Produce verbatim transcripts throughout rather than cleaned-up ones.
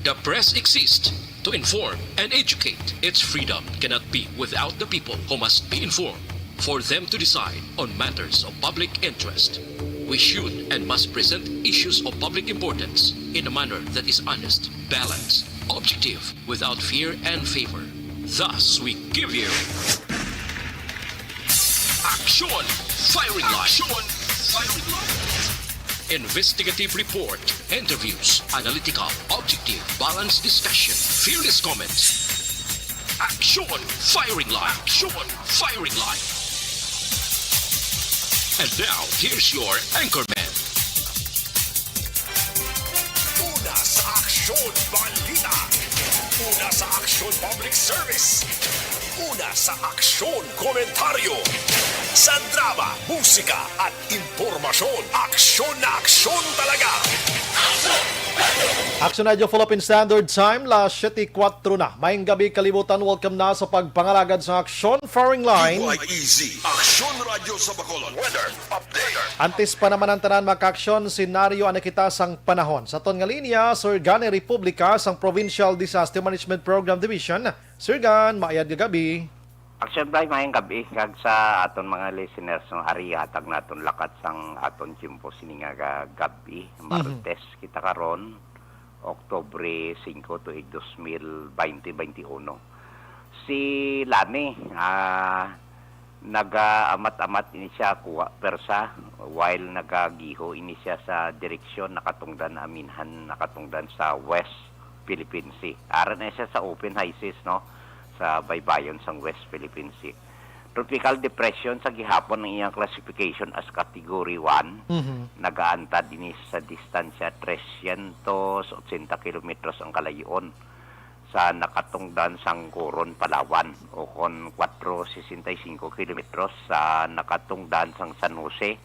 The press exists to inform and educate. Its freedom cannot be without the people, who must be informed for them to decide on matters of public interest. We should and must present issues of public importance in a manner that is honest, balanced, objective, without fear and favor. Thus, we give you Action Firing Line. Action Firing Line. Investigative report, interviews, analytical, objective, balanced discussion, fearless comments. Action Firing Line. Action Firing Line. And now, here's your anchorman. Una sa Aksyon Balita. Una sa Aksyon Public Service. Una sa Aksyon Komentaryo. Sa drama, musika, at impormasyon, aksyon na aksyon talaga. Action Radio Philippine Standard Time, las siyete kuwatro na. Maayong gabi, kalibutan. Welcome na sa pagpangalagad sa Aksyon Firing Line. D Y E Z, Aksyon Radyo sa Bacolod. Weather update. Antes pa naman ang tanan, makaaksyon, senaryo, ano kita sang panahon. Sa aton nga linya, Sir Gani Republica sang Provincial Disaster Management Program Division. Sir Gan, maayad nga gabi. Aksyon Bri, maayong gabi kag sa aton mga listeners, no, ari hatag naton lakat sang aton tiyempo sini nga ga-, gabi, Mhm. Martes kita karon, Oktubre singko, tuig dos mil baynte baynte uno. Si Lani, ah, nagaamat-amat ini siya kuha persa while nagagiho ini siya sa direksyon nakatungdan, aminhan nakatungdan sa West Philippine Sea. Ara na siya sa open high seas, no, sa baybayon sang West Philippine Sea. Tropical depression sa gihapon ang iyang classification as Category one. Mhm. Nagaantad ini sa distansya trescientos ochenta kilometros ang kalayo-on sa nakatungdan sang Coron, Palawan, o kon kwatro sesenta y cinco kilometros sa nakatungdan sang San Jose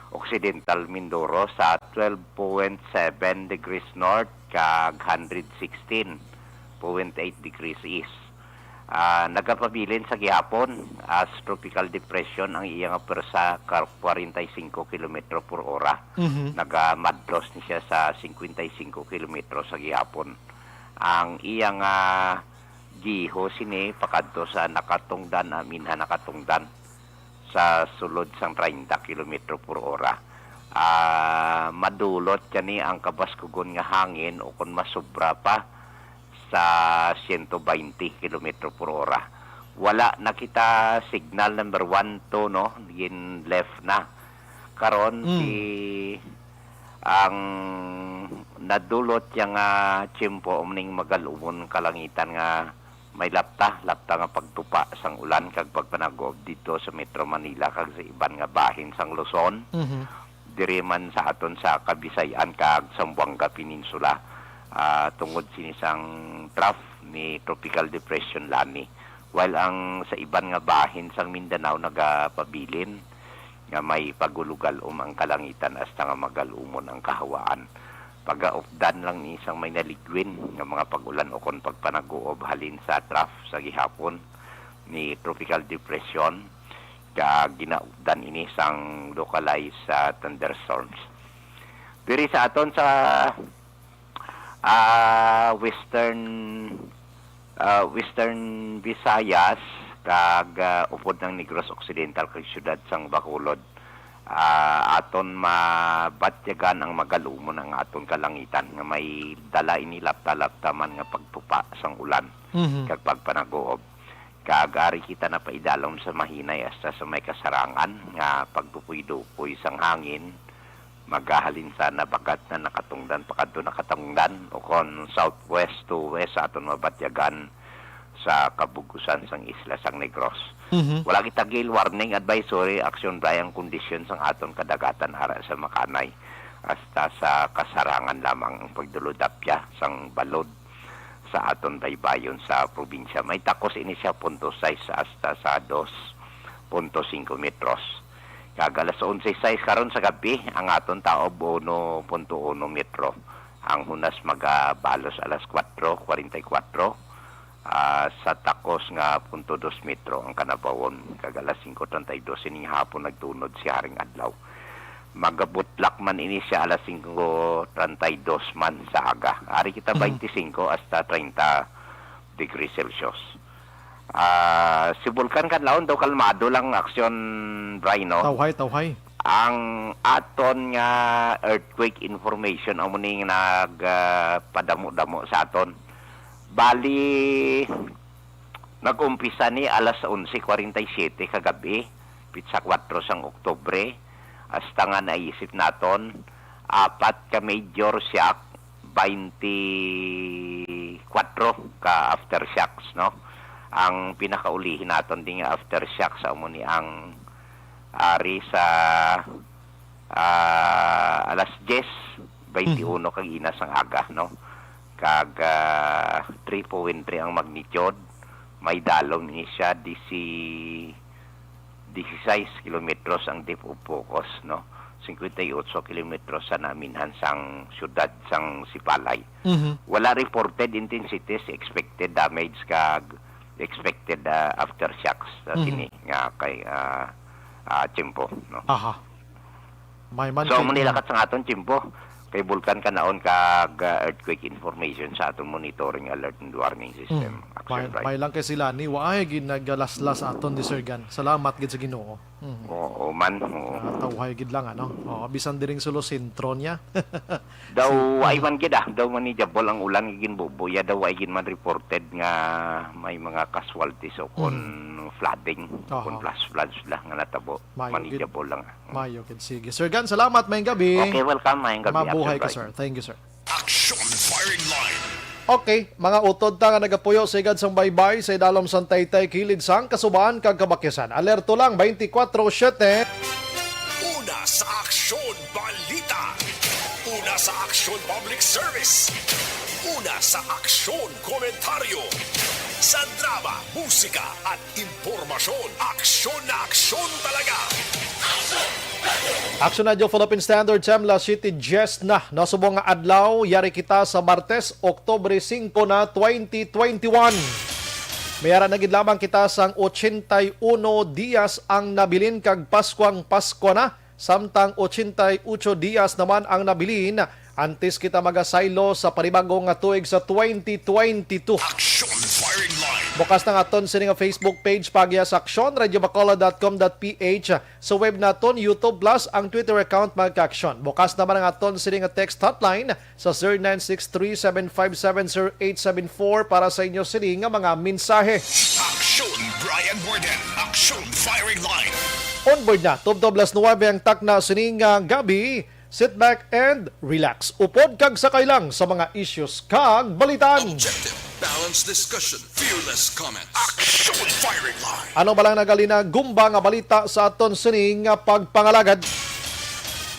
Occidental, Mindoro, sa twelve point seven degrees north kag hundred sixteen point eight degrees east. Ah, nagapabilin sa gihapon as tropical depression ang iya nga pwersa ka kwarenta y cinco kilometro por ora. Mhm. Nagamadlos ni siya sa cincuenta y cinco kilometro sa gihapon. Ang iya nga giho sini pakadto sa nakatungdan, aminhan nakatungdan sa sulod sang treinta kilometro por ora. Ah, madulot gani ang kabaskugon nga hangin o kon masobra pa sa siyento baynte kilometro por ora. Wala na kita signal number one, two, no? Gin-left na. Karon, Mm. si, ang nadulot niya nga tiyempo, umning magal-umon kalangitan nga may lapta, lapta nga pagtupa sang ulan kag pagpanagob didto sa Metro Manila kag sa iban nga bahin sang Luzon. Mhm. Diri man sa aton sa Kabisayan kag Zamboanga Peninsula, ah, tungod sini sang trough ni Tropical Depression Lani. While ang sa iban nga bahin sang Mindanao nagapabilin nga may pagulugal-om ang kalangitan hasta nga magal-umon ang kahawaan. Pagaupdan lang ni sang may naligwin nga mga pag-ulan ukon pagpanaguob halin sa trough sa gihapon ni Tropical Depression, kag ginaupdan ini sang localized, ah, thunderstorms. Diri sa aton sa, ah, Western, ah, Western Visayas kag, ah, upod ng Negros Occidental kag siyudad sang Bacolod, ah, aton mabatyagan ang magal-umon ang aton kalangitan nga may dala ini lapta-lapta man nga pagtupa sang ulan Mhm. kag pagpanaguob. Kag ari kita napaidalom sa mahinay hasta sa may kasarangan nga pagdupoy-dupoy sang hangin, magahalin sa nabagat na nakatungdan pakadto nakatungdan, o kon southwest to west sa aton mabatyagan sa kabug-usan sang isla sang Negros. Mhm. Wala kita gale warning advisory, Action Bri, ang kondisyon sang aton kadagatan ara sa Makanay. Hasta sa kasarangan lamang ang pagdulodapya sang balod sa aton baybayon sa probinsya. May takos ini siya punto sais hasta sa dos punto singko metros. Kag alas onse sais karon sa gabi, ang aton taob uno punto uno metro. Ang hunas magabalos alas kuwatro kwarenta y kuwatro, ah, sa takos nga punto dos metro ang kanabawon. Kag alas singko treinta y dos ining hapon nagtunod si Haring Adlaw. Magabutlak man ini siya alas singko treinta y dos man sa aga. Ari kita Mhm. twenty-five hasta treinta degrees Celsius. Ah, si Vulcan Kanlaon daw kalmado lang aksyon, Bry, no? Tawhay, tawhay. Ang aton nga earthquake information amo ni nga nag, ah, padamo-damo sa aton. Bali, nag-umpisa ni alas onse kwarenta y siyete kagabi, pitsa kuwatro sang Oktubre, hasta nga naisip naton apat ka major shock, twenty-four ka aftershocks, no? Ang pinakaulihi naton ding aftershocks amo ni ang ari sa, ah, alas diyes twenty-uno kag ina sang aga, no? Kag, ah, three point three ang magnitude, may dalom ni siya disi-, dieciséis kilometros ang depth of focus, no? Cincuenta y ocho kilometros sa naminhan sang siyudad sang Sipalay. Mhm. Wala reported intensities, expected damage kag expected, ah, aftershocks sa Mhm. sini nga kay, ah, ah, tiyempo, no? Aha. May man So, kay amo ni lakat sa aton tiyempo kay Vulcan Kanlaon kag, ah, earthquake information sa aton monitoring alert and warning system. Mm. Action May, Bright. May lang kay sila ni waay gid nagalaslas sa aton ni Sir Gan. Salamat gid sa Ginoo. Mm. Oo man, oo. Ah, tawhay gid lang, ano? Oo, bisan diring sulo sentro niya. Daw Si- ay man gid, ah, daw manageable ang ulan nga ginbubo. Ya daw ay gid man reported nga may mga casualties o kon Mm. flooding, Aha. kon flash floods lang nga natabo. Mayo gid. Manageable lang, ah. Mayo gid. Sige. Sir Gan, salamat. Maayong gabi. Okay, welcome. Maayong gabi, Mabuhay Action ka, Bright. Sir. Thank you, sir. Action Firing Line. Okay, mga utod ta nga nagapuyo sa igad sang baybay sa idalom sang taytay kilid sang kasubahan kag kabakyasan. Alerto lang, twenty-four seven. Una sa Aksyon Balita. Una sa Aksyon Public Service. Una sa Aksyon Komentaryo. Sa drama, musika at impormasyon, aksyon na aksyon talaga. Action Radio Philippine Standard Time, alas siyete diyes na. Nasubong nga adlaw, yari kita sa Martes, Oktubre singko na, twenty twenty-one. May ara na gid lamang kita sang ochenta y uno dias ang nabilin kag Paskuang Paskwa na. Samtang ochenta y ocho dias naman ang nabilin antes kita magasaylo sa panibago nga tuig sa twenty twenty-two. Action Firing Line. Bukas na nga aton sini nga Facebook page, Pagyas Aksyon, radyo bacolod dot com dot p h, sa web naton, YouTube, plus ang Twitter account, Magka Aksyon. Bukas naman ang aton sini nga text hotline sa zero nine six three seven five seven zero eight seven four para sa inyo sini nga mga mensahe. Action Brian Warden, Action Firing Line. On board na, tubtob alas nuwebe ang takna sini nga gabi. Sit back and relax. Upod kag sakay lang sa mga issues kag balitaan. Objective, balanced discussion, fearless comments. Action Firing Line. Ano ba lang nagalinagumba nga balita sa aton sini nga pagpangalagad?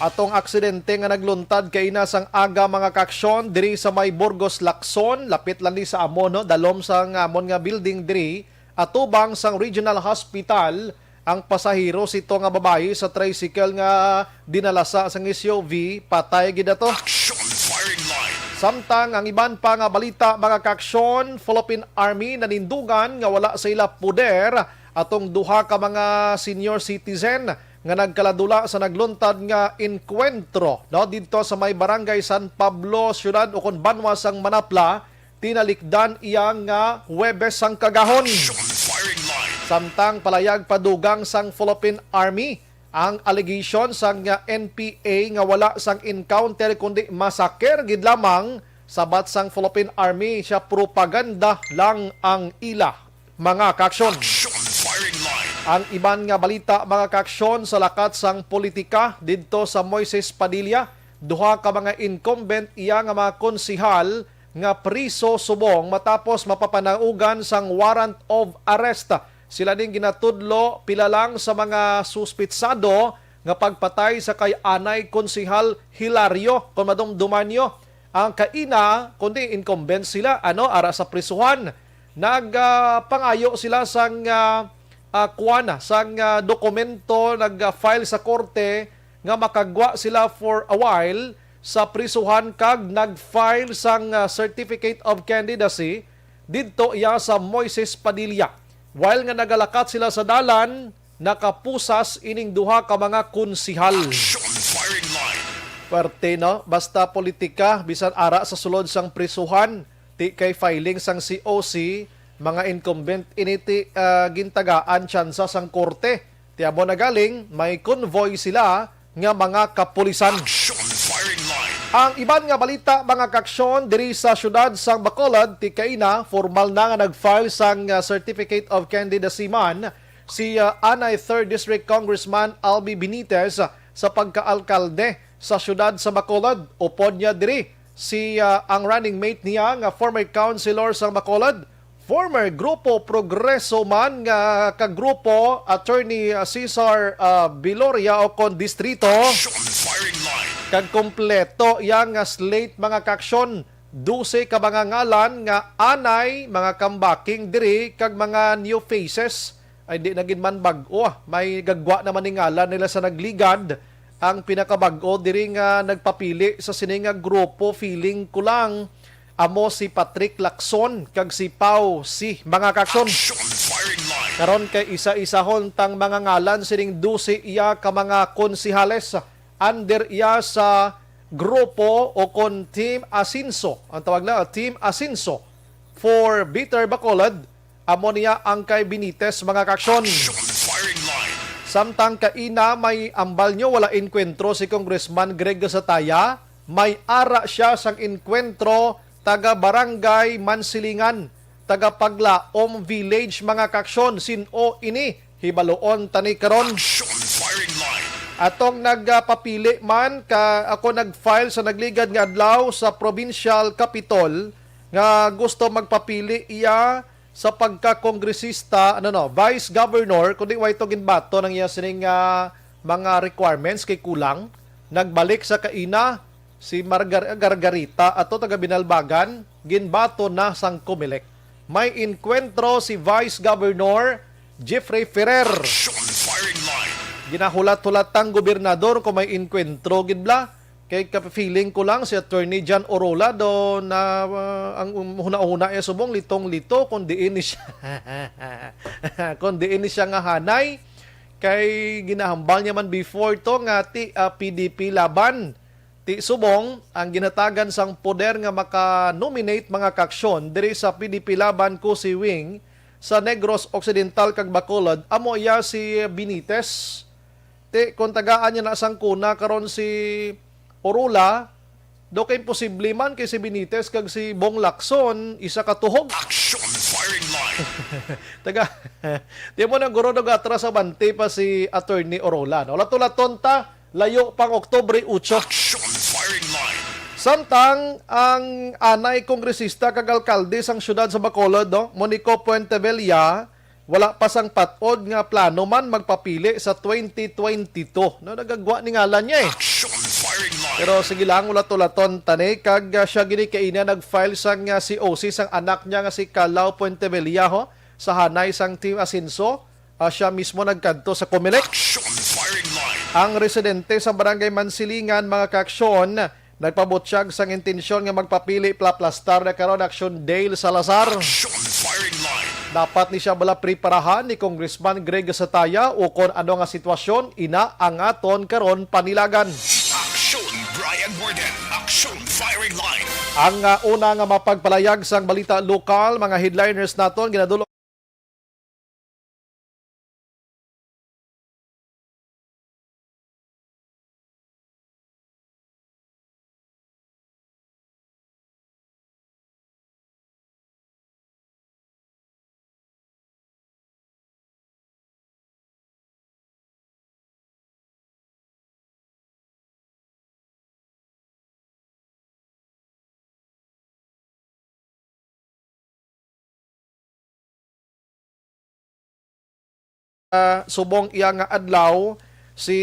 Atong aksidente nga nagluntad kaina sang aga, mga kaaksyon, diri sa may Burgos Lacson, lapit lang ni sa amon, no? Dalom sang amon nga building diri, atubang sang Regional Hospital, ang pasahero sito nga babayi sa tricycle nga dinalasa sang S U V, patay gid ato. Action Firing Line. Samtang ang iban pa nga balita, mga kaaksyon, Philippine Army nanindugan nga wala sa ila poder atong duha ka mga senior citizen nga nagkaladula sa nagluntad nga engkwentro, no, didto sa may Barangay San Pablo, siyudad o kon banwa sang Manapla, tinalikdan iya nga Huwebes sang kagahon. Action Firing Line. Samtang palayag pa, dugang sang Philippine Army ang allegation sang N P A nga wala sang encounter kundi massacre gid lamang. Sabat sang Philippine Army, siya propaganda lang ang ila, mga kaaksyon. Action Firing Line. Ang iban nga balita, mga kaaksyon, sa lakat sang politika didto sa Moises Padilla, duha ka mga incumbent iya nga mga konsehal nga priso subong matapos mapapanaugan sang warrant of arrest. Sila ning ginatudlo pila lang sa mga suspitsado nga pagpatay sa kay anay Konsehal Hilario, kon madumduman nyo, ang kaina, kundi incumbent sila, ano, ara sa prisuhan. Nag, ah, pangayo sila sang, ah, ah, kuwan, sang, ah, dokumento, nag, ah, file sa korte nga makagwa sila for a while sa prisuhan kag nag-file sang, ah, certificate of candidacy didto iya sa Moises Padilla. While nga nagalakat sila sa dalan, nakapusas ining duha ka mga konsehal. Action Firing line. Parte, no? Basta politika, bisan ara sa sulod sang prisuhan, ti kay filing sang C O C, mga incumbent ini ti, ah, gintagaan tsansa sang korte. Ti amo na galing, may convoy sila nga mga kapulisan. Action firing line. Ang iban nga balita, mga kaaksyon, diri sa siyudad sang Bacolod, ti kaina, formal na nga nag-file sang, ah, Certificate of Candidacy man si, ah, anay Third District Congressman Albi Benitez, ah, sa pagkaalkalde sa siyudad sa Bacolod. Upod niya diri si, ah, ang running mate niya nga former councilor sa Bacolod, former Grupo Progreso man nga kagrupo, Attorney, ah, Cesar, ah, Viloria o kon Distrito. Action firing line. Kag kompleto iya nga slate, mga kaaksyon, dose ka mga ngalan nga anay, mga kambaking diri kag mga new faces. Ay, di na gid man bag-o, ah. May gagwa naman ni ngalan nila sa nagligad. Ang pinakabag-o diri nga nagpapili sa sini nga grupo, feeling ko lang, amo si Patrick Lacson kag si Pau si mga kaaksyon. Action firing line. Karon kay isa-isahon tang mga ngalan sining dose iya ka mga konsehales under iya sa grupo o kon Team Asinso. Ang tawag na, Team Asinso for Bitter Bacolod. Amo niya ang kay Benitez, mga kaaksyon. Action firing line. Samtang kaina may ambal nyo, wala inkwentro si Congressman Greg Gasataya, may ara siya sang inkwentro taga Barangay Mansilingan, taga Paglaom Village, mga kaaksyon. Sin-o ini? Hibaluon tani karon. Action firing line. Atong nagpapili man ka, ako nag-file sa nagligad nga adlaw sa provincial capitol nga gusto magpapili iya sa pagka-kongresista, ano, no, vice governor, kundi way to ginbaton ang iya sining, ah, mga requirements kay kulang. Nagbalik sa kaina si Margar-, Gargarita ato taga Binalbagan, ginbaton na sang Comelec. May inkwentro si Vice Governor Jeffrey Ferrer. Action firing line. Ginahulat-hulat ang gobernador kung may inkwentro gid bla. Kay ka-feeling ko lang si Attorney John Orola do na, uh, ang um, huna-huna iya subong litong-lito kung diin ni siya kung diin ni siya nga hanay kay ginahambal niya man before to nga ti, uh, P D P laban. Ti subong ang ginhatagan sang poder nga maka-nominate mga kaaksyon diri sa P D P laban ko si Wing sa Negros Occidental kag Bacolod amo iya si Benitez. Ti, kung tagaan niya na sang kuna karon si Orula, do kay imposible man kay si Benitez kag si Bong Lacson, isa ka tuhog. Action firing line. Taga, di mo na guro nagatra sa bante pa si Attorney Orula, no? Latulaton ta, layo pang Oktubre otso. Action firing line. Samtang ang anay kongresista kag alkalde sang siyudad sa Bacolod, no? Monico Puentevilla, wala pa sang pat-od nga plano man magpapili sa twenty twenty-two. No, nagagwa ni ngalan niya eh. Action firing line. Pero sige lang, ulat-ulaton tani kag, ah, siya gini kaina nag-file sang, ah, C O C sang anak niya nga si Calao Puentevilla, ho, sa hanay sang Team Asenso. Ah, siya mismo nagkadto sa Comelec. Action firing line. Ang residente sa Barangay Mansilingan, mga kaaksyon, nagpabutyag sang intensyon nga magpapili plaplastar na karon, Action Dale Salazar. Action firing line. Dapat ni siya bala preparahan ni Congressman Greg Sataya ukon ano nga sitwasyon, ina ang aton karon panilagan. Action Brian Warden. Action firing line. Ang, ah, una nga mapagpalayag sang balita lokal, mga headliners naton, ginadul- Ah, subong iya nga adlaw, si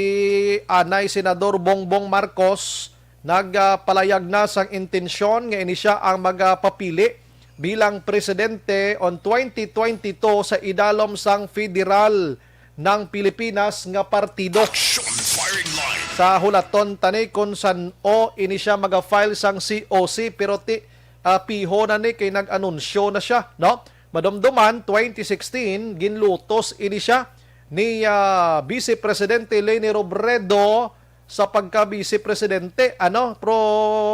anay Senador Bongbong Marcos nagpalayag na sang intensyon nga ini sia ang magapapili bilang presidente on twenty twenty-two sa idalom sang federal ng Pilipinas nga partido. Action firing line. Sa hulaton tani kung san-o ini sia maga-file sang C O C, pero ti, ah, piho na ni kay nag-anunsyo na sia, no? Madumduman, twenty sixteen, ginlutos ini sia ni, ah, Vice Presidente Leni Robredo sa pagka-vice presidente, ano, pero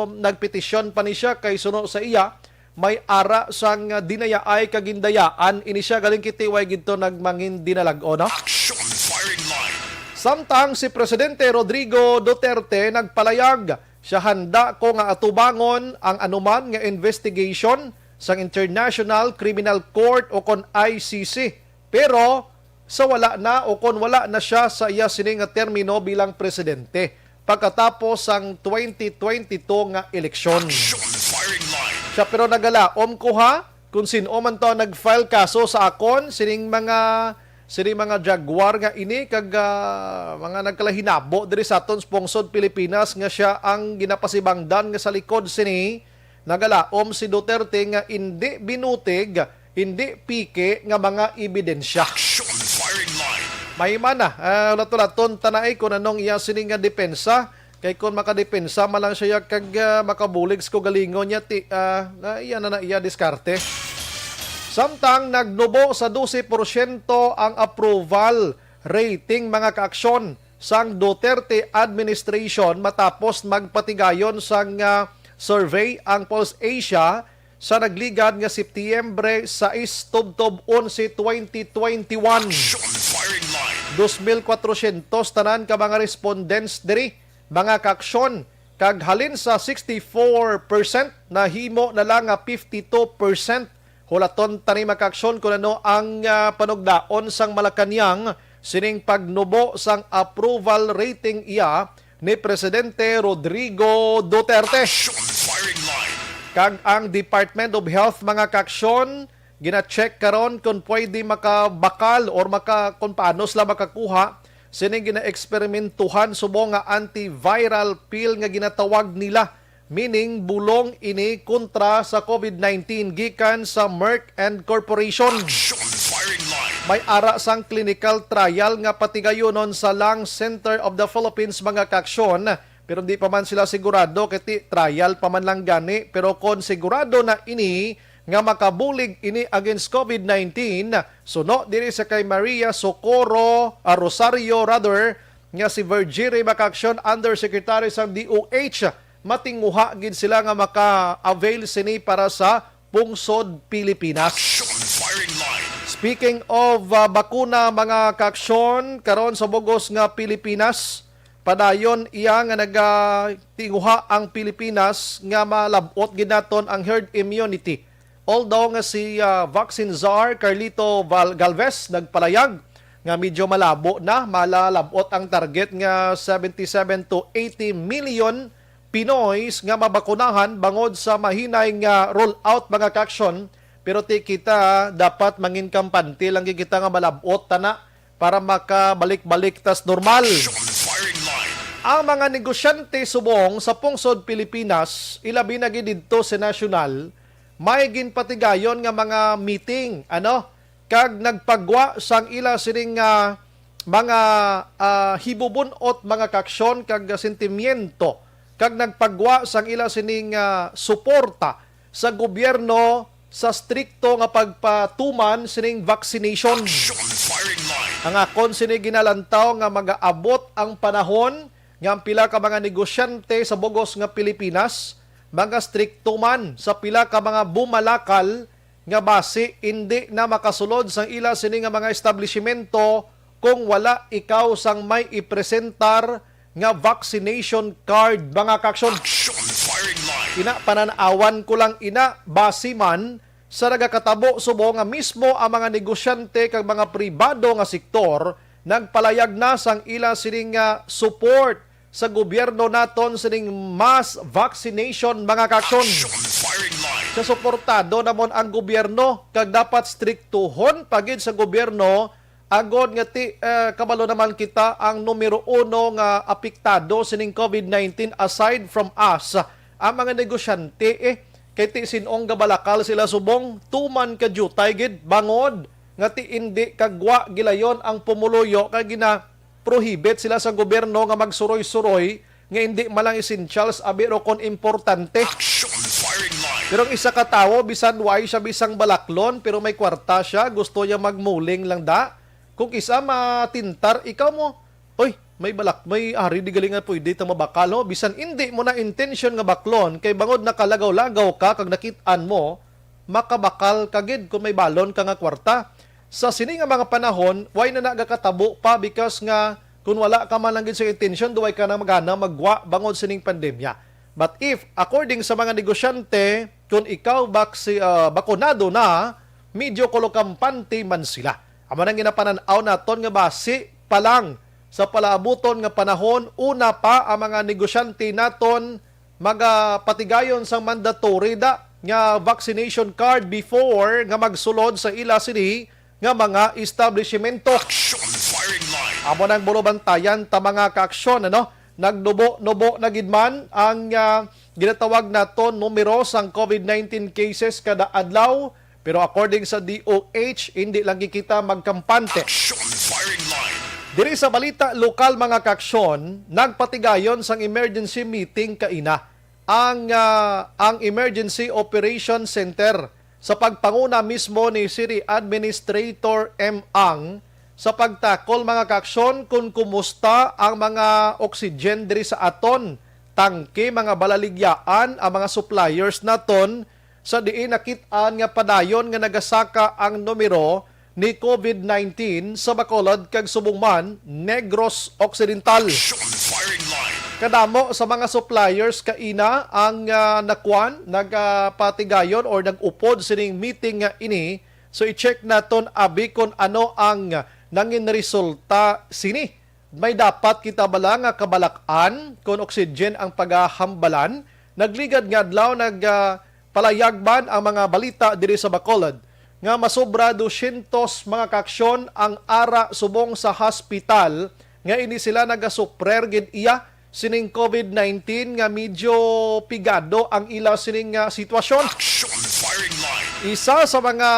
nagpetisyon pa ni siya kay suno sa iya, may ara sang dinayaay kag gindayaan ini siya galing kitiway gidto nagmangin dinalag-o, no? Action firing line. Samtang si Presidente Rodrigo Duterte nagpalayag, siya handa ko nga atubangon ang anuman nga investigation sang International Criminal Court o kon I C C. Pero sa wala na o kon wala na siya sa iya sini nga termino bilang presidente pagkatapos sang twenty twenty-two nga eleksyon. Action firing line. Siya, pero nagalaom ko ha, kung sin-o man to ang nag-file kaso sa akon, sining mga, sining mga jaguar nga ini, kag, ah, mga nagkalahinabo diri sa aton sa pungsod Pilipinas nga siya ang ginapasibangdan nga sa likod sini, nagalaom si Duterte nga indi binutig, indi piki nga mga ebidensya. Action firing line. May man na, ah, lato-laton tanay kung anong iya sini nga depensa. Kay kung makadepensa man lang siya kag, ah, makabulig sa kaugalingon niya, ti, ah, na iya na na iya diskarte. Samtang nagnubo sa dose porsyento ang approval rating, mga kaaksyon, sang Duterte administration matapos magpatigayon sang, ah, survey ang Pulse Asia sa nagligad nga Setyembre sais tubtob onse, twenty twenty-one. Action firing line. Dos mil kwatrosyentos tanan ka mga respondents diri, mga kaaksyon, kag halin sa sixty-four percent, nahimo na lang nga fifty-two percent. Hulaton tani, mga kaaksyon, kung ano ang, ah, panugdaon sang Malacañang sining pagnubo sang approval rating iya ni Presidente Rodrigo Duterte. Action firing line. Kag ang Department of Health, mga kaaksyon, gina-check karon kung pwede makabakal or maka, kung paano sila makakuha sining gina-eksperimentuhan subong nga antiviral pill nga ginatawag nila, meaning bulong ini kontra sa COVID nineteen gikan sa Merck and Corporation. Action firing line. May ara sang clinical trial nga patigayonon sa Lung Center of the Philippines, mga kaaksyon, pero di pa man sila sigurado kay ti trial pa man lang gani. Pero kon sigurado na ini nga makabulig ini against COVID nineteen, suno diri sa kay Maria Socorro, ah, Rosario rather, nga si Virgiri Macaaction, Undersecretary sang D O H, matinguha gid sila nga maka-avail sini para sa pungsod Pilipinas. Action firing line. Speaking of, ah, bakuna, mga kaaksyon, karon sa bugos nga Pilipinas, padayon iya nga nagatinguha ang Pilipinas nga malab-ot gid naton ang herd immunity. Although nga si, ah, vaccine czar Carlito Val-, Galvez nagpalayag nga medyo malabo na, malalab-ot ang target nga seventy-seven to eighty million Pinoys nga mabakunahan bangod sa mahinay nga rollout, mga kaaksyon, pero ti kita dapat mangin kampante lang gid kita nga malab-ot tana para makabalik-balik tas normal. Action firing line. Ang mga negosyante subong sa pungsod Pilipinas, ilabi na gid didto sa nasyonal, may ginpatigayon nga mga meeting, ano, kag nagpagwa sang ila sining, ah, mga, ah, hibubun-ot, mga kaaksyon kag sentimiento, kag nagpagwa sang ila sining, ah, suporta sa gobyerno sa strikto nga pagpatuman sining vaccination. Action firing line. Ang akon sini ginalantaw nga magaabot ang panahon nga ang pila ka mga negosyante sa bugos nga Pilipinas mga strikto man sa pila ka mga bumalakal nga basi indi na makasulod sang ila sini nga mga establishmento kung wala ikaw sang may ipresentar nga vaccination card, mga kaaksyon. Action firing line. Ina, panan-awan ko lang ina, basi man sa nagakatabo subong nga mismo ang mga negosyante kag mga pribado nga sektor nagpalayag na sang ila sining, ah, support sa gobyerno naton sining mass vaccination, mga kaaksyon. Action firing line. Sa suportado namon ang gobyerno kag dapat striktuhon pa gid sa gobyerno agod nga ti, eh, kabalo naman kita ang numero uno nga apektado sining COVID nineteen aside from us, ang mga negosyante, eh. Kay ti sin-ong gabalakal sila subong, tuman ka diutay gid, bangod nga ti indi kagwa gilayon ang pumuluyo kay gina-prohibit sila sa gobyerno nga magsuroy-suroy nga indi man lang essentials, abi ro kon importante. Action firing line. Pero ang isa ka tawo, bisan way siya bisang balaklon, pero may kwarta siya, gusto niya magmuling lang da. Kung isa matintar, ikaw mo, "Uy, may balak, may ari di gali nga pwede ta mabakal, no? Bisan indi mo na intensyon nga baklon, kay bangod nakalagaw-lagaw ka kag nakit-an mo, makabakal ka gid kung may balon ka nga kwarta. Sa sini nga mga panahon, way na nagakatabo pa because nga kung wala ka man lang gid sa intensyon, duway ka na magana magwa bangod sining pandemya. But if, according sa mga negosyante, kung ikaw baksi-, ah, bakunado na, medyo kolokampante man sila. Amo nang ginapanan-aw naton nga basi pa lang sa palaabuton nga panahon, una pa ang mga negosyante naton magapatigayon sang mandatory da nga vaccination card before nga magsulod sa ila sini nga mga establishmento. Action Firing Line. Amo nang bulubantayan ta, mga kaaksyon, ano? Nagnubo-nubo na gid man ang, ah, ginatawag naton numero sang COVID nineteen cases kada adlaw. Pero according sa D O H, hindi lang kita magkampante. Action Firing Line. Diri sa balita lokal, mga kaaksyon, nagpatigayon sang emergency meeting kaina ang, ah, ang Emergency Operation Center sa pagpanguna mismo ni City Administrator M. Ang sa pagtakol, mga kaaksyon, kung kumusta ang mga oxygen diri sa aton tangke, mga balaligyaan, ang mga suppliers naton, sa diin nakit-an nga padayon nga nagasaka ang numero ni COVID nineteen sa Bacolod kag subong man Negros Occidental. Action Firing Line. Kadamo sa mga suppliers kaina ang, ah, nakuan, nagapatigayon or nag-upod sining meeting nga ini. So, i-check naton abi kung ano ang nangin resulta sini. May dapat kita bala nga kabalak-an kon oxygen ang pagahambalan? Nagligad nga adlaw nag, ah, palayag man ang mga balita diri sa Bacolod nga masobra dosyentos mga kaaksyon ang ara subong sa hospital nga ini sila nagasuprer gid iya sining COVID nineteen nga medyo pigado ang ila sining, ah, sitwasyon. Action Firing Line. Isa sa mga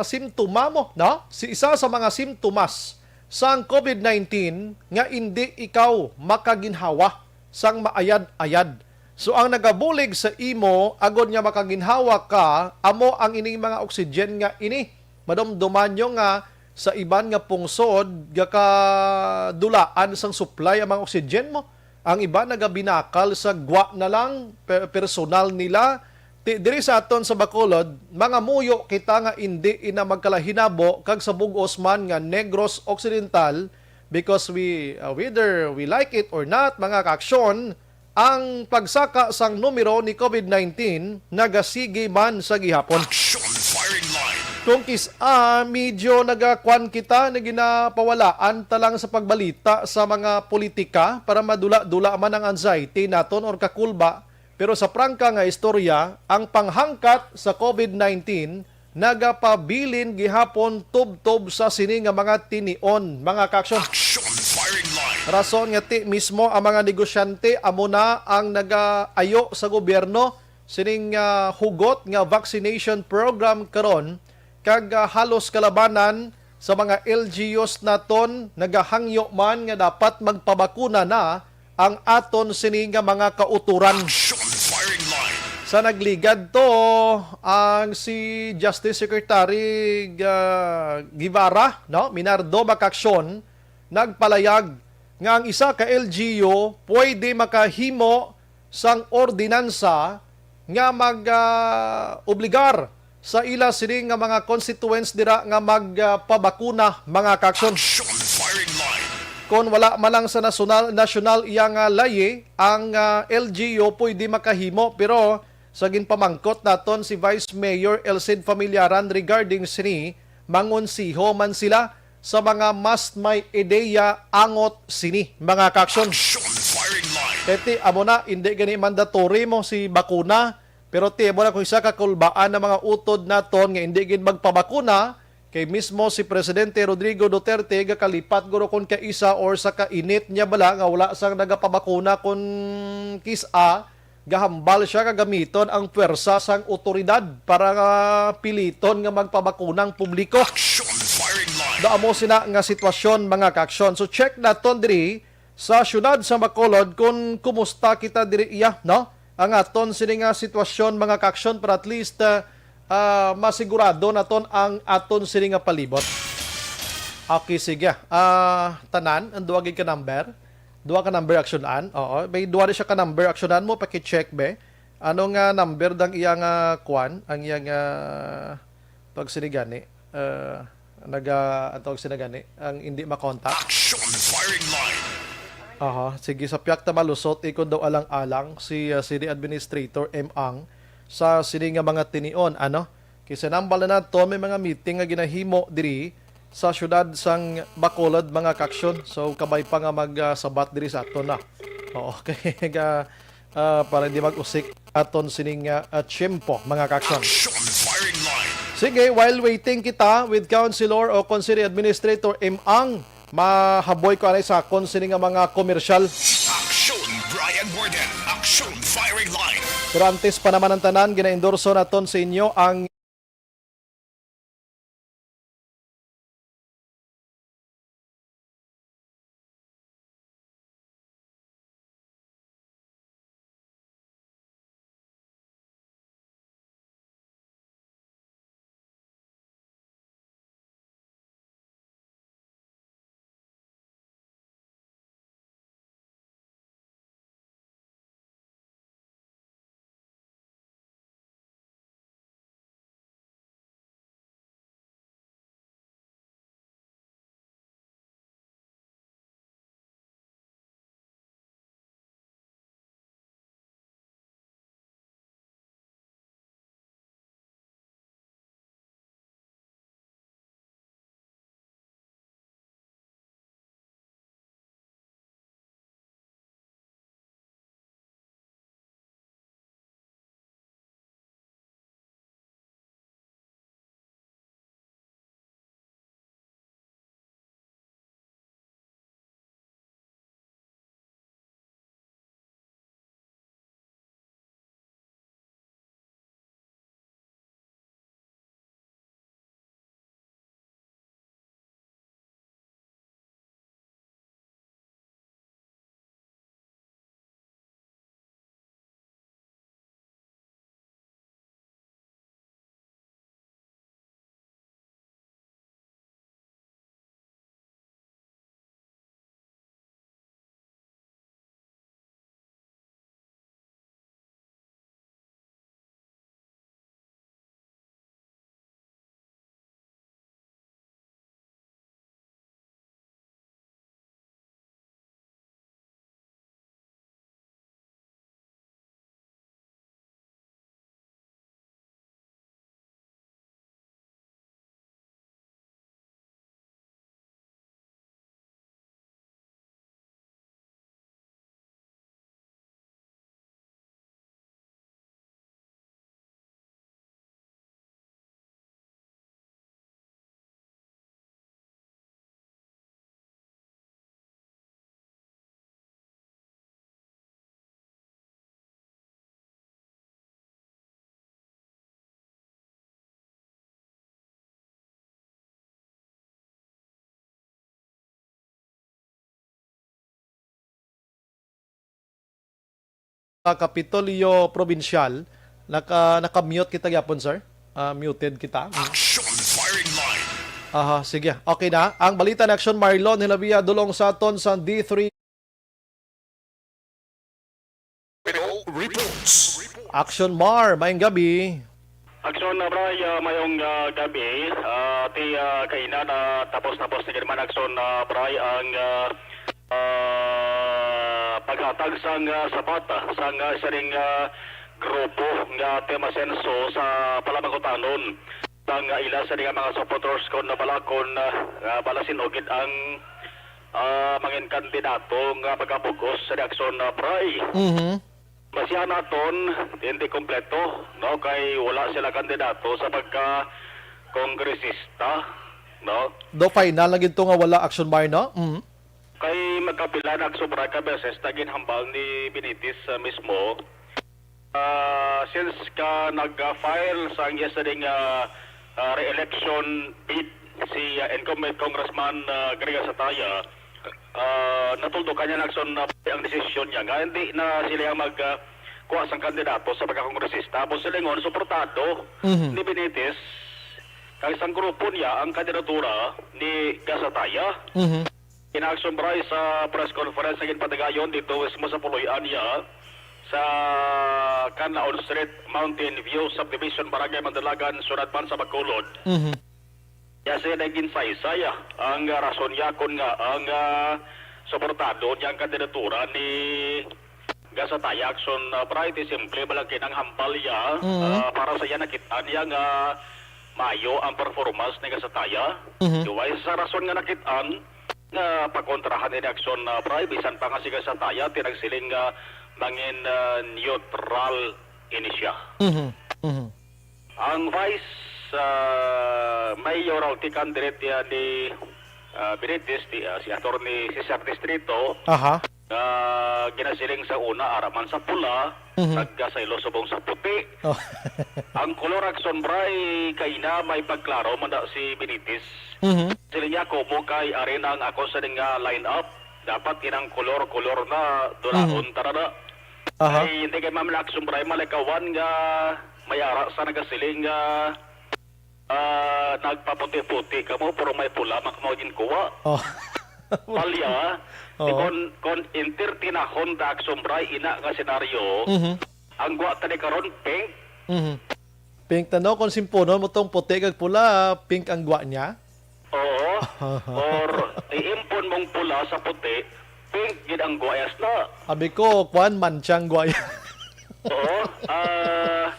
simptoma mo, no? Si isa sa mga simptomas sang COVID nineteen nga indi ikaw makaginhawa sang maayad-ayad. So, ang nagabulig sa imo agod nga makaginhawa ka, amo ang ining mga oxygen nga ini. Madumduman nyo nga sa iban nga pungsod, gakadulaan sang supply ang mga oxygen mo. Ang iban nagabinakal sa gwa na lang, pe-, personal nila. Ti-, diri sa aton sa Bacolod, mangamuyo kita nga indi ina magkalahinabo kag sa bug-os man nga Negros Occidental, because we, uh, whether we like it or not, mga kaaksyon, ang pagsaka sang numero ni COVID nineteen nagasigi man sa gihapon. Action Firing Line. Kung kis-a, medyo nagakwan kita, naginapawalaan ta lang sa pagbalita sa mga politika para madula-dula man ang anxiety naton or kakulba. Pero sa prangka nga istorya, ang panghangkat sa COVID nineteen nagapabilin gihapon tubtob sa sini nga mga tinion, mga kaaksyon. Action Firing Line. Rason nga ti mismo ang mga negosyante amo na ang nagaayo sa gobyerno sining, ah, hugot nga vaccination program karon, kag, ah, halos kalabanan sa mga L G Us naton nagahangyo man nga dapat magpabakuna na ang aton sini nga mga kautoran. Action Firing Line. Sa nagligad to, ang si Justice Secretary Ga-, Guevara, no, Minardo Macacion, nagpalayag nga ang isa ka L G U pwede makahimo sang ordinansa nga mag, ah, obligar sa ila sini nga mga constituents dira nga magpabakuna, mga kaaksyon. Action Firing Line. Kon wala man lang sa nasyonal, nasyonal iya nga layi, ang, ah, L G U pwede makahimo, pero sa ginpamangkot naton si Vice Mayor Elcid Familiaran regarding sini, mangonsiho man sila sa mga mas may ideya angot sini, mga kaaksyon. Action Firing Line. Kay ti, amo na, hindi gani mandatory mo si bakuna, pero ti, amo na kung isa ka kulbaan ng mga utod naton nga hindi gid magpabakuna, kay mismo si Presidente Rodrigo Duterte gakalipat guro kon kaisa or sa kainit niya bala nga wala sang nagapabakuna kon kis-a, gahambal siya nga gamiton ang pwersa sang otoridad para nga piliton nga magpabakuna ang publiko. Action Firing Line. Daw amo sina nga sitwasyon, mga kaaksyon. So, check naton diri sa siyudad sa Bacolod kung kumusta kita diri iya, no? Ang aton sini nga sitwasyon, mga kaaksyon, para at least, ah, ah, masigurado naton ang aton sini nga palibot. Okay, sige. Ah, tanan, ang duwa gid ka number. Duha ka number, Action Ann. Oo, may duha na siya ka number, Action Ann, mo paki-check, be. Ano nga number dang iya nga kwan? Ang iya nga, tawag sini gani? Ah, naga, ang tawag sini gani? Ang hindi makontak? Action firing line. Aha, sige, sa piyak ta malusot, ikon daw alang-alang si, ah, City Administrator M. Ang sa sini nga mga tinion, ano? Kay sa nambal na nato, may mga meeting nga ginahimo diri sa siyudad sang Bacolod, mga kaaksyon. So, kabay pa nga magsabat diri sa aton na. Oo, kay ga, ah, para hindi mag-usik aton sining, ah, ah, tiyempo, mga kaaksyon. Action firing line. Sige, while waiting kita with Councilor o City Administrator M. Ang, mahaboy ko anay sa akon sini nga mga komersyal. Action, Brian Warden. Action firing line. Pero antes pa naman ang tanan, ginaendorso naton sa inyo ang Kapitolyo Probinsyal, naka, naka-mute kita gyapon, sir. Ah, muted kita. Action firing line. Aha, sige. Okay na. Ang balita ni Action Marlon Hilabia dulong sa aton sa D three. Reports. Action Mar, maayong gabi. Action, uh, Bray, uh, mayong, uh, gabi. Uh, ti, uh, kaina na tapos-tapos ni German Action, uh, Bray, ang, uh, uh, paghatag sang, uh, sapat, uh, sang, uh, sining, uh, grupo nga Team Asenso sa Palamagkutanon. Sang, uh, ila sini nga mga supporters kon bala, kon, uh, uh, bala sin-o gid ang, uh, mangin kandidato nga magapugos sa eleksyon, uh, Bray. Mhm. Basihan naton, hindi kompleto, no? Kay wala sila kandidato sa pagka-kongresista, no? Do final na gid to nga wala, Action Mar, no? Mhm. Kay magkapila na sobra ka beses na ginhambal ni Benitez, ah, mismo. Ah, since ka nag-file sang iya sining, ah, ah, re-election bid si, ah, incumbent Congressman, ah, Gary Gasataya, ah, natuldukan niya na, Action, na ang desisyon niya nga hindi na sila ang mag, ah, kuha sang kandidato sa pagkakongresista. Tapos silingon, suportado Mhm. ni Benitez kag sang grupo niya ang kandidatura ni Gasataya. Mhm. Kinaagsumbray sa press conference nga ginpatigayon dito mismo sa Puloy-an niya sa Canlaon Street, Mountain View Subdivision, Barangay Mandalagan, Syudad man sa Bacolod. Mhm. Kaya siya naging saysay, ah, ang, ah, rason niya kung nga ang, ah, suportado niya ang kandidatura ni Gasataya Action, ah, Bright. Simple ba lang kinang hambal niya, Mhm. ah, para sa iya nakit-an niya nga maayo ang performance ni Gasataya. Mhm. Duway sa rason nga nakit-an, nga pakontrahan ni Action, ah, Bray, bisan pa nga si Gasataya, tinagsiling nga mangin, ah, neutral ini siya. Mhm. Mhm. Ang Vice, ah, Mayoral ti candidate niya ni, ah, Benitez, ti, ah, si Attorney Cesar Distrito, Aha. nga ginasiling sa una, ara man sa pula, Mhm. nagkasaylo subong sa puti. Oh. Ang kolor Action Bray, kay na may pagklaro man na si Benitez. Mhm. Siling niya, "Kumo kay ari na ang ako sa nga line-up. Dapat inang kolor-kolor na, dulaon Mhm. tara na." Aha. Ay, hindi kay Ma'am Action Bray malikawan nga may ara sa nagasiling nga, ah, nagpaputi-puti kamo, pero may pula man kamo ginkuha. Oh. Palya, Oh. kon, kon entertainahon ta Action Bray ina nga senaryo, Mhm. ang gwa ta ni karon pink. Mhm. Pink na, no? Kung simpunon mo tong puti kag pula, pink ang gwa niya? Oo. Or iimpon mong pula sa puti, pink gid ang gwayas na. Abi ko, kwan, mantsang gwayas. Oo. Ah,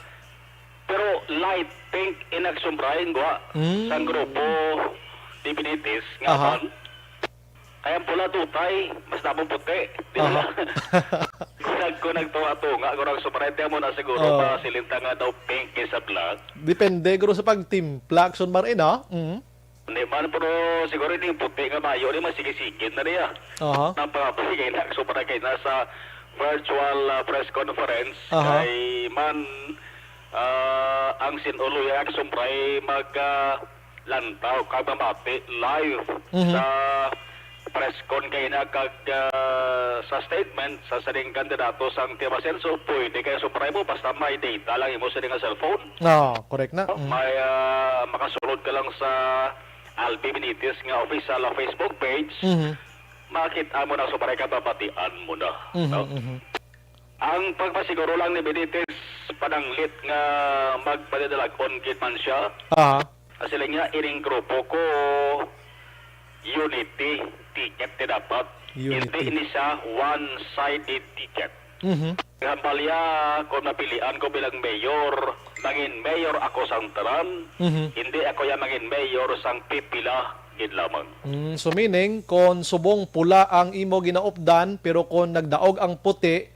pero light pink in Action Bray ang gwa Mm. sang grupo ni Benitez nga Aha. man. Kay ang pula dutay, mas damong puti. Di ba? Aha. Bisag ko nagtunga-tunga, ko nagsubrete mo na siguro, Oo. Masiling ta nga daw pink is a black. Depende, guro, sa pagtimpla, Action Bray, no? Mm. Hindi man, pero siguro yung puti nga mayo, di masigisigin na niya. Aha. Nang pangapigay na, Action Bray, kay nasa virtual, ah, press conference, Aha. kay man, ah, ang sinulo yung Action Bray mag, ah, lantaw kag mamati live Mhm. sa press con kay na kag, ah, sa statement sa sining kandidato sang Team Asenso, pwede kay sumbray mo basta may data lang imo sa nga cellphone. No, correct na. No? Mm. May, ah, makasulod ka lang sa Albi Benitez nga official, ah, Facebook page. Mhm. Makita mo na, sumbray ka, babatian mo na. Mhm, No? mhm. Ang pagpasiguro lang ni Benitez, pananglit nga magpadadalag-on gid man siya. Aha. Kasi lang niya, ining grupo ko, unity ticket ti dapat. Unity. Hindi ini siya one-sided ticket. Mhm. Hambal ya, kung napilian ko bilang mayor, mangin mayor ako sang tanan, Mhm. hindi ako ya mangin mayor sang pipila gid lamang. Mm, so meaning, kung subong pula ang imo ginaupdan, pero kung nagdaog ang puti,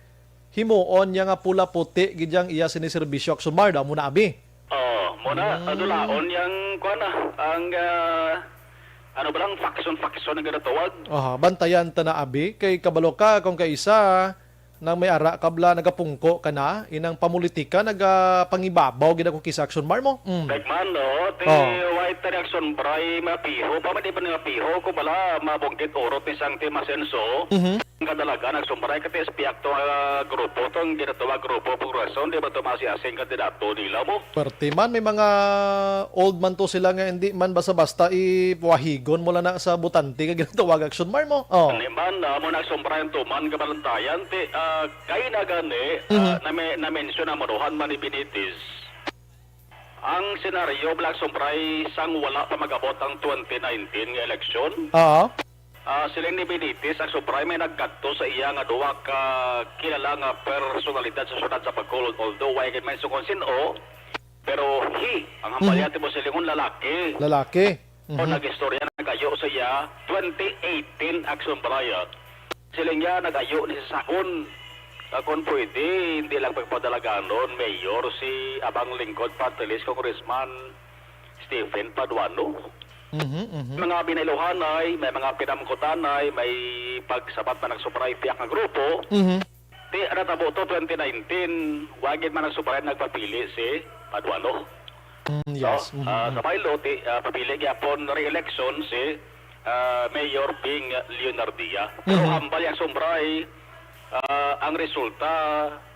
himuon niya nga pula puti gid yang iya siniserbisyo, Action Bray, amo na abi. Oh, mo na, Mm. adulaon yang kuan na, ang, ah, ano ba lang, faction-faction ang ginatawag? Aha, bantayan ta na abi, kay kabalo ka kung kaisa nang may ara ka bala nagapungko ka na, inang pamulitika nagapangibabaw gid ako kisa, Action Bray, mo. Mm. Kag man, no, ti Oh. White Reaction Bray mapiho, pa man di pa nga piho, kung bala mabungkit urot ni sang Team Asenso. Mhm. Kadalagan nagsumbray ka ti S P Act to, ah, grupo to, ang ginatawag Grupo Progreso, di ba to masi-asing kandidato nila mo? Perte man, may mga old man to sila nga hindi man basta-basta iwahigon mo lang na sa botante nga ginatawag Action Bray mo. Oh. Hindi man, ah, mo nagsumbray ang tuman kabalantayan, ti, ah, kay na gani, ah, Mhm. na may, na-mention ang manuhan man ni Benitez. Ang senaryo, Black Sumbray, sang wala pa mag-abot ang twenty nineteen nga eleksyon, Oo. ah, siling ni Benitez, ang Sumbray may nagkadto sa iya nga duha ka kilala nga personalidad sa siyudad sa Bacolod. Although, wala gid may sukon sin-o, pero he, ang Mhm. hambalyate mo silingon lalaki. Lalaki. O Mhm. nag-istorya, nag-ayo sa iya, twenty eighteen, Action Baraya. Siling niya, nag-ayo ni sa sakon. Ah, kung pwede, hindi lang pagpadalaganon, Mayor, si Abang Lingkod Party List, Congressman Stephen Paduano. Mhm, mhm. Mga binailohanay, may mga pinamkutanay, may pagsabat na nagsubaray piyak nga grupo. Mhm. Ti, natabo to twenty nineteen, wa gid man nagsubaray nagpapili si Paduano. Mm, No? yes. Mhm, Ah, mhm. Sa Bailo, ti, ah, papili gyapon re-election si, ah, Mayor Bing Leonardia. Pero Mhm. hambal yang sumbray, ah, ang resulta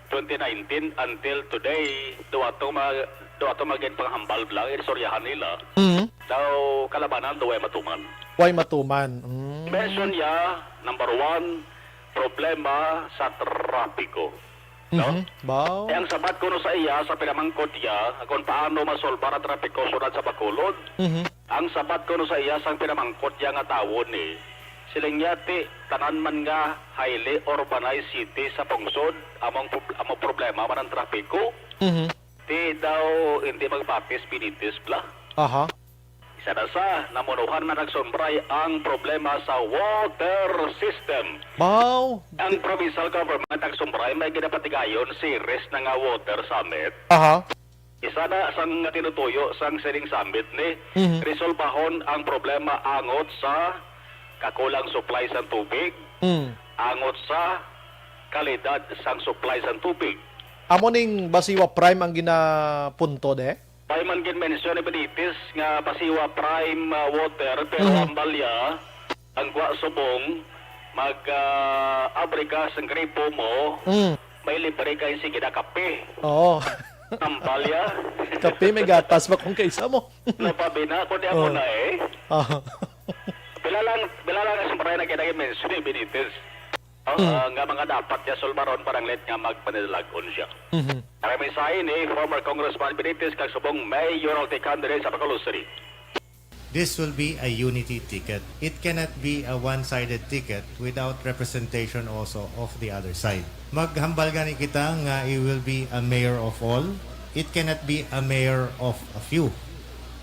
twenty nineteen until today, daw ato ma-, daw ato magin panghambal lang, istoryahan nila. Mhm. daw kalabanan daw way matuman. Way matuman. Mm. Mention niya, number one, problema sa trapiko. No? Mhm. Baw. Eh, ang sabat kuno sa iya, sa pinamangkot niya, kung paano masolbar ang trapiko sulod sa Bacolod, Mhm. ang sabat kuno sa iya, sang pinamangkot niya nga tawo ni, siling niya, "Ti, tanan man nga highly urbanized city sa pungsod, among prob-, among problema man ang trapiko." Mhm. Ti daw hindi magbatis Benitez bala. Aha. Isa na sa namunuhan man nagsumbray ang problema sa water system. Baw. Ang provincial government nagsumbray may ginapatigayon series na nga water summit. Aha. Isa na sang tinutuyo sang sining summit ni Mhm. resolbahon ang problema angot sa kakulang supply sang tubig, Mm. angot sa kalidad sang supply sang tubig. Amo ning Basiwa Prime ang ginapunto, de? May man gid mention ni Benitez nga Basiwa Prime, ah, water, pero Mm. ang balya, ang gwa subong, mag, ah, abri ka sang gripo mo, Mm. may libre ka, sige na, kape. Oo. Ang balya. Kape, may gatas pa kung kaisa mo. Napabina ko di ako Oh. na eh. Ah. Bila lang, bila lang ang sumbray na kaya mention ni Benitez. Oh, Mm. ah, nga mga dapat niya sulbaron para ang let nga magpanilagon siya. Mhm. Ang mensahe ni former Congressman Benitez kag subong mayoral candidate sa Bacolod City. This will be a unity ticket. It cannot be a one-sided ticket without representation also of the other side. Maghambal gani kita nga it will be a mayor of all. It cannot be a mayor of a few.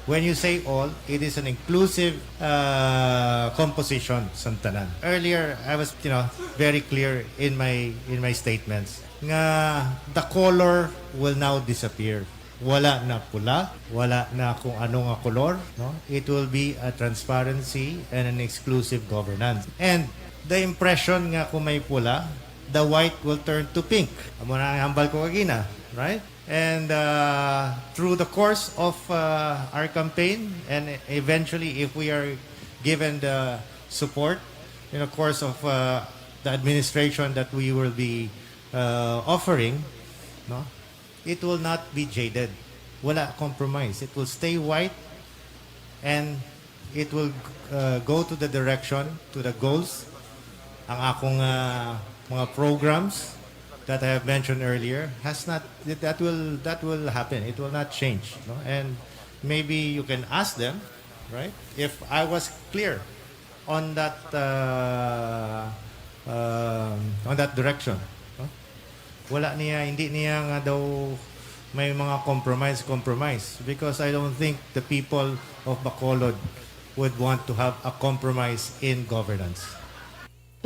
When you say all, it is an inclusive, uh, composition sang tanan. Earlier, I was, you know, very clear in my, in my statements nga the color will now disappear. Wala na pula, wala na kung ano nga kolor, no? It will be a transparency and an exclusive governance. And the impression nga kung may pula, the white will turn to pink. Amo na ang hambal ko kagina, right? And, uh, through the course of, uh, our campaign, and eventually, if we are given the support in the course of, uh, the administration that we will be, uh, offering, no, it will not be jaded. Wala compromise. It will stay white and it will, uh, go to the direction, to the goals. Ang akong, uh, mga programs that I have mentioned earlier has not, that, that will, that will happen. It will not change, no? And maybe you can ask them, right? If I was clear on that, uh, um, on that direction, no? Wala niya, hindi niya nga daw may mga compromise, compromise, because I don't think the people of Bacolod would want to have a compromise in governance.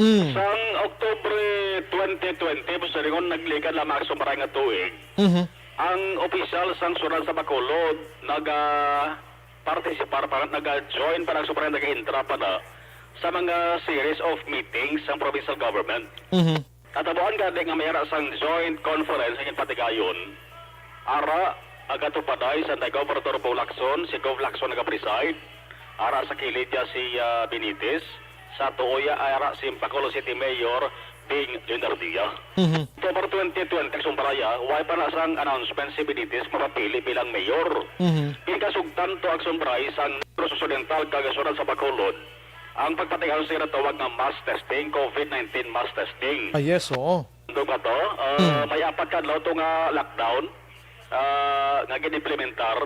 Mm. Sang October twenty twenty, basta ringon, naglikan lamang sa maray nga tuig. Mhm. Ang opisyal sang syudad sa Bacolod naga-partisipar pa, naga-join pa, nagsubaray, naga-intra pa na sa mga series of meetings sang provincial government. Mhm. Natabuan gani nga may ara sang joint conference nga ginpatigayon. Ara, agatupaday sa Governor Bong Lacson, si Gov Lacson nagapreside. Ara sa kilid niya si, ah, Benitez. Sa tuoy, ara si Bacolod City Mayor Bing Leonardia. Mhm. October twenty twenty, sumbraya, way pa na sang announcement si Benitez mapapili bilang mayor. Mhm. Ginasugtan to ang sumbray sang Negros Occidental kag syudad sa Bacolod ang pagpatigayon sa ginatawag nga mass testing, covid nineteen mass testing. Ah, yes, oo. Tandog ka to, ah, Hmm. may apat ka adlaw to nga lockdown, ah, nga gin-implementar.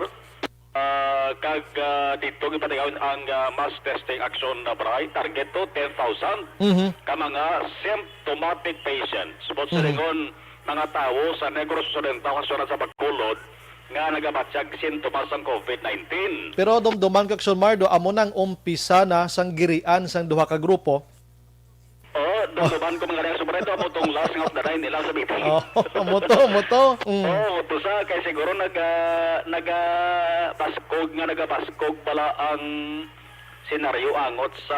Ah, kag, ah, dito gipatigayon ang, ah, mass testing action na bray. Target to ten thousand Mhm. ka mga symptomatic patients. But sa Mhm. lingon, mga tawo sa Negros Occidental, sa syudad sa Bacolod, nga nagabatyag sintomas sang covid nineteen. Pero dumduman, Kag Sir Mardo, amo nang umpisa na sang girian sang duha ka grupo. Oo, dumduman ko mga nang sumareto, amo tong last nga of the nine nila sa meeting. Oh, amo to, amo to. Mm. Oo, to sa kay siguro naga-, nagabaskog nga nagabaskog pala ang senaryo angot sa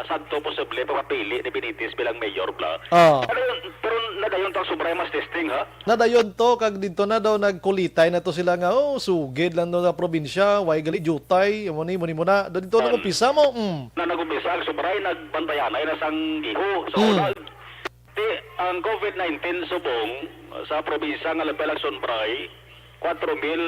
sadto posible pagpapili ni Benitez bilang mayor bala. Ah. Pero, pero nadayon to ang sobra mas testing, ha? Nadayon to, kag dito na daw nagkulitay na to sila nga, "Oh, sugid lang daw sa probinsya, way gali, jutay, amo ni, mo ni mo na." Daw dito Um, nag-umpisa mo, mm. Na nag-umpisa ang sobra, nagbantayanay na sang giho, sa Mm. ulag. Ti, ang covid nineteen subong sa probinsya nga labi lang sunbray, Kwatro mil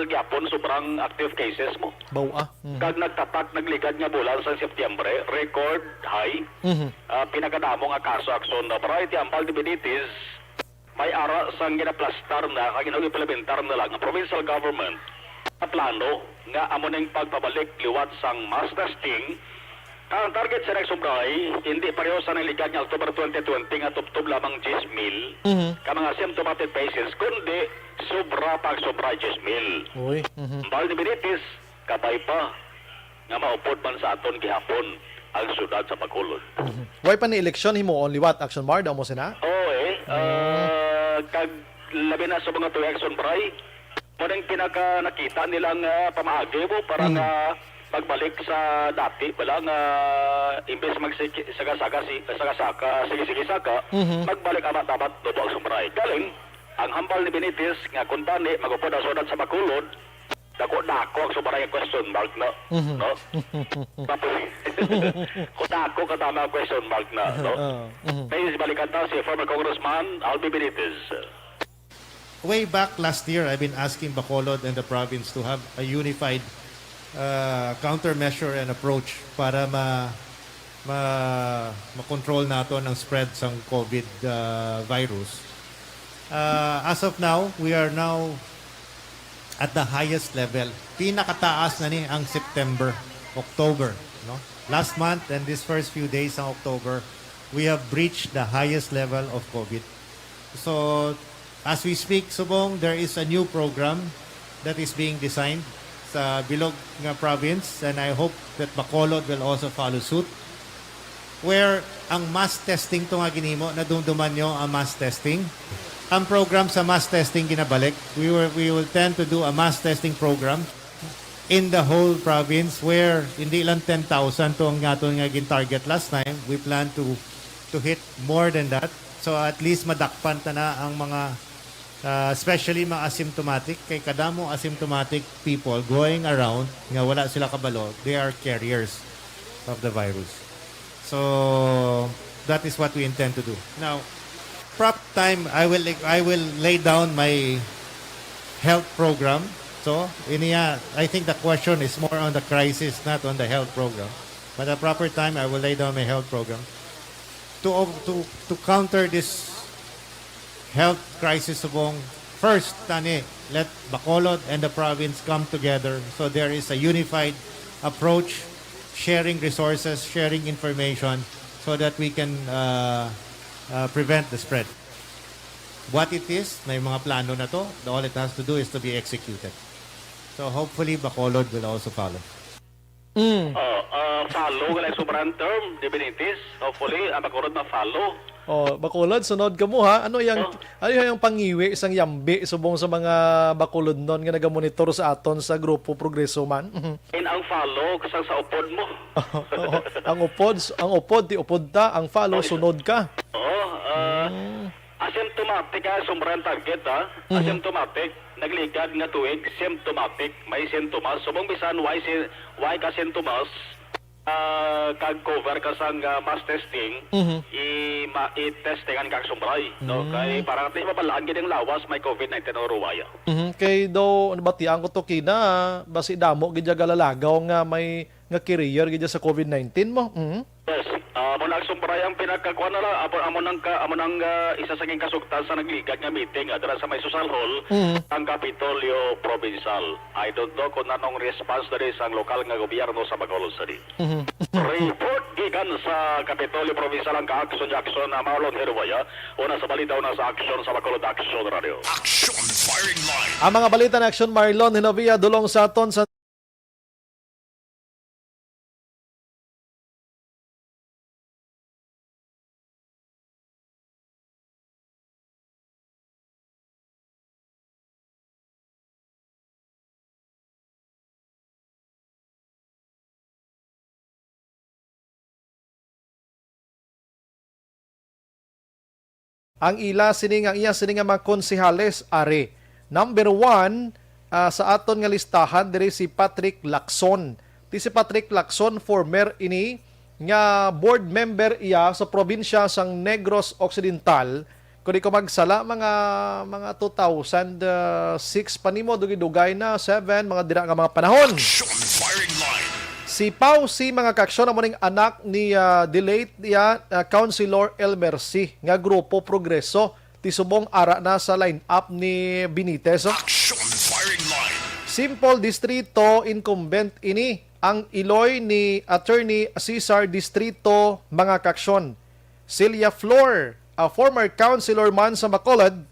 gyapon sobrang active cases mo. Bawa. Mhm. Kag nagtatak, nagligad nga bulan sa Setyembre, record high. Mhm. Ah, pinakadamo nga kaso akson na, pero iti ambal ni Benitez, may ara sang ginaplastar na kag gina-implementar na lang ang provincial government nga plano nga amo ning pagpabalik liwat sang mass testing. Ang target sa next Sobray, hindi pareho sa nangligad nga October twenty twenty nga tubtob lamang diyes mil Mhm. ka mga symptomatic patients, kundi sobra pa ang sobra, diyes mil. Uy. Mhm. Ambal ni Benitez, kabay pa nga maupod man sa aton gihapon ang syudad sa Bacolod. Mhm. Way pa ni eleksyon himuon liwat, Action Bar, daw mo sina? Oo, eh. Mm. Ah, kag labi na sa mga tuig, Action Bray, mo nang pinaka nakita nilang, ah, pamaagi mo para Mhm. nga magbalik sa dati, bala nga imbes magsigi-, saga-saga, si-, saga-saga, sige-sige saga, Mhm. magbalik amat-amat tubo, Action Bray. Galing, ang hambal ni Benitez nga kung tani, magupod ang syudad sa Bacolod, dako-dako ang sobra nga question mark na, Mhm. no? Tapos, kung dako ka tama ang question mark na, no? Oo, mhm. Kaya balikan ta si former Congressman Albi Benitez. Way back last year, I've been asking Bacolod and the province to have a unified, uh, countermeasure and approach para ma-, ma-, ma-control nato ang spread sang COVID, uh, virus. Uh, as of now, we are now at the highest level. Pinakataas na ni ang September, October, no? Last month and this first few days ng October, we have breached the highest level of COVID. So, as we speak, subong, there is a new program that is being designed sa bilog nga province, and I hope that Bacolod will also follow suit, where ang mass testing to nga ginhimo, nadumduman nyo ang mass testing? Ang program sa mass testing ginabalik. We will, we will tend to do a mass testing program in the whole province, where hindi lang ten thousand to ang aton nga gin-target last time. We plan to, to hit more than that. So at least madakpan ta na ang mga, ah, especially mga asymptomatic, kay kadamo asymptomatic people going around nga wala sila kabalo, they are carriers of the virus. So that is what we intend to do. Now, prop time, I will, I will lay down my health program. So, iniya, I think the question is more on the crisis, not on the health program. But at proper time, I will lay down my health program. To, to, to counter this health crisis, subong, first, tani, let Bacolod and the province come together so there is a unified approach, sharing resources, sharing information, so that we can, uh, uh, prevent the spread. What it is, may mga plano na to. All it has to do is to be executed. So hopefully, Bacolod will also follow. Mm. Oh, ah, follow ka lang sobrang term, Divinities. Hopefully, ang Bacolod ma-follow. Oh, Bacolod, sunod ka mo, ha? Ano yang, Oh. ano yang pangiwi sang yambi subong sa mga Bacolodnon nga nagamonitor sa aton sa Grupo Progreso man? Mhm. In ang follow, kasang sa upod mo. Oo, ang upod, ang upod, di upod ta, ang follow, Oh, is- sunod ka. Oo, ah, Mm. Asymptomatic, ah, sobrang target, ah. Mhm. Asymptomatic, nagligad nga tuig, symptomatic, may sintomas. So, kung bisan, why si-, why ka sintomas, ah, kag cover ka sang, ah, mass testing, Mhm. i-, ma-, i-testingan ka sumbray, no? Mm. Kay para ti mabalaan gid ang lawas, may COVID nineteen o ruwaya. Mhm. Kay daw, nabatian ko to kina, basi damo gid ya galalagaw nga may, nga carrier gid ya sa COVID nineteen mo. Mhm. Yes. Ah, amo na ang sumbray ang pinakakuan na lang. Amo, amo nang ka-, amo nang, ah, isa sa king kasugtan sa nagligad nga meeting, ah, dira sa may Social Hall, Mhm. ang Kapitolyo Provincial. I don't know kung anong response diri sa lokal nga gobyerno sa Bacolod City. Mhm. Report gikan sa Kapitolyo Provincial ang ka-action, action na Marlon Herboya. Una sa balita, una sa action sa Bacolod Action Radio. Action Firing Line. Ang mga balita na Action Marlon Hinovia, dulong sa aton sa Ang ila sini nga, iya sini nga mga konsehales, ari. Number one, ah, sa aton nga listahan diri si Patrick Lacson. Ti si Patrick Lacson, former ini nga board member iya sa probinsya sang Negros Occidental, Kung di ko magsala, mga, mga two thousand six pa nimo, dugay-dugay na, seven, mga dira nga mga panahon. Action firing line. Si Pau C, mga kaaksyon, amo ning anak ni, ah, the late, ya, ah, Councilor Elmer C, nga grupo Progreso, ti subong ara na sa lineup ni Benitez, oh. Action firing line. Simple Distrito incumbent ini, ang Iloy ni Attorney Cesar Distrito, mga kaaksyon. Celia Flor, a former councilor man sa Bacolod,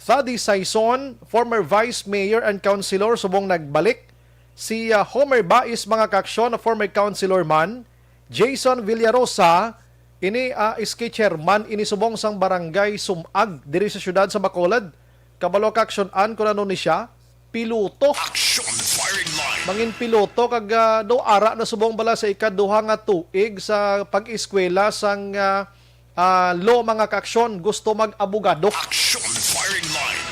Thady Saison, former vice mayor and councilor, subong nagbalik. Si, ah, Homer Bais, mga kaaksyon, a former councilor man. Jason Villarosa, ini, ah, S K chairman, ini subong sang barangay Sumag, diri sa siyudad sa Bacolod. Kabalo, kaaksyon-an, kung ano ni siya? Piloto. Action firing line. Mangin piloto kag, ah, do ara na subong bala sa ikaduha nga tuig sa pag-eskwela sang, ah, ah, law, mga kaaksyon, gusto mag-abogado. Action firing line.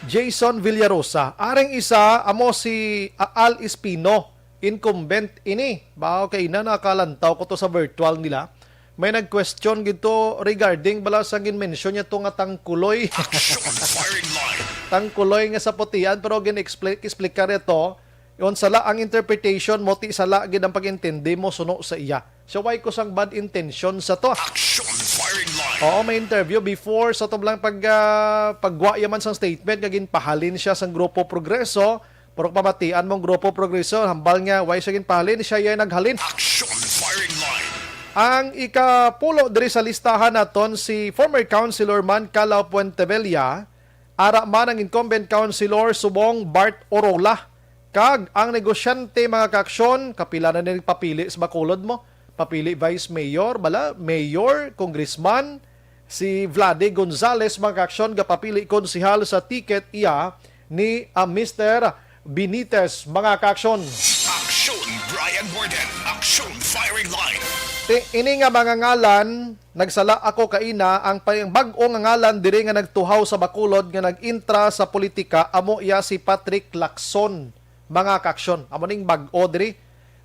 Jason Villarosa. Aring isa, amo si, ah, Al Espino. Incumbent ini. Bao kay ina, nakalantaw ko to sa virtual nila. May nag-question gid to regarding bala sa gin-mention niya to nga tangkuloy. Action firing line. Tangkuloy nga sa putian, pero gin-explain, explicar niya to. Yun, sala ang interpretation mo, ti sala gid ang pag-intindi mo suno sa iya. So, why ko sang bad intention sa to? Action firing line. Oo, may interview before sa tublang pag, ah, paggwa yaman sang statement nga ginpahalin siya sang Grupo Progreso. Pero pamatian mong Grupo Progreso, hambal nga, why siya ginpahalin? Siya yay naghalin. Action firing line. Ang ikapulo diri sa listahan naton si former councilor man Calao Puentevilla, ara man ang incumbent councilor subong Bart Orola, kag ang negosyante, mga kaaksyon, kapila na ni nagpapili sa Bacolod mo? Papili vice mayor, bala, mayor, congressman, si Vlade Gonzales, mga kaaksyon, gapapili konsehal sa ticket iya ni, ah, Mister Benitez, mga kaaksyon. Action, Brian Warden. Action, firing line. Ti-, ini nga mga ngalan, nagsala ako kaina, ang pa-, ang bag-o nga ngalan diri nga nagtuhaw sa Bacolod nga nag-intra sa politika, amo iya si Patrick Lacson, mga kaaksyon. Amo ning bag-o diri.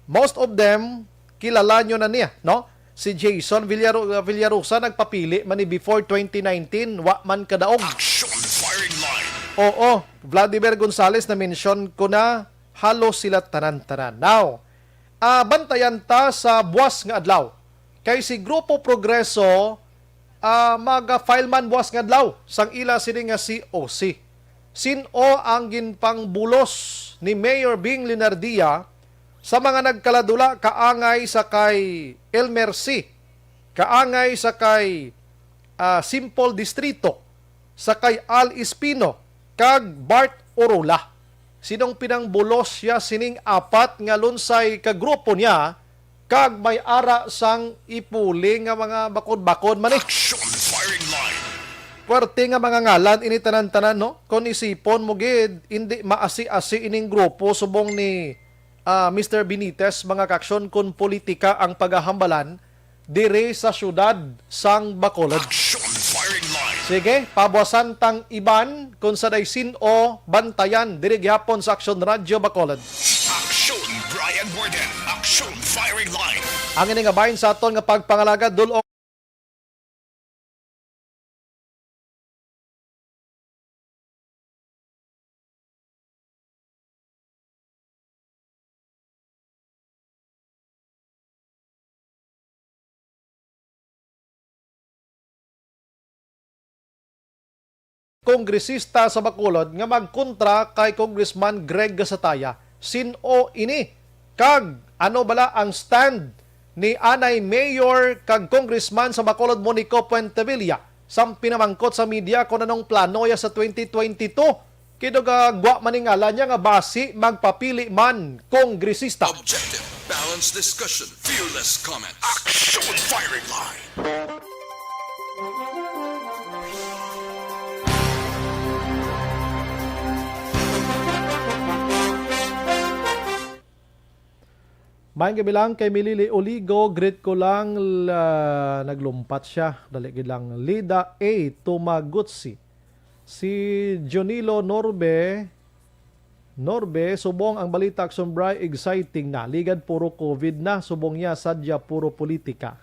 Most of them, kilala nyo na niya, no? Si Jason Villaro-, Villarosa nagpapili man ni before twenty nineteen, wa man kadaog. Action firing line. Oo, Vladimir Gonzales na mention ko na, halos sila tanan-tanan. Now, ah, bantayan ta sa buwas nga adlaw. Kay si Grupo Progreso, ah, mag-file man buwas nga adlaw sang ila sini nga C O C. Sin-o ang ginpangbulos ni Mayor Bing Leonardia sa mga nagkaladula kaangay sa kay Elmer C, kaangay sa kay, ah, Simple Distrito, sa kay Al Espino, kag Bart Orula? Sinong pinangbulos siya sining apat nga lunsay ka grupo niya kag may ara sang ipuli nga mga bakod-bakod man eh. Action firing line. Puwerte nga mga ngalan ini tanan-tanan, no? Kon isipon mo gid, indi maasi-asi ining grupo subong ni, ah, Mister Benitez, mga kaaksyon, kon politika ang pagahambalan diri sa siyudad sang Bacolod. Action firing line. Sige, pabuasan tang iban kon sa day sin-o, bantayan diri gihapon sa Action Radio Bacolod. Action, Brian Warden. Action firing line. Ang ini nga bahin sa aton nga pagpangalagad, dul-ong kongresista sa Bacolod nga magkontra kay Congressman Greg Gasataya. Sin-o ini? Kag ano bala ang stand ni anay mayor kag congressman sa Bacolod, Monico Puentevilla, sang pinamangkot sa media kon anong plano niya sa twenty twenty-two? Kay daw gagwa man ni ngalan niya nga basi magpapili man kongresista. Objective, balanced discussion, fearless comment. Action firing line. Maayong gabi lang kay Milili Oligo, greet ko lang, la-, naglumpat siya, dali gid lang. Lida A Tumagutsi. Si Jonilo Norbe, Norbe, subong ang balita, Action Bri, exciting na. Ligad puro covid na, subong niya, sadya puro politika.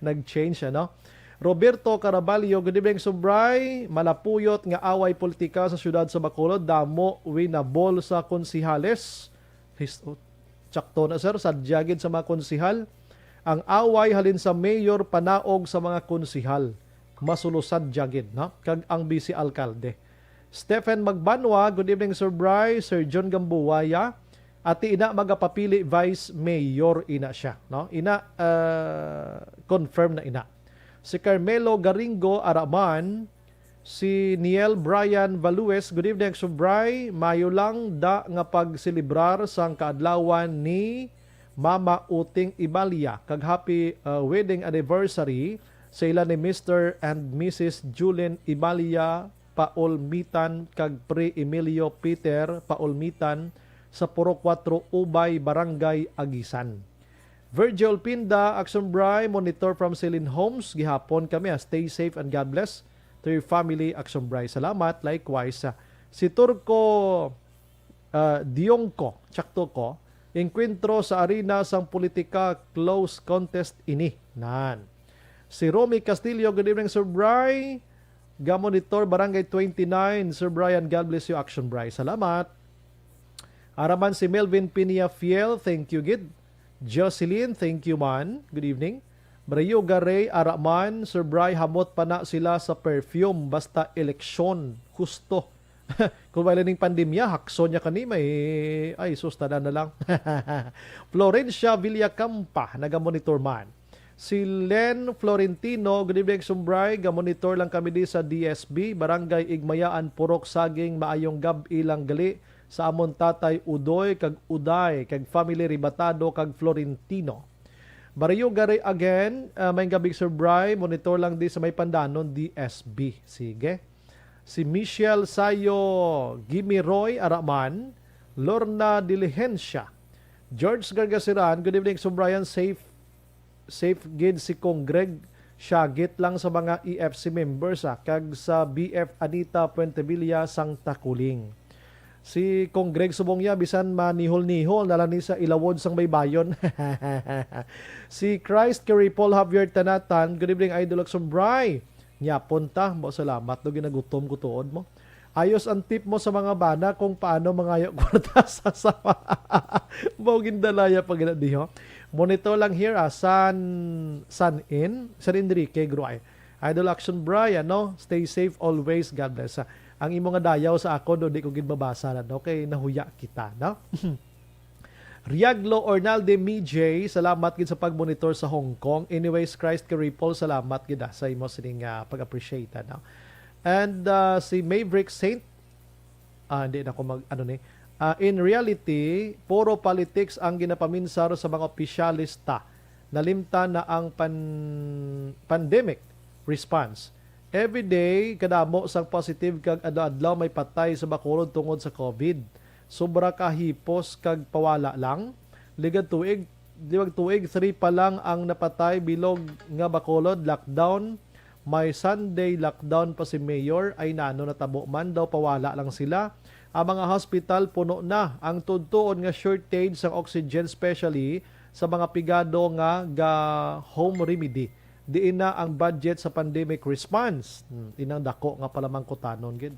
Nag-change, ano? Roberto Caraballo, good evening, Subray. Malapuyot nga away politika sa siyudad sa Bacolod, damo winabol sa konsihales. His-, oh, tsakto na, sir, sadya gid sa mga konsihal. Ang away halin sa mayor panaog sa mga konsihal. Masulo sadya gid, no? Kag ang vice alkalde. Stephen Magbanwa, good evening, Sir Bry, Sir John Gambuaya. Ati ina magapapili vice mayor ina siya, no? Ina, ah, confirm na ina. Si Carmelo Garingo Araman, si Niel Brian Values, good evening, Sir Bry. Mayo lang da nga pagselebrar sang kaadlawan ni Mama Uting Ibalia, kag happy, ah, wedding anniversary sa ila ni Mister and Missus Julin Ibalia Paulmitan kag Pre Emilio Peter Paulmitan sa Purok Kuwatro Ubay, Barangay Agisan. Virgil Pinda, Action Bry, monitor from Celine Homes. Gihapon kami, ah. Stay safe and God bless to your family, Action Bry. Salamat. Likewise, ah, si Turco, ah, Diongco, tsakto ko, engkwentro sa arena sang politika, close contest ini. Nan. Si Romy Castillo, good evening, Sir Bry. Gamonitor, Barangay twenty-nine. Sir Brian, God bless you, Action Bry. Salamat. Araman si Melvin Pinia Fiel, thank you gid. Jocelyn, thank you man. Good evening. Brayuga Ray, Araman, Sir Bry, hamot pa na sila sa perfume, basta eleksyon, husto. Kung wala ning pandemya, hakson niya kani, may, ay, sus, tanan na lang. Florencia Villacampa, nagamonitor man. Si Len Florentino, good evening, Sumbray. Gamonitor lang kami di sa D S B, Barangay Igmayaan, Purok Saging. Maayong gab-i lang gali sa amon Tatay Udoy kag Uday, kag family Ribatado kag Florentino. Barrio Gary again, ah, may gabi, Sir Bry. Monitor lang di sa may Pandanon, D S B. Sige. Si Michelle Sayo Gimiroy Araman, Lorna Diligencia, George Gargasiran, good evening, Sir Brian. Safe, safe gid si Kong Greg. Syagit lang sa mga E F C members, ah, kag sa B F Anita Puentevilla sang Takuling. Si Kong Greg subong niya, bisan manihol-nihol na lang ni sa ilawod sang baybayon. Si Christ Carey Paul Javier Tanatan, good evening, Idol Action Bry. Nyapon ta, mo salamat, no, ginagutom ko tuod mo. Ayos ang tip mo sa mga bana kung paano mangayo kwarta sa asawa. Mo gindalaya pa gina diho. Monitor lang here, ah, San, San In, San Enrique, Gruay. Idol Action Bry, ano? Stay safe always. God bless. Ah, ang imo nga dayaw sa ako, do, di ko gid mabasa na, no? Kay nahuya kita, no? Riaglo Ornalde Mijay, salamat gid sa pagmonitor sa Hong Kong. Anyways, Christ Carey Paul, salamat gid, ah, sa imo sining, ah, pag-appreciate, no? And, ah, si Maverick Saint, ah, hindi na ako mag, ano ni. Ah, in reality, puro politics ang ginapaminsar sa mga opisyalista. Nalimtan na ang pan-, pandemic response. Every day, kadamo sang positive kag adlaw-adlaw may patay sa Bacolod tungod sa COVID. Sobra ka hipos kag pawala lang. Ligad tuig, liwag tuig, three pa lang ang napatay, bilog nga Bacolod, lockdown. May Sunday lockdown pa si Mayor. Ay nano, natabo man daw, pawala lang sila. Ang mga hospital puno na. Ang tudtuon nga shortage sang oxygen, especially sa mga pigado nga ga home remedy. Diin na ang budget sa pandemic response? Hmm, inang dako nga palamangkutanon gid.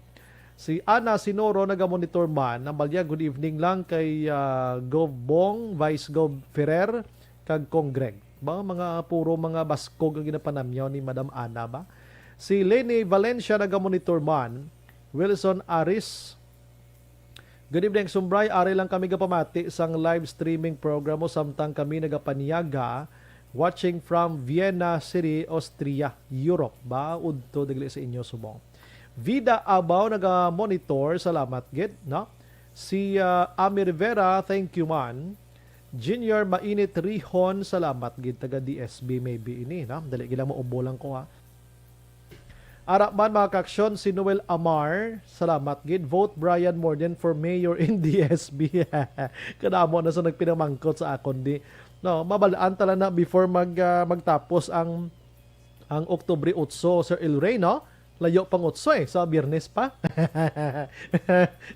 Si Ana Sinoro nagamonitor man. Ang balya, good evening lang kay, ah, Gov Bong, Vice Gov Ferrer, kag Cong Greg. Ba, mga puro mga baskog ang ginapanamyaw ni Madam Ana ba? Si Leni Valencia nagamonitor man. Wilson Aris, good evening, Sumbray. Ari lang kami gapamati sang live streaming program mo samtang kami nagapanyaga, watching from Vienna City, Austria, Europe. Ba, udto dagli sa inyo subong. Vida Abaw naga-monitor, salamat gid, no? Si, ah, Ami Rivera, thank you man. Junior Mainit Rihon, salamat gid, taga D S B maybe ini, no? Dali gid lang maubo lang ko, ha. Ara man, mga kaaksyon, si Noel Amar, salamat gid. Vote Brian Morden for mayor in D S B. Kadamo na sa nagpinamangkot sa akon di. No, mabalaan tala na before mag, ah, magtapos ang, ang Oktubre otso, Sir El Rey, no? Layo pang otso eh, sa Biyernes pa.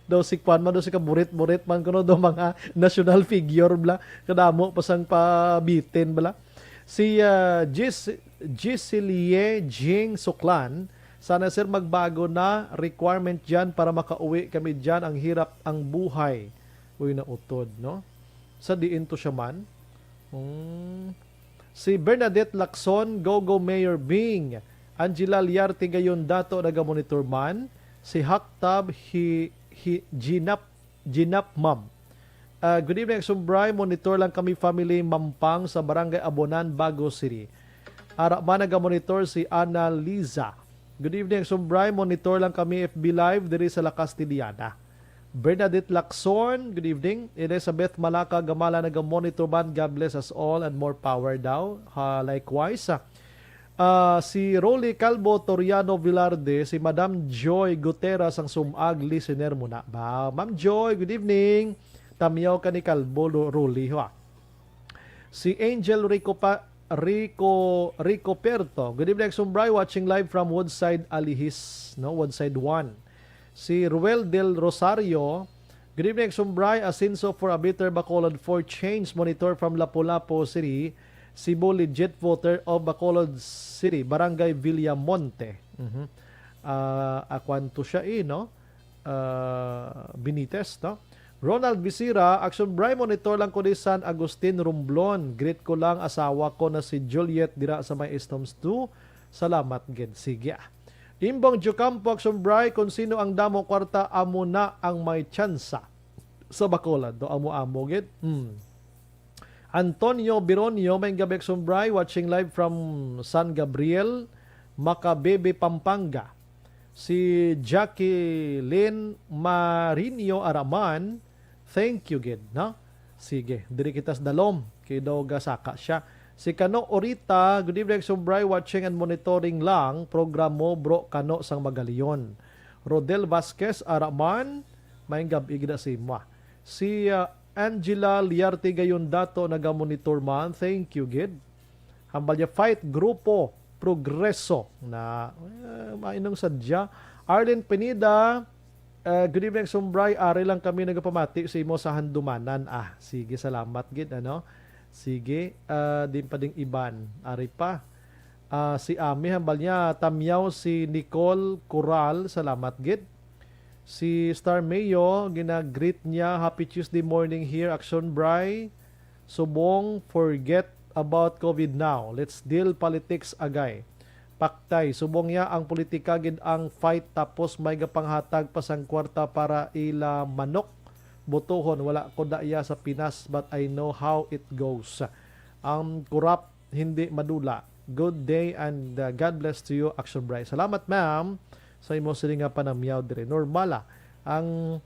Daw si kwan man, daw si kaburit-burit man kuno, daw mga national figure bla. Kadamo pa sang pabitin bla. Si, ah, Gis-, Gisilie Jing Suklan, "Sana, sir, magbago na requirement dyan para makauwi kami dyan. Ang hirap ang buhay." Uy, nautod, no? Sa diin to siya man? Hmm. Si Bernadette Lacson, "Go, go, Mayor Bing." Angela Liarte gayon dato nagamonitor man. Si Haktab hi, hi, Jinap, Jinap, ma'am. Ah, good evening, Action Bri. Monitor lang kami, family Mampang sa Barangay Abonan, Bago City. Ara man nagamonitor si Ana Liza. Good evening, Action Bri. Monitor lang kami F B Live diri sa La Castellana. Bernadette Lacson, good evening. Elizabeth Malaka Gamala nagamonitor man. God bless us all and more power daw. Ha, likewise. Ah, si Rolly Calvo Toriano Velarde, si Madam Joy Gutera sang Sumag, listener mo na ba? Ma'am Joy, good evening. Tamyaw ka ni Calvo Ro-, Rolly, ha? Si Angel Rico pa, Rico, Rico Perto. Good evening, Action Bri, watching live from Woodside, Alihis, no? Woodside one. Si Ruel Del Rosario, "Good evening, Action Bri. Asenso for a better Bacolod for change. Monitor from Lapu-Lapu City, Cebu, legit voter of Bacolod City, Barangay Villamonte." Mhm. Ah, akwan to siya, eh, no? Ah, Benitez, no? Ronald Visira, "Action Bri, monitor lang ko di San Agustin, Romblon. Greet ko lang asawa ko na si Juliet dira sa may Istoms two. Salamat gid." Sige, ah. Imbong Jocampo, "Action Bri, kung sino ang damo kwarta, amo na ang may tsansa sa Bacolod." To, amo-amo gid. Hmm. Antonio Bironio, "Maayong gabi, Action Bri, watching live from San Gabriel, Macabebe, Pampanga." Si Jacqueline Marinio Araman, "Thank you gid, no?" Sige, diri kita sa dalom. Kay daw gasaka siya. Si Kano Orita, "Good evening, Action Bri, watching and monitoring lang program mo, bro, Kano sang Magalion." Rodel Vasquez Araman, "Maayong gab-i gid sa imo." Si, ah, Angela Liarte gayon dato nagamonitor man. Thank you gid. Hambal niya, "Fight Grupo Progreso." Na, eh, mainong sadya. Arlene Pineda, eh, "Good evening, Action Bri. Ari lang kami nagapamati sa imo sa handumanan." Ah, sige, salamat gid, ano? Sige, ah, din pa ding iban. Ari pa. Ah, si Ami, hambal niya, tamyaw si Nicole Coral, salamat gid. Si Star Mayo, gina-greet niya, "Happy Tuesday morning here, Action Bri. Subong, forget about COVID now. Let's deal politics, agay." Paktay, subong niya ang politika gid ang fight, tapos may gapanghatag pa sang kwarta para ila manok botohon. Wala ko da iya sa Pinas, but I know how it goes. Ang corrupt hindi madula. Good day and, uh, God bless to you, Action Bri. Salamat, ma'am, sa imo sini nga panamyaw dire. Normal, ah. Ang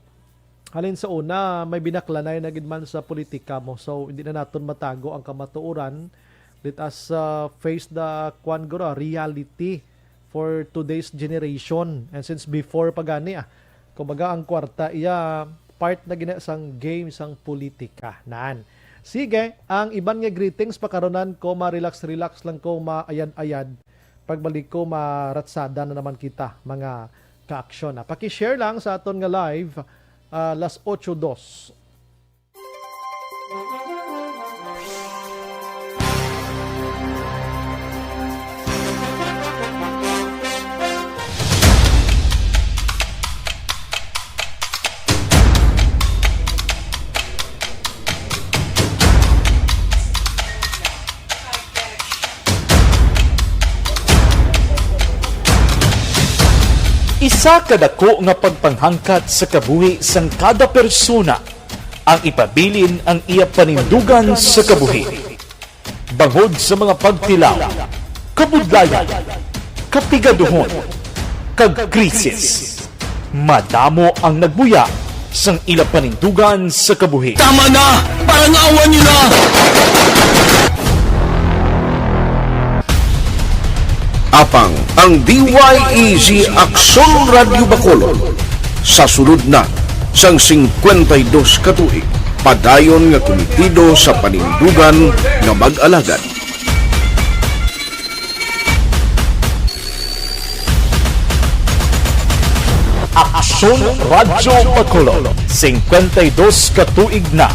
halin sa una, may binaklanay na gid man sa politika mo. So, hindi na naton matago ang kamatuoran. Let us, uh, face the, kwan, guro, reality for today's generation. And since before pa gani, ah, kumbaga, ang kwarta, iya part na gina sang game sang politika. Nan. Sige, ang iban nga greetings pakaronan ko, ma-relax-relax lang ko, maayad-ayad. Pagbalik ko, maratsada na naman kita, mga ka-aksyon. Ah, paki-share lang sa aton nga live, ah, las ocho dos. Isa ka dako nga pagpanghangkat sa kabuhi sang kada persona ang ipabilin ang iya panindugan sa kabuhi. Bangod sa mga pagtilaw, kabudlayan, kapigaduhon, kag krisis, madamo ang nagbuya sang ila panindugan sa kabuhi. Tama na! Parang awa niyo na! Apang ang D Y E G Aksyon Radyo Bacolod, sa sulod na sang singkwenta y dos ka tuig, padayon nga kumitido sa panindugan nga mag-alagad. Aksyon Radyo Bacolod, singkwenta y dos ka tuig na.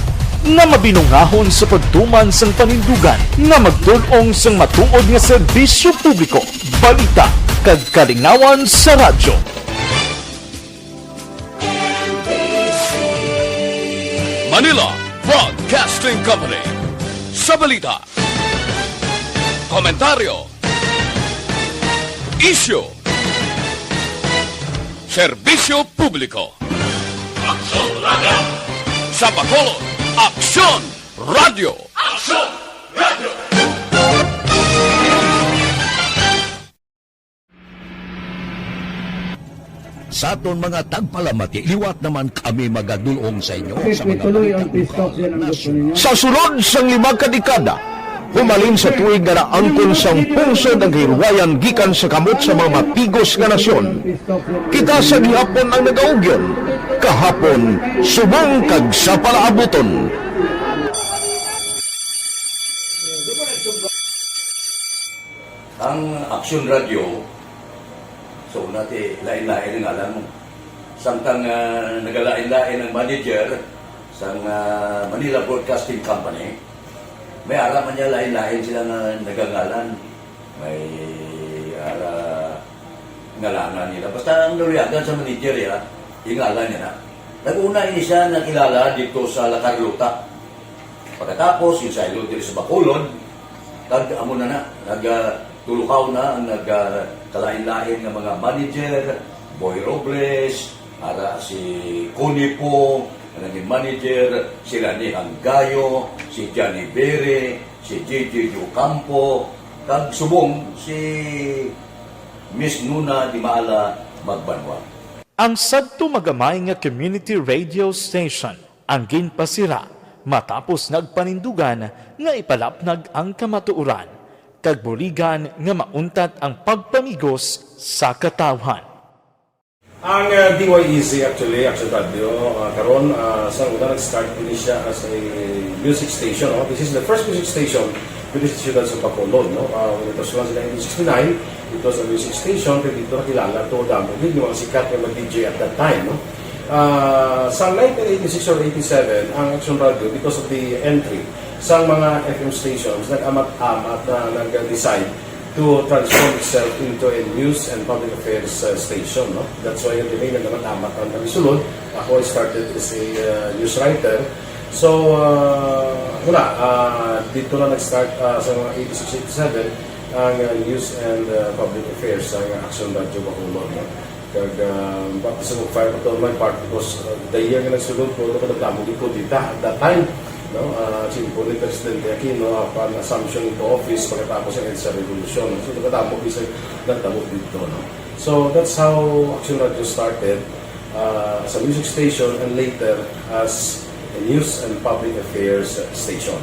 nga mabinungahon sa pagtuman sang panindugan nga magdul-ong sang matuod nga serbisyo publiko, balita, kag kalingawan sa radyo. Manila Broadcasting Company. Sa balita, komentaryo, isyu, serbisyo publiko. Aksyon Radio! Sa Bacolod, Aksyon Radio! Aksyon Radio! Sa aton mga tagpalamati, liwat naman kami magadul-ong sa inyo sa mga balita lokal. Sa sulod sang lima ka dekada, humalin sa tuig nga naangkon sang pungsod ang kahilwayan gikan sa kamot sa mga mapigos nga nasyon, kita sa gihapon ang nagaugyon, kahapon, subong kag sa palaabuton. Ang Aksyon Radio, so, una ti, lain-lain ang ngalan mo. Samtang, ah, nagalain-lain ang manager sang, ah, Manila Broadcasting Company, may ara man niya lain-lain sila nga nagangalan. May ara ngalanan nila. Basta ang naluyagan sa manager, ya, yung ngalan niya na. Nag-una ini siya nakilala dito sa La Carlota. Pagkatapos, yung sa Ilog diri sa Bacolod, kag amo na na, nag, ah, tulukaw na ang nag, ah, kalain-lain nga mga manager, Boy Robles, ara si Connie Pong, ang naging manager, si Rani Hanggayo, si Johnny Bere, si J J Ocampo, kag subong si Miss Nuna Di Maala Magbanwa. Ang sadto magamay nga community radio station ang ginpasira matapos nagpanindugan nga ipalapnag ang kamatuoran kag buligan nga mauntat ang pagpamigos sa katawhan. Ang, uh, D Y E Z actually, Action Radio, uh, karon, uh, sa una nag-start ini siya as a music station, no? This is the first music station with the siyudad sa Bacolod, no? Uh, when it was launched in nineteen sixty-nine, it was a music station, kaya dito nakilala to, damo din yung mga sikat nga mag-D J at that time, no? Ah, sa nineteen eighty-six or eighty-seven, ang Action Radio, because of the entry sa mga F M stations, nag-amat-amat na nag-decide to transform itself into a news and public affairs, uh, station, no? That's why yung nag-amat-amat ang nagsulod. Ako, I started as a, uh, news writer. So, uh, wala, uh, dito na nag-start, uh, sa mga eighty-six, eighty-seven, ang, uh, news and, uh, public affairs sa Action Radio Bacolod, no? Kag, ah, baptism of fire pa to on my part because, ah, the year nga nagsulod ko, ano ko nagdamo gid ko dita at that time, no? Ah, simple ni Presidente Aquino, upon assumption into office, pagkatapos ang EDSA Revolution. So, nagdamo gid sa nagdamo dito, no? So, that's how Action Radio started, ah, as a music station and later as a news and public affairs station.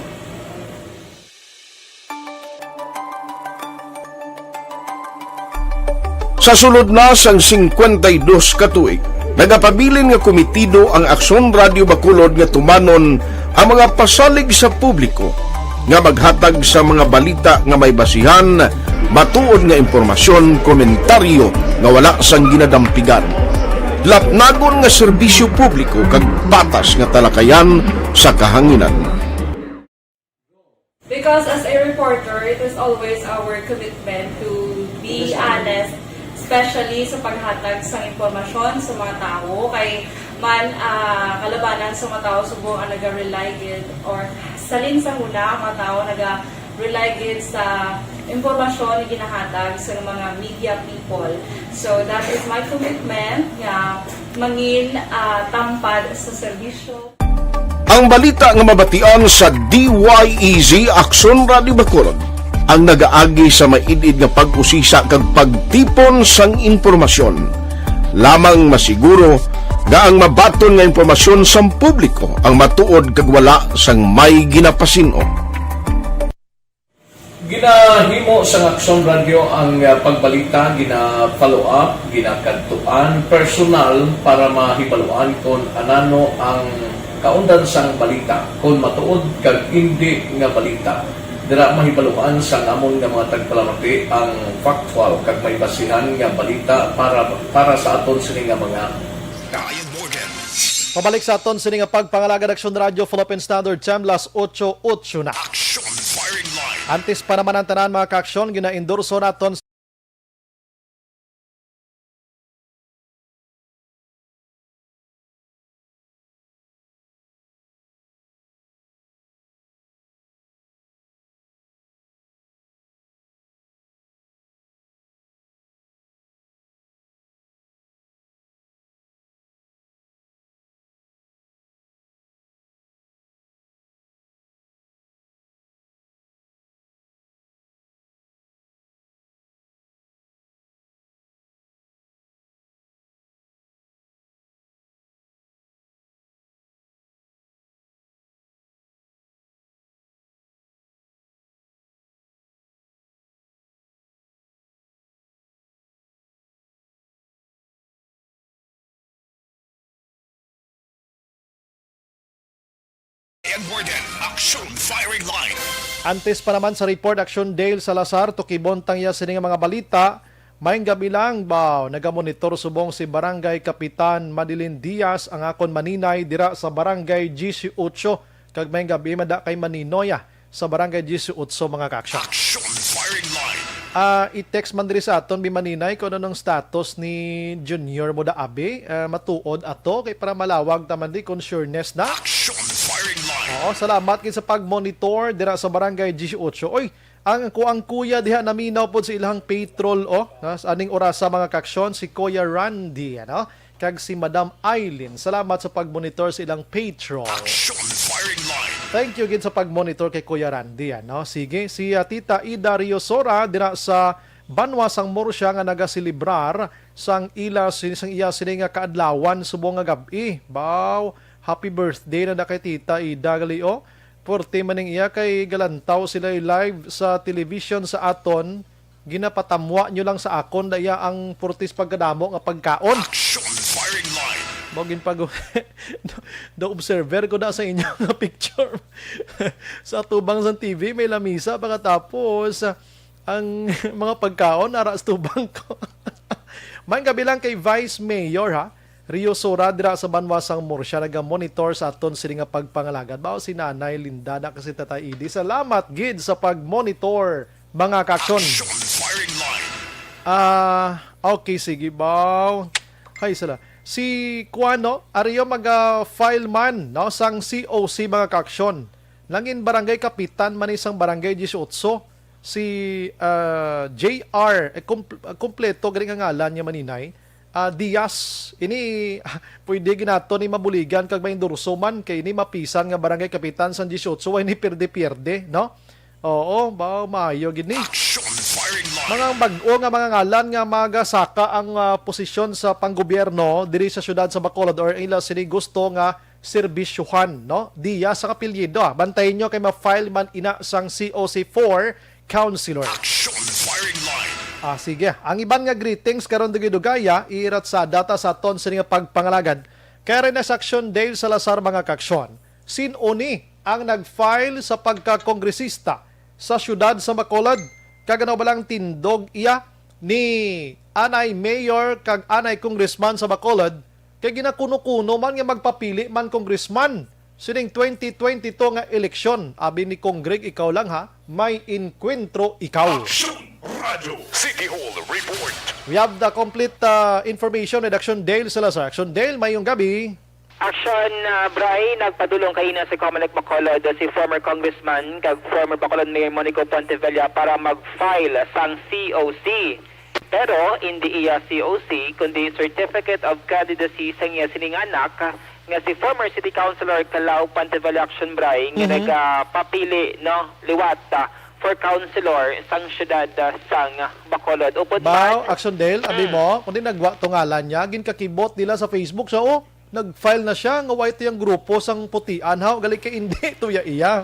Sa sulod na sang singkwenta y dos ka tuig, nagapabilin nga komitido ang Aksyon Radio Bacolod nga tumanon ang mga pasalig sa publiko nga maghatag sa mga balita nga may basihan, matuod nga impormasyon, komentaryo nga wala sang ginadampigan. Lapnagon nga serbisyo publiko kag patas nga talakayan sa kahanginan. Because as a reporter, it is always our commitment to be honest, especially sa paghatag sa impormasyon sa mga tawo. Kay man, ah, kalabanan sa mga tawo subong ang naga-rely gid or salin sa huna ang mga tawo naga-rely gid sa impormasyon nga ginahatag sa mga media people. So that is my commitment nga mangin, ah, tampad sa serbisyo. Ang balita nga mabatian sa D Y E Z Aksyon Radio Bacolod ang nagaagi sa maid-id nga pag-usisa kag pagtipon sang impormasyon. Lamang masiguro nga ang mabaton nga impormasyon sang publiko ang matuod kag wala sang may ginapasin-o. Ginahimo sang Aksyon Radio ang, ah, pagbalita, gina-follow up, ginakadtuan personal para mahibaluan kon anano ang kaundan sang balita, kon matuod kag indi nga balita. Dira mahibaluan sang amon nga mga tagpalamati ang factual kag may basihan nga balita para, para sa aton sini nga mga Ryan Morgan. Pabalik sa aton sini nga pagpangalagad, Aksyon Radyo Philippine Standard Time, las ocho ocho na. Action Firing Line. Antes pa naman ang tanan, mga kaaksyon, ginaendorso naton Edwarden, Action Firing Line. Antes pa naman sa report, Action Dale Salazar, tukibon tang iya sini nga mga balita. Maayong gabi lang, baw. Nagamonitor subong si Barangay Kapitan Madeline Diaz, ang akon maninay dira sa Barangay Dieciocho. Kag maayong gabi, mada kay Maninoy, ah, sa Barangay Dieciocho, mga kaaksyon. Action Firing Line. Ah, i-text man diri sa aton, bi, maninay, kung anong status ni Junior mo da, abi. Ah, matuod ato, kay para malawag ta man di kung sureness na. Action Firing Line. Oo, salamat gid sa pag-monitor dira sa Barangay Dieciocho. Oy, ang, ku-, ang kuya diha naminaw pod sa ilahang patrol, oh, na, sa aning orasa, mga kaaksyon, si Kuya Randy, ano? Kag si Madam Eileen. Salamat sa pag-monitor sa ilang patrol. Action Firing Line. Thank you gid sa pag-monitor kay Kuya Randy, ano? Sige, si, ah, Tita Ida Riosora dira sa banwa sang Murcia nga nagaselebrar sang ila sin-, sang iya sini nga kaadlawan subong nga gab-i. Baw, happy birthday na na kay Tita Ida gali, oh. Pwerte man ning iya kay galantaw sila live sa television sa aton. Ginapatamwa nyo lang sa akon, daya ang purtis pagkadamo nga pagkaon. Action Firing Line. Mao gin pag-, do-, do-, observer ko na sa inyo nga picture. Sa tubang sang T V, may lamisa, pagkatapos, ang mga pagkaon, ara sa tubang ko. Maayong gabi lang kay Vice Mayor, ha? Rio Sora, dira sa banwa sang Murcia, naga-monitor sa aton sini nga pagpangalagad. Bao si Nanay Linda na kasi Tatay Idi. Salamat gid sa pag-monitor, mga kaaksyon. Action Firing Line. Ah, okay, sige, baw. Hay, sala. Si Kuano, Ario maga-file man, no, sang C O C, mga kaaksyon. Langin barangay kapitan man isang barangay dieciocho, si, ah, J R, eh, kumpl-, ah, kumpleto gani nga ngalan niya, maninay. Ah, Diaz, ini, pwede ginato ni mabuligan kag maindurso man kay ini mapisan nga barangay kapitan sang dieciocho, way ni pierde-pierde, no? Oo, ba, maayo gid ni. Action Firing Line. Mga bag-o nga mga ngalan nga magasaka ang, ah, posisyon sa panggobyerno diri sa siyudad sa Bacolod or ila sini gusto nga serbisyohan, no? Diaz ang apelyido, ah. Bantayin nyo kay ma-file man ina sang C O C four councilor. Action Firing Line. Ah, sige. Ang iban nga greetings karon dugay-dugaya, iratsada ta sa aton sini nga pagpangalagad. Kay rin na sa Action Dale Salazar, mga kaaksyon. Sin-o ni ang nag-file sa pagka-kongresista sa siyudad sa Bacolod? Kag ano ba lang tindog iya ni anay mayor kag anay congressman sa Bacolod? Kay ginakuno-kuno man nga magpapili man congressman sining twenty twenty-two nga eleksyon. Abi ni Cong Greg, ikaw lang ha, may inkwentro ikaw. Action Radio City Hall Report. We have the complete, uh, information with Action Dale Salazar. Action Dale, mayong gabi. Action, uh, Bray, nagpadulong kaina si Comelec Bacolod, si former Congressman kag former Bacolod Mayor Monico Pontevilla para mag-file sang C O C. Pero hindi iya C O C, kundi Certificate of Candidacy sang iya sining anak, nga si former City Councilor Calao Pontevilla, Action Bray, nga Mhm. nagapapili, no, liwat, ah, for councilor sang siyudad, ah, sang Bacolod. Upod Bao, man, Action Dale, abi Mm. mo, kundi nagwa to ngalan niya, ginkakibot nila sa Facebook siya, oh. Nag-file na siya nga wa ito yung grupo sang putian, ha? Gali kay hindi, tuya iya.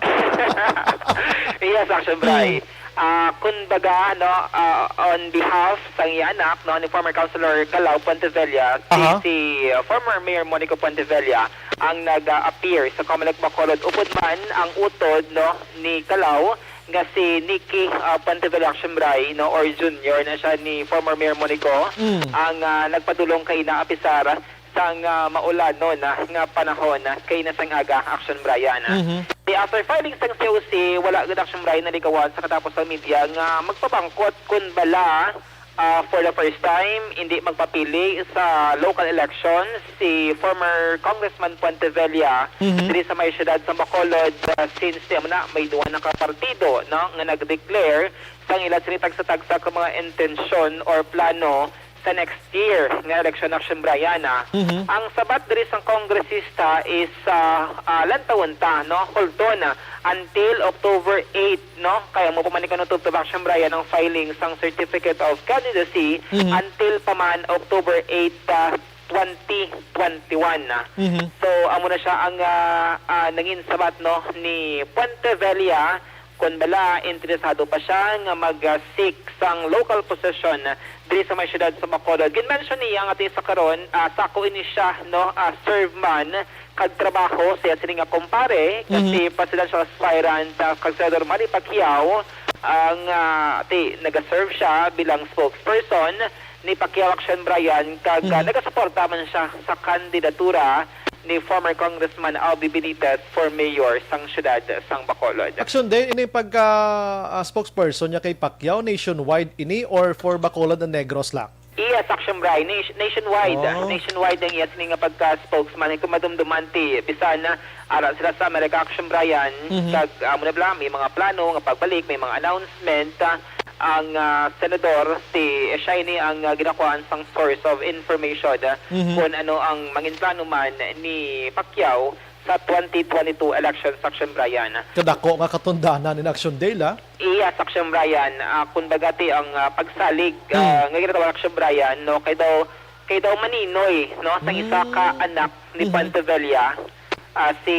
Yes, Action Bray. Hmm. Ah, kun baga, no, ah, on behalf sang iya anak, no, ni former Councilor Calao Pontevilla, si, Aha. si, uh, former Mayor Monico Pontevilla ang nag-appear sa Comelec Bacolod. Upod man ang utod, no, ni Calao nga si Nicky, uh, Pontevilla, Action Bray, no, or Junior na siya ni former Mayor Monico, Mm. ang, uh, nagpadulong kay na apisar sang, ah, maulanon, ah, nga panahon, ah, kay na sang aga, Action Brian, ah. Mhm. Di after filing sang C O C, wala gid, Action Brian, naligawan sa katapos sang media nga magpabangkot kun bala, ah, for the first time, hindi magpapili sa local elections si former Congressman Puentevilla Mhm. diri sa may siyudad sa Bacolod, ah, since di man na may duha na ka partido, no, nga nag-declare sang ila sini tagsa-tagsa ka mga intensyon or plano sa next year nga election, Action Brian, ah. Mhm. Ang sabat diri sang kongresista is, ah, ah, lantawon ta, no? Hold on, ah, until October eight, no? Kaya mo pa man ikaw natubtob, Action Brian, ang filing sang Certificate of Candidacy Mhm. until pa man October eight, ah, twenty twenty-one, ah. Mhm. So, amo na siya ang, ah, ah, nangin sabat, no, ni Puentevilla. Kon bala, interesado pa siya nga mag-seek sang local position diri sa may siyudad sa Bacolod. Gin-mention niya nga ti sa karon, ah, sako ini siya, no, ah, serve man kag trabaho sa iya sini nga kumpare, nga Mhm. si presidential aspirant, ah, kag Senador Manny Pacquiao, ang, ah, ti nagaserve siya bilang spokesperson ni Pacquiao, Action Brian, kag, ah, Mhm. nagasuporta man siya sa kandidatura ni former Congressman Albi Benitez for mayor sang siyudad sang Bacolod. Action Day, ini pagka, ah, spokesperson niya kay Pacquiao, nationwide ini or for Bacolod and Negros lang? Yes, Action Brian, nation-, nationwide. Oh. Nationwide ang iya sini nga pagka-spokesman. Kung madumduman ti, bisan na ara sila sa Amerika, Action Brian, Mhm. kag, ah, amo na bala, may mga plano nga pagbalik, may mga announcement, ah, ang, ah, senador, si, siya ini ang, ah, ginakuhaan sang source of information, ah, Mhm. kung ano ang mangin plano man ni Pacquiao sa twenty twenty-two elections, Action Brian. Kadako nga katundanan in Action Day, la? Yes, Action Brian. Ah, kumbaga, ti ang, ah, pagsalig, Hmm. ah, nga ginatawag, Action Brian, no, kay daw, kay daw maninoy, no, sa isa ka Hmm. anak ni Mhm. Puentevilla, ah, si,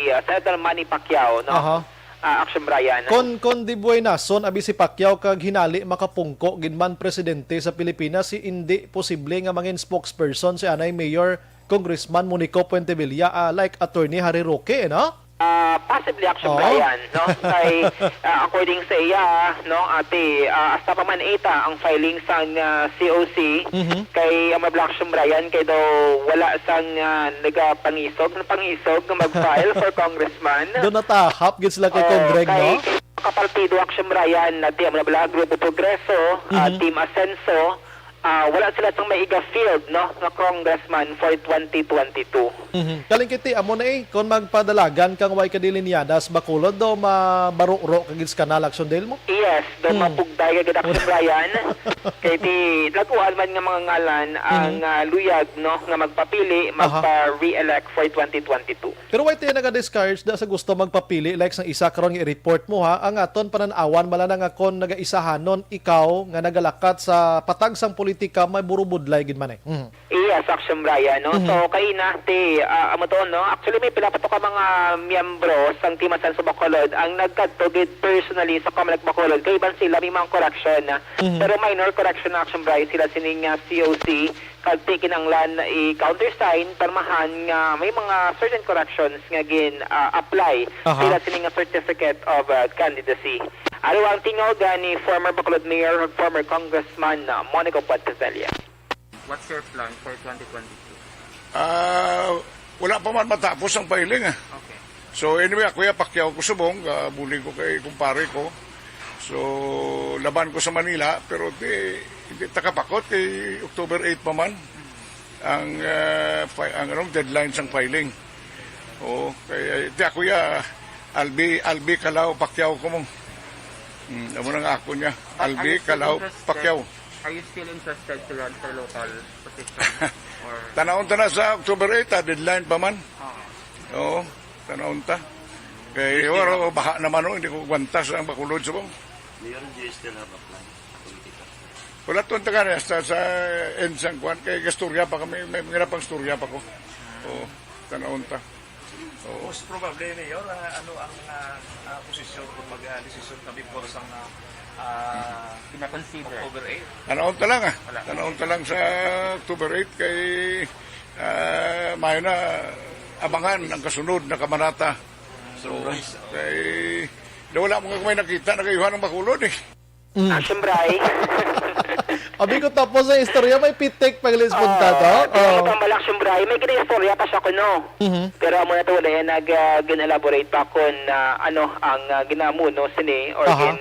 ah, Senator Manny Pacquiao, no? Aha. Ah, Action Brian. Kon, kon di buenason, abi si Pacquiao kag hinali makapungko gid man presidente sa Pilipinas, si indi posible nga mangin spokesperson si anay Mayor Congressman Monico Puentevilla, ah, like Attorney Harry Roque, no? Ah, possibly, Action Oo. Brian, no? Kay, ah, according sa iya, no, ati, ah, hasta pa man ita ang filing sang, ah, C O C, Mhm. kay ang mga Black Action Brian, kay daw wala sang, ah, nagapangisog, pangisog nga mag-file for congressman. Doon natahap gid sila kay Oh, Congreg, kay no? kapartido, Action Brian, ati ang mga Black Grupo Progreso, ah, Mhm. Team Asenso, ah, wala sila sang maiga field, no, nga congressman for twenty twenty-two. Mhm. Kaling kiti, amo na eh, kung magpadalagan kang way kadilinyada sa Bacolod, do mabaruro ka gid sa kanal, Action Dale mo? Yes, do Hmm. mapugday ka gid, Action Brian. Kay ti, laguan man nga mga ngalan ang, Mhm. ah, luyag, no, nga magpapili, Aha. magpa-re-elect for twenty twenty-two. Pero why tayo naga-discourage da sa gusto magpapili, like sang isa karon nga i-report mo, ha? Ang aton panan-awan bala na nga kon nagaisahanon ikaw nga nagalakat sa patag sang politika, may burubudlay gid man eh. Mhm. Yes, Action Brian, no? Mhm. So, kaina, ti, ah, amo to, no? Actually, may pila pa to ka mga miyembro sang Team Asenso Bacolod ang nagkadto gid personally sa Comelec Bacolod. Kay iban sila may mga correction, ah, Mhm. pero minor correction na, Action Brian, sila sining, ah, C O C. Kag ti kinahanglan i-countersign, pirmahan nga may mga certain corrections nga gin, ah, apply Aha. sila sini nga certificate of, ah, candidacy. Ari ang tingog, ah, ni former Bacolod Mayor ug former Congressman, ah, Monico Puentevilla. What's your plan for twenty twenty-two? Ah, wala pa man matapos ang filing, ah. Okay. So, anyway, ako ya, Pacquiao ko subong, ah, bulig ko kay kumpare ko. So, laban ko sa Manila, pero di, hindi takapakot kay October eight pa man ang, ah, fi-, ang anong deadline sang filing. Oo, kay, di ako ya, Albi, Albi Calao Pacquiao ko mo. Hmm, amo na nga ako niya. But are Albi you still Calao interested? Pacquiao. Are you still interested to run for local position? Or Tanawon ta na sa October eight, ah, deadline pa man. Oo. Oo, tanawon ta. Kay, Yes, wala, sir. Baha naman, oh, hindi ko kwantas ang Bacolod subong. Mayor, do you still have a plan? Politika. Wala to ang taga niya sa, sa end sang kwan. Kay gastorya pa kami, may mga pang storya pa ko. Oo, tanawon ta. Oo. Most probably, Mayor, ah, ano ang, ah, ah, posisyon kung mag, ah, desisyon ka before sa, ah, ah, Pina-consider. October eight? Tanawon ta lang, ah. Wala. Tanawon ta lang sa October eight kay, ah, mayo na abangan ang kasunod na kamanata. So, Surprise. Kay, na wala mo nga may nakita, nagayuhan ang Bacolod eh. Mm. Ah, siyempre ay. Abi ko tapos ang istorya, may pitik pa gali sa punta to. Oo, pero Oh. magpambalak, siyempre, ay may kinaistorya pa siya kuno. Mhm. Pero amo na to, wala yan nag, ah, gin-elaborate pa kung, ah, ano ang, ah, ginamuno sini or Aha. gin,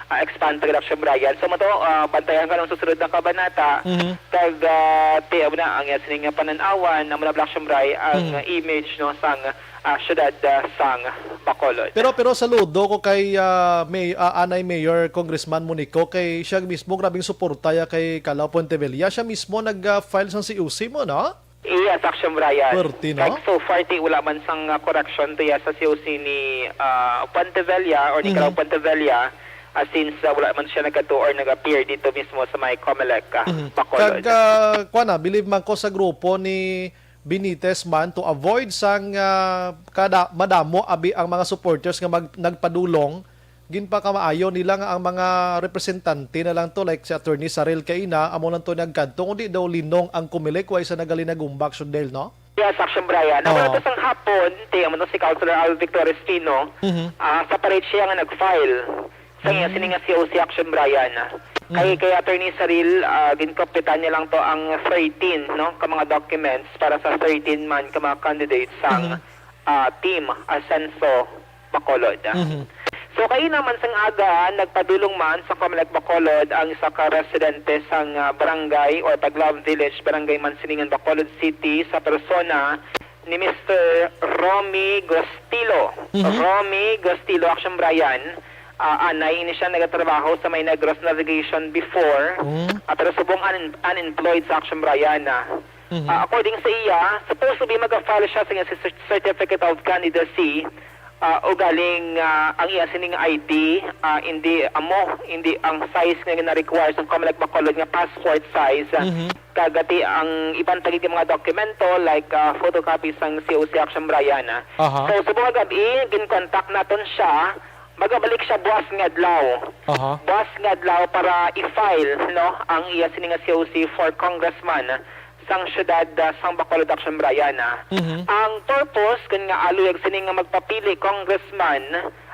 ah, expand pa gid, siyempre, yan. So, mo to, ah, bantayan ka ng susunod na kabanata. Mhm. Kag, ah, ti, amo na, ang yan sini nga panan-awan, amo na, Black Siyempre, ang Mhm. image, no, sang ah, siyudad, ah, sang Bacolod. Pero, pero saludo ko kay, ah, May-, ah, anay Mayor Congressman Monico, kay siya mismo grabing suporta ya kay Kalaw Pontevilla. Siya mismo nag, ah, file sang C O C mo, no? Yes, Action Brian. Pwerte, no? Kag so far, ti, wala man sang, ah, correction to ya sa C O C ni, ah, Pontevilla or ni Kalaw Mhm. Pontevilla, ah, since, ah, wala man siya nagkadto or nag-appear dito mismo sa may Comelec, ah, Mhm. Bacolod. Kag, ah, kuwan na, believe man ko sa grupo ni Benitez man to avoid sang, ah, kada madamo abi ang mga supporters nga mag-, nagpadulong, ginpakamaayo nila nga ang mga representante na lang to, like si Attorney Sarel kaina, amo lang to nagkadto, kundi daw linong ang Comelec, wa isa nagalinagumba, Action Del, no? Yes, Action Brian. Amo Oo. na to sang hapon, ti, amo na si Councilor Al Victor Espino, Mhm. ah, separate siya nga nag-file sa iya Mhm. sini nga C O C, Action Brian. Kay, Mhm. kay Attorney Sarel, ah, ginkompitan niya lang to ang thirteen, no, ka mga documents para sa thirteen man ka mga candidates sang, Mhm. ah, Team Asenso Bacolod. Mhm. So, kaina man sang aga, nagpadulong man sa Comelec Bacolod ang isa ka residente sang, ah, barangay or Taglaw Village, Barangay Mansilingan, Bacolod City, sa persona ni Mister Romy Gostilo. Mhm. Romy Gostilo, Action Brian, ah, anay ini siya nagatrabaho sa may Negros Navigation before, Mm. ah, pero subong un-, unemployed sa Action Brian na. Mhm. Ah, according sa iya, supposed to be mag-file siya sa iyang cer-, Certificate of Candidacy, ah, ugaling, ah, ang iya sining I D, ah, hindi amo, hindi ang size nga gina-require sa Comelec Bacolod nga passport size. Mhm. Kag ti ang iban pa gid nga mga dokumento like, ah, photocopy sang C O C Action Brian, ah. Aha. So, subong nga gab-i, gin-contact naton siya, magabalik siya buwas nga adlaw. Aha. Buwas nga adlaw para i-file, no, ang iya sini nga C O C for congressman sang siyudad, ah, sang Bacolod, Action Brian, ah. Mhm. Ang purpose kun nga aluyag sini nga magpapili congressman,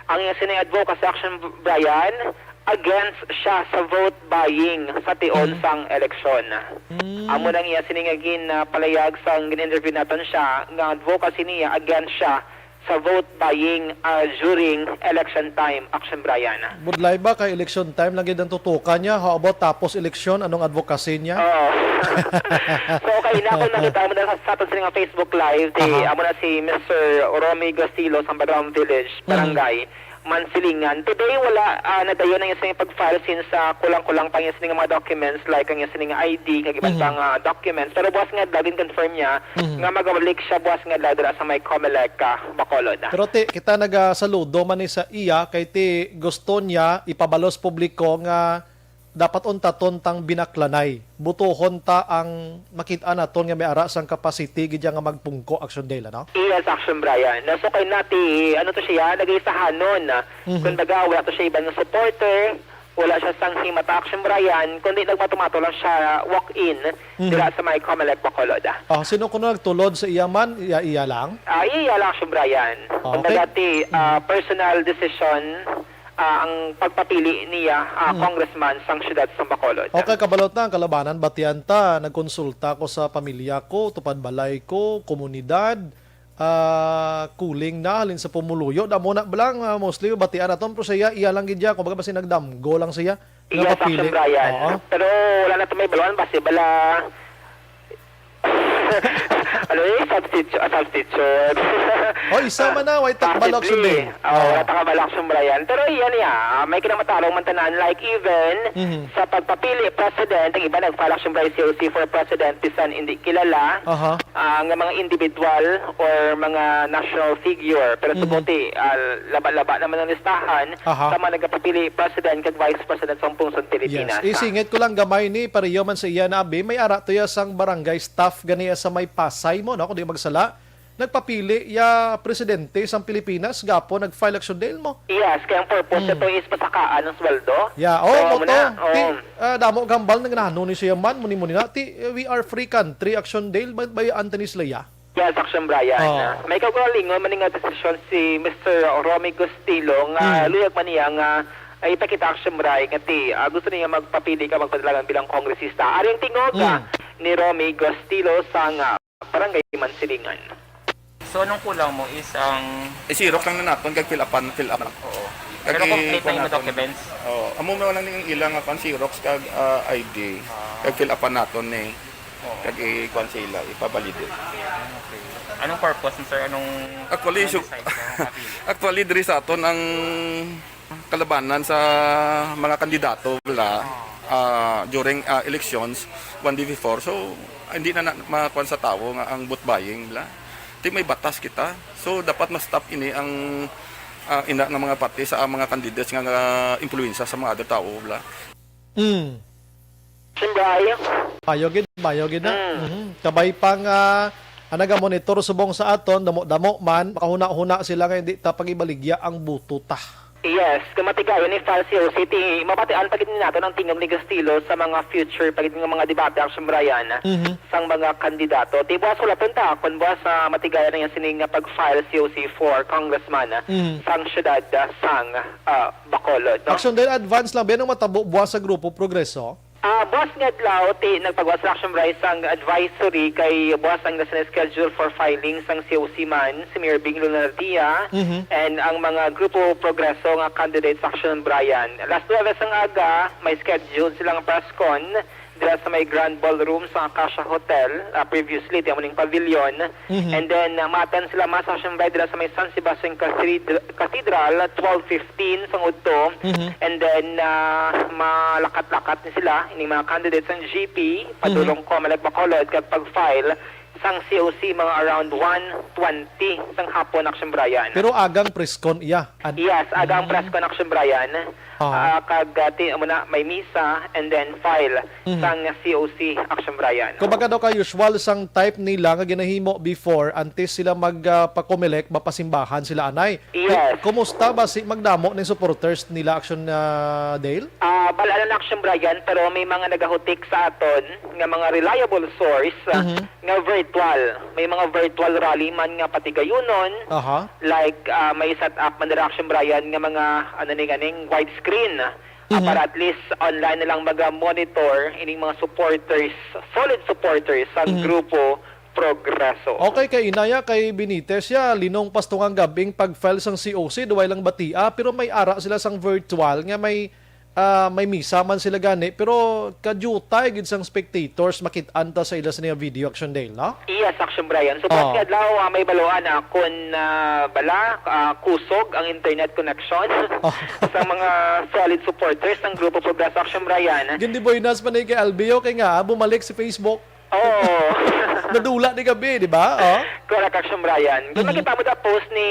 ang iya sini advocacy, Action Brian, against siya sa vote buying sa tion Mm. sang eleksyon. Mm. Amo nang iya sini nga gin, ah, palayag sang gin-interview naton siya nga advocacy niya against siya sa vote buying, ah, during election time, Action Brian. Budlay ba kay election time lang gid ang tutukan niya? How about tapos eleksyon? Anong advocacy niya? Oo. So, kay na kung nakita mo na sa, sa aton sini nga Facebook Live, di, Aha. amo na si Mister Romy Gastilo sa Badawang Village, Mm. Barangay Mansilingan. Today, wala, ah, nadayon ang iyang pag-file since, ah, kulang-kulang pa ang iyang mga documents, like ang iyang I D, kag iban Mhm. pang, ah, documents. Pero buwas nga adlaw, gin-confirm niya Mhm. nga magabalik siya buwas nga adlaw dira sa may Comelec, ah, Bacolod. Pero ti, kita nagasaludo man ni sa iya, kay ti gusto niya ipabalo sa publiko nga dapat untaton tang binaklanay. Butuhon ta ang makit-an naton nga may ara sang capacity gid siya nga magpungko, Action Dela, no? Yes, Action Brian. Na, so kay nati, ano to siya, nagaisahanon. Mhm. Kumbaga, wala to siya iban nga supporter, wala siya sang himata, Action Brian, kundi nagmatumato lang siya walk-in Mhm. dira sa may Comelec Bacolod. Ah, sino kuno nagtulod sa iya man? Iya, iya lang? Ah, iya lang, Action Brian. Ah, Kumbaga, okay. ti, ah, Mhm. personal decision ah, ang pagpapili niya, ah, Mm. congressman sang siyudad sang Bacolod. Okay, kabalo ta ang kalabanan, batian ta, nagkonsulta ko sa pamilya ko, tupad balay ko, komunidad, ah, kuling na, halin sa pumuluyo. Damo na ba lang, ah, mostly, batian naton, pero siya, iya lang gid ya, kumbaga, basi nagdamgo lang siya, Iya, nagpapili. Action Brian. Oo. Pero wala na to may baluan, basi bala, Ano eh, substitu-, ah, substitute. Oh, isa man na, way takbal, Possibly. Action Day. Ah, Oh. wala takbal, Action Brian. Pero iyan niya, ah, may kinamatarong man tanan. Like even Mhm. sa pagpapili president, ang iba nag-file, Action Brian, C O C for president, bisan hindi kilala, Aha. ah, nga mga individual or mga national figure. Pero Mhm. tumuti, ah, laba-laba naman ang listahan Aha. sa mga nagpapili president kag vice president sa pungsod Pilipinas. Yes. Isingit ko lang gamay ni, pareho man sa iya na abi, may ara to ya sang barangay staff ganiya sa may Pasay mo, no? Kung di magsala, nagpapili ya presidente sang Pilipinas, gapo nag-file, Action Dale mo. Yes, kaya ang purpose Mm. nito is pasakaan ang sweldo. Yeah. So, Oh, mo amo to. na, Ti, oh. ah, damo gambal nga nagnahanong ni siya man, muni-muni na. Ti, eh, we are free country, Action Dale, may, may Anthony Slaya. Yes, Action Brian. Oh. Ah, may kaugalingon man nga desisyon si Mister Romy Gustilo nga Mm. luyag man niya nga Ay, ipakita, Action Bray, nga ti, ah, gusto niya magpapili ka, magpadala bilang kongresista. Ari ang tingog, ah, Mm. ni Romy Gostilo sang, ah, Barangay Mansilingan. So, anong kulang mo is ang Eh, Xerox lang na naton, kag fill upan, fill up lang. Oo. Kag Pero complete i-, kuwan na yung naton. Documents? Oo. Amo mo lang ning ilang, ah, kuwan, Xerox kag, ah, I D. Ah. Kag fill upan naton ni. Oo. Kag i-, kuwan sila, ipabalidate. Okay. Anong purpose, sir? Anong, Actually, anong su-, design mo? Actually, diri sa aton ang kalabanan sa mga kandidato, bala, ah, during, ah, elections, one day before. So, hindi na, na makuwan sa tawo nga ang vote buying, bala. Ti may batas kita. So, dapat ma-stop ini ang, ah, ina nga mga pati sa mga candidates nga, nga impluwensya sa mga other tawo, bala. Mm. Siyempre, ay, Bayo gid, bayo gid na. Mm. Mhm. Kabay pa nga, ah, nagamonitor subong sa aton, damo-damo man, makahuna-huna sila nga hindi ta pagibaligya ang buto ta. Yes, kung matigayon ni file C O C, ti, mabatian pa gid nato ang tingog ni Gastilo sa mga future pa gid nga mga debate, Action Brian, Mhm. sang mga kandidato. Ti, buwas wala punta, kung buwas, ah, matigayon na yan sining nga pag-file C O C for congressman, ah, Mhm. sang syudad, ah, sang, ah, Bacolod, no? Action, dahil advance lang, ba, nung matabo buwas sa Grupo Progreso? Ah, buwas nga adlaw, ti, nagpagawas sa Action Bray sang advisory kay buwas ang nasa schedule for filing sang C O C man, si Mayor Bing Lunardia, Mhm. and ang mga Grupo Progreso nga candidates, Action Brian. Alas nuwebe sang aga, may schedule silang press con dira sa may Grand Ballroom sa Acacia Hotel, ah, previously, ti amo ning pavilion. Mhm. And then, uh, ma-attend sila, Mass, Action Bray, dira sa may San Sebastian Cathedra-, Cathedral, twelve fifteen sang udto. Mhm. And then, uh, malakat-lakat ni sila, ining mga candidates sang G P, padulong Mhm. COMELEC Bacolod, kag pag-file sang C O C mga around one twenty sang hapon, Action Brian. Pero agang press con iya? Ad- Yes, agang Mm. press con, Action Brian. Ah. Ah, kag, ah, ti-, amo na, may misa and then file Mhm. sang C O C, Action Brian. Kumbaga daw ka usual sang type nila nga ginahimo before, antes sila mag, ah, pa-COMELEC, mapasimbahan sila anay. Yes. Kumusta ba si magdamo ning supporters nila, Action, ah, Dale? Ah, bal-an na, Action Brian, pero may mga nagahutik sa aton nga mga reliable source, ah, Mhm. nga virtual. May mga virtual rally man nga patigayunon. Aha. Like, ah, may set up man dira, Action Brian, nga mga, ano ni ganing, widescreen. Ah, Mhm. para at least online na lang maga-monitor ining mga supporters, solid supporters sa Mhm. Grupo Progreso. Okay, kay inaya, kay Benitez ya, linong pastungang gabing pag-file sang C O C, duway lang batia, pero may ara sila sang virtual nga may, ah, may misa man sila gani, pero kadiutay gid sang spectators, makit-an ta sa ila sa niya video, Action Dale, no? Yes, Action Brian. So, Oh. bukas nga adlaw, ah, may baluan na kung, ah, bala, ah, kusog ang internet connection Oh. sa mga solid supporters ng Grupo Progreso, Action Brian. Gindi boy nas pa na kay Alveo kay nga, ah, bumalik si Facebook. Oo. Nadula ni gabi, di ba? Oh. Correct, Action Brian. Kung Mhm. nakita mo na post ni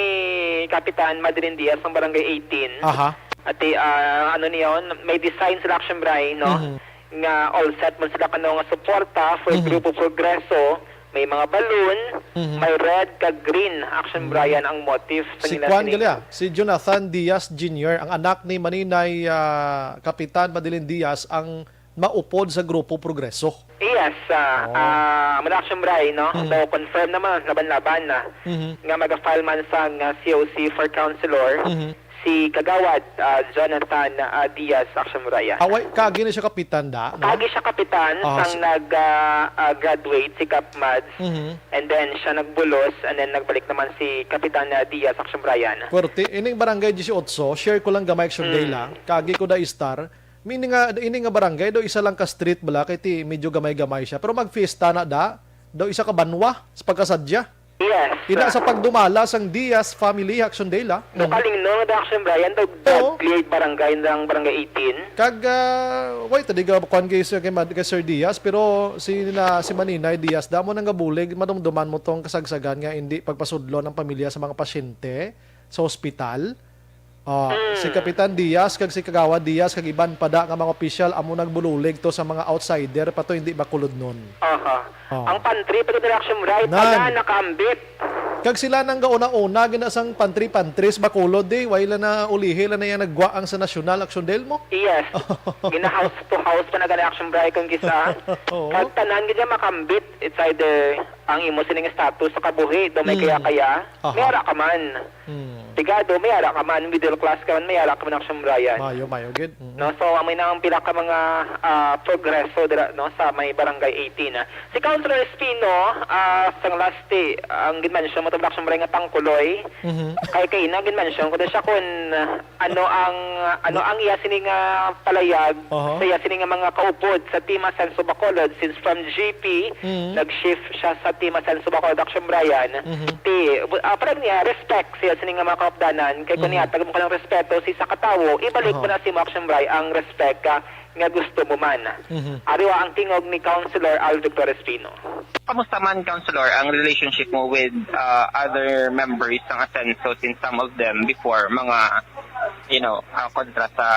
Kapitan Madeline Diaz ng Barangay eighteen, Aha. Ati, ah, ano niyon, may design sila, Action Bray, no? Mhm. Nga all set man sila kano nga suporta for Mhm. Grupo Progreso, may mga balloon, Mhm. may red kag green, Action Mm. Brian, ang motif sa Si nila Kwan sining gali, ah, si Jonathan Diaz Junior, ang anak ni Maninay, ah, Kapitan Madeline Diaz, ang maupod sa Grupo Progreso. Yes, ah, Oh. ah, muna, Action Bray, no? Mhm. Mo confirm naman, laban-laban na, Mhm. nga mag-file man sang, ah, C O C for councilor, Mhm. si Kagawad, ah, Jonathan, ah, Diaz, Action Brian. Away, kagi na siya kapitan, da, no? Kagi siya kapitan, Ah, sang si- nag, ah, ah, graduate si Kap Mads, Mhm. and then siya nagbulos, and then nagbalik naman si Kapitan, ah, Diaz, Action Brian. Pwerte, ining Barangay Dieciocho, share ko lang gamay, Action Mm. Day lang. Kagi ko da Star. Meaning nga, ini nga barangay, daw isa lang ka street bala, kay ti medyo gamay-gamay siya. Pero magfiesta na da, daw isa ka banwa sa pagkasadya. Yes. Ina sa pagdumala sang Diaz family, Action Day la. Nung Nakalingno nga Action Brian, daw Oo. Cleared barangay, ng barangay eighteen. Kag, ah, wait, di ka kuwan kay Sir, kay Mad-, kay Sir Diaz, pero si na, si Maninay Diaz, damo nang gabulig, madumduman mo tong kasagsagan nga hindi pagpasudlo ng pamilya sa mga pasyente sa ospital. Ah, Mm. si Kapitan Diaz kag si Kagawad Diaz kag iban pa da nga mga opisyal amo nagbubulig to sa mga outsider pa to hindi makulod nun. Aha. Oh. Ang pantry pa gid, Action Brian, Nan. Tanan nakaambit. Kag sila nang gauna-una gina sang pantry-pantry sa Bacolod, eh. Way la na ulihi la na yan nagwa ang sa National, Action Del mo? Yes. Gina house to house pa na gani, Action Brian, kung kisa. Oo. Kag tanan gid yan makambit. It's either ang imo sining status sa kabuhi, daw may Mm. kaya-kaya, Aha. may ara ka man. Mm. Pigado, may ara ka man, middle class ka man, may ara ka man, Action Brian. Mayo, mayo gid. Mhm. No, so, amoy na ang pila ka mga, ah, progreso dira, no, sa may Barangay eighteen, ah. Si Councilor Espino, ah, sang last, eh, ang ginmention mo, Action Brian, nga pangkuloy. Mhm. Kay, kay ina, ginmention ko din siya kung, ah, ano ang, ano ang iya sini nga palayag Aha. sa iya sini nga mga kaupod sa Team Asenso Bacolod, since from G P, Mhm. nag-shift siya sa Team Asenso Bacolod, Action Brian. Mhm. Ti, ah, parang niya, respect siya sini nga mga kaupdanan. Kay kung Mhm. nihatag mo ka ng respeto sa isa ka tawo, ibalik mo Aha. na sa imo, Action Brian, ang respect ka nga gusto mo man. Mhm. Ari wa ang tingog ni Councilor Al Victor Espino. Kamusta man, Councilor, ang relationship mo with, uh, other members ng Asenso, since some of them before, mga, you know, uh, kontra sa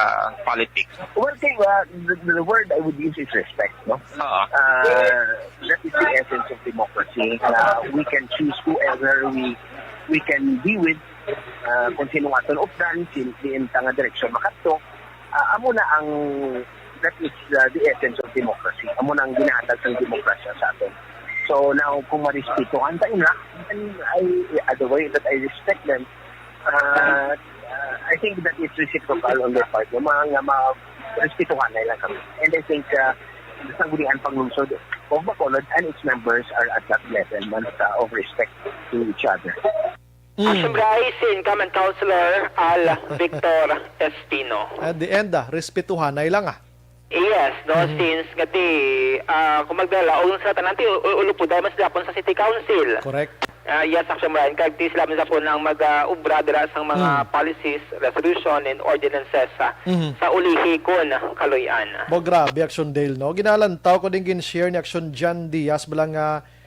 politics? Well, kay, uh, the, the word I would use is respect, no? Oo. Uh, that is the essence of democracy. Uh, we can choose whoever we we can be with, uh, kung sino nga aton updan, sin-, diin ta nga direksyon makadto. Ah, amo na ang, that is, uh, the essence of democracy. Amo na ang ginahatag sang demokrasya sa aton. So now, kung marespetuhan ta ina, then I, uh, the way that I respect them, uh, uh, I think that is reciprocal on their part. Yung mga nga ma-, respetuhan na lang kami. And I think, uh, the Sangguniang Panglungsod of Bacolod and its members are at that level man sa, of respect to each other. Mm. Action Brian, si incumbent Councilor Al Victor Espino. At the end, ah, respetuhanay lang, ah. Yes, no, Mhm. since nga ti, ah, kung magdala, o sa tanan ti, u-, u-, ulupo dahil mas dapon sa City Council. Correct. Ah, yes, Action Brian, kag ti sila man sa po nang mag, ah, ubra dira sang mga Mm. policies, resolution, and ordinances, ah, Mhm. sa ulihi kon kaluy-an. Bo, grabe, Action Dale, no? Ginalantaw ko din gin-share ni Action Jan Diaz, bala nga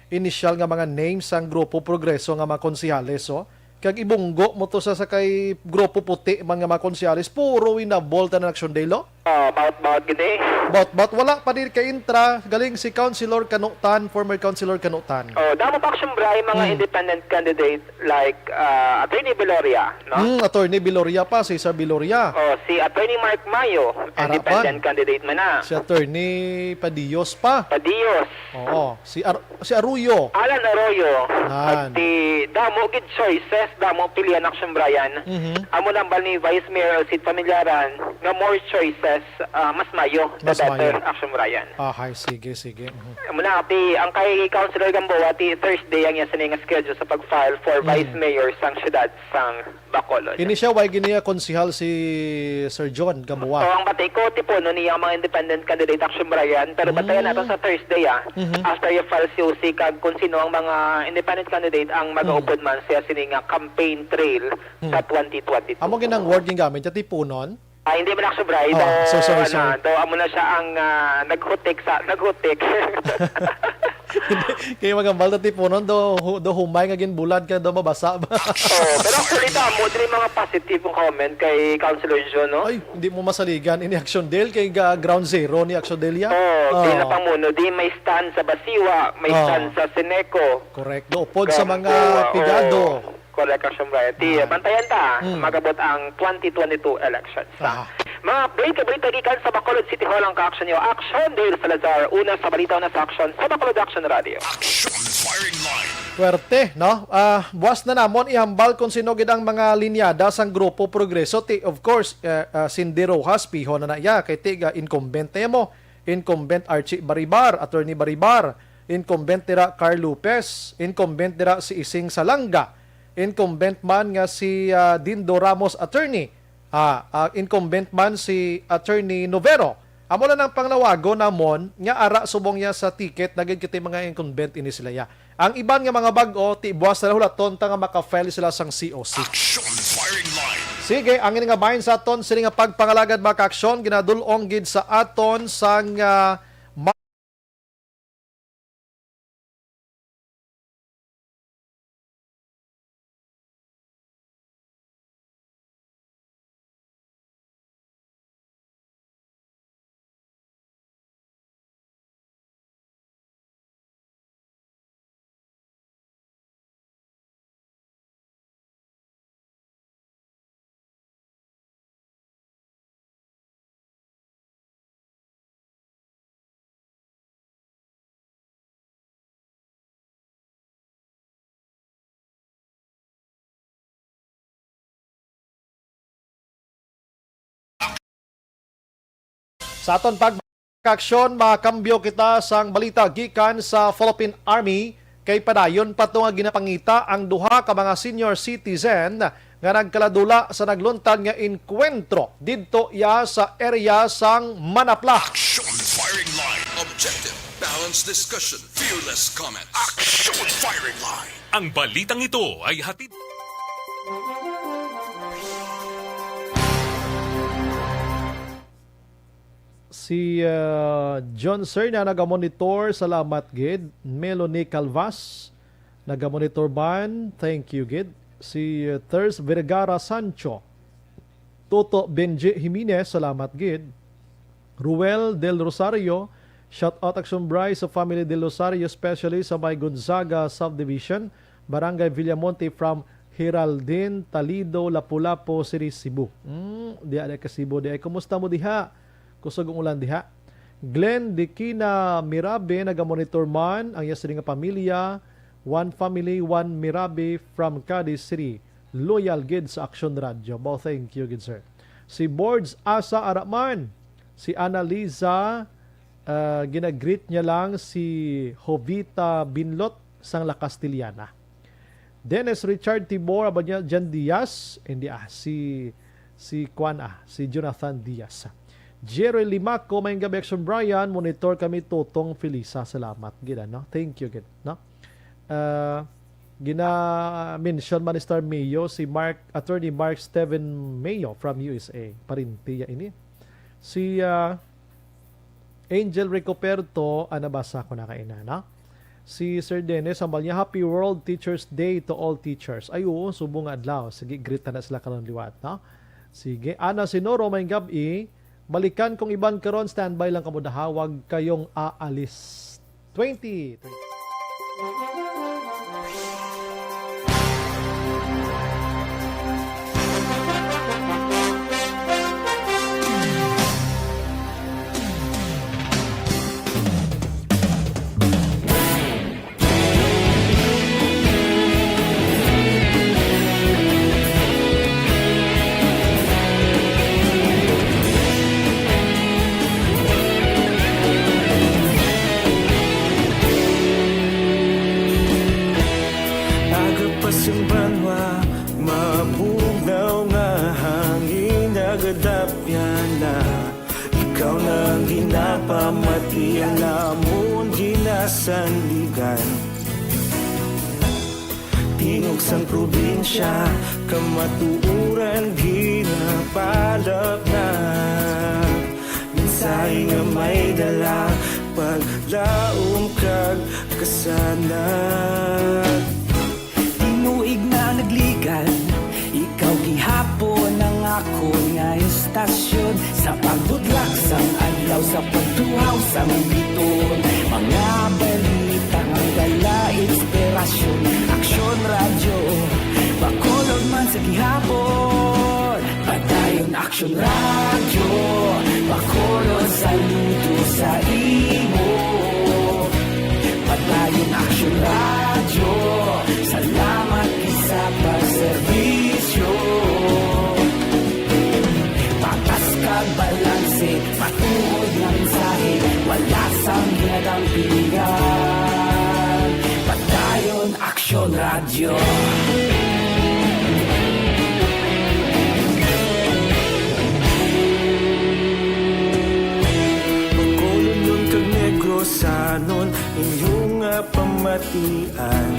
initial nga mga names sang Grupo Progreso nga mga konsehales, oh. Kag ibunggo mo to sa, sa kay Grupo Puti man nga mga konsehales, puro winabol tanan, Action Dale, oh. Oh, baut-baut gid eh. Baut-baut, wala pa din ka-intra, galing si Councilor Kanutan, former Councilor Kanutan. Oh, damo pa, Action Brian, mga Hmm. independent candidate like, ah, Attorney Viloria, no? Hmm, Attorney Viloria pa, si Sir Viloria. Oh, si Attorney Mark Mayo, Ara pa. Independent candidate man na. Si Attorney Padillos pa. Padillos. Oo, si Ar-, si Arroyo. Alan Arroyo. Nan. At ti, damo gid choices, damo pilihan, Action Brian. Mhm. Amo nang bal ni Vice Mayor Sid Familiaran nga more choices, ah, mas mayo, the Mas better, mayo. Action Brian. Ahay, sige, sige. Mhm. Amo na, ti, ang kay Councilor Gamboa, ti Thursday ang iya sini nga schedule sa pag-file for Mm. Vice Mayor sang siyudad sang Bacolod. Ini siya, way gini niya konsehal si Sir John Gamboa. O, ang bati ko, tipunon niya ang mga independent candidate, Action Brian, pero bantayan Mm. nato sa Thursday, ah. Mhm. After i-file si O C kag kung sino ang mga independent candidate ang Mm. mag-upod man siya sini nga campaign trail Mm. sa twenty twenty-two. Amo ginang word gingamit niya, tipunon? Ah, hindi man, Action Brian. Oh, Daw, so sorry, ano, sorry. Daw, amo na siya ang, ah, naghutik sa, naghutik. Hindi, kay magambal na tipunon, do, hu-, do humay nga ginbulad ka, do mabasa ba? Oh, pero actually, damo diri mga positive nga comment kay Councilor John, no? Ay, hindi mo masaligan ini, Action Dale, kay ga-, ground zero ni Action Dale ya. Oh, di Oh. na pamuno, di may stand sa Basiwa, may Oh. stand sa Seneco. Correct. Doupod sa mga Gamboa, pigado. Oh. Correct, Action Brian. Ti, Ah. bantayan ta, Mm. magabot ang twenty twenty-two elections. Ah. Mga update, update gikan sa Bacolod City Hall ang ka-action niyo. Action, Dale Salazar, una sa balita, una sa action, sa Bacolod Action Radio. Action Firing Line. Puwerte, no? Ah, buwas na namon ihambal kung sino gid ang mga linyada sang Grupo Progreso. Ti, of course, eh, ah, Cindy Rojas, piho na na iya, kay tiga incumbent na iya mo. Incumbent Archie Baribar, Attorney Baribar, incumbent dira Carl Lopez, incumbent dira si Ising Salanga, incumbent man nga si, ah, Dindo Ramos, attorney, ah, ah, incumbent man si Attorney Novero. Amo lang ang panglawagon namon nga ara subong niya sa ticket na gid kita mga incumbent ini sila ya. Ang iban nga mga bag-o, ti buwas na hulaton ta nga maka-file sila sang C O C. Action Firing Line. Sige, ang ini nga bahin sa aton sini nga pagpangalagad, mga ka-aksyon, ginadul-ong gid sa aton sang, ah, Sa aton pag-aksyon, makambyo kita sang balita gikan sa Philippine Army, kay padayon pa to nga ginapangita ang duha ka mga senior citizen nga nagkaladula sa nagluntad nga enkwentro didto iya sa area sang Manapla. Action Firing Line. Objective, balanced discussion, fearless comments. Action Firing Line. Ang balitang ito ay hatid Si, ah, John Serna nagamonitor, salamat gid. Melanie Calvas nagamonitor man, thank you gid. Si, ah, Thurs Vergara Sancho, Toto Benji Jimenez, salamat gid. Ruel Del Rosario, shout out Action Bry sa family Del Rosario, especially sa may Gonzaga Subdivision, Barangay Villamonte, from Geraldine Talido, Lapu-Lapu City, Cebu. Hmm, diha, diha ka Cebu, diha. Kumusta mo diha? Kusog ang ulan diha. Glenn Dikina Mirabe, nagamonitor man ang iya sini nga pamilya. One family, one Mirabe from Cadiz City. Loyal gid sa Action Radio. Bao, thank you gid, sir. Si Boards Asa Araman, si Annalisa, ah, ginagreet niya lang si Jovita Binlot sang La Castellana. Dennis Richard Tibor, aba niya, Jan Diaz, hindi, ah, si, si Kwan, ah, si Jonathan Diaz. Jerry Limaco, maayong gabi, Action Brian, monitor kami, Totong Felisa, salamat gid, ano? Thank you gid, no? Ah, gina-mention man ni Star Mayo si Mark, Attorney Mark Steven Mayo from U S A. Parinti ya ini. Si, ah, Angel Ricoperto, ah, nabasa ko na kaina, no? Si Sir Dennis, hambal niya, "Happy World Teachers Day to all teachers." Ay, oo, subong nga adlaw. Sige, greet na sila karon liwat, no? Sige, Ana Sinoro, maayong gab-i. Balikan kong iban karon, standby lang kamo, daha, wag kayong aalis. Twenty, twenty. Aga pa sing banwa, mabugnaw nga hangin nagadapyan na. Ikaw na ang ginapamati, ang amon ginasandigan. Tingog sang probinsya, kamatuoran ginapalapnag. Mensahe nga may dala, paglaom kag kasanag. Tinuig na nagligan, ikaw gihapon ang akon nga istasyon. Sa pagbutlak sang adlaw, sa pagtuhaw sang biton, mga balita nga dala inspirasyon. Aksyon Radyo, Bacolod man sa gihapon. Padayon Aksyon Radyo, Bacolod, saludo sa imo. Padayon Aksyon Radyo, salamat gid sa pagserbisyo. Patas kag balanse, matuod nga mensahe, wala sang ginadampingan. Padayon Aksyon Radyo. Bacolodnon kag Negrosanon, inyo nga pamatian.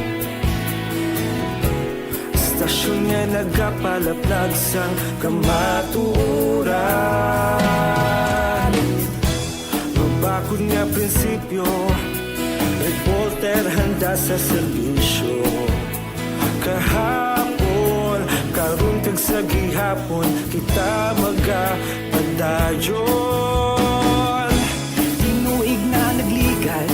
Istasyon nga nagapalaplag sang kamatuoran. Mabakod nga prinsipyo, reporter handa sa serbisyo. Kahapon, karon kag sa gihapon, kita magapadayon. Tinuig na nagligan,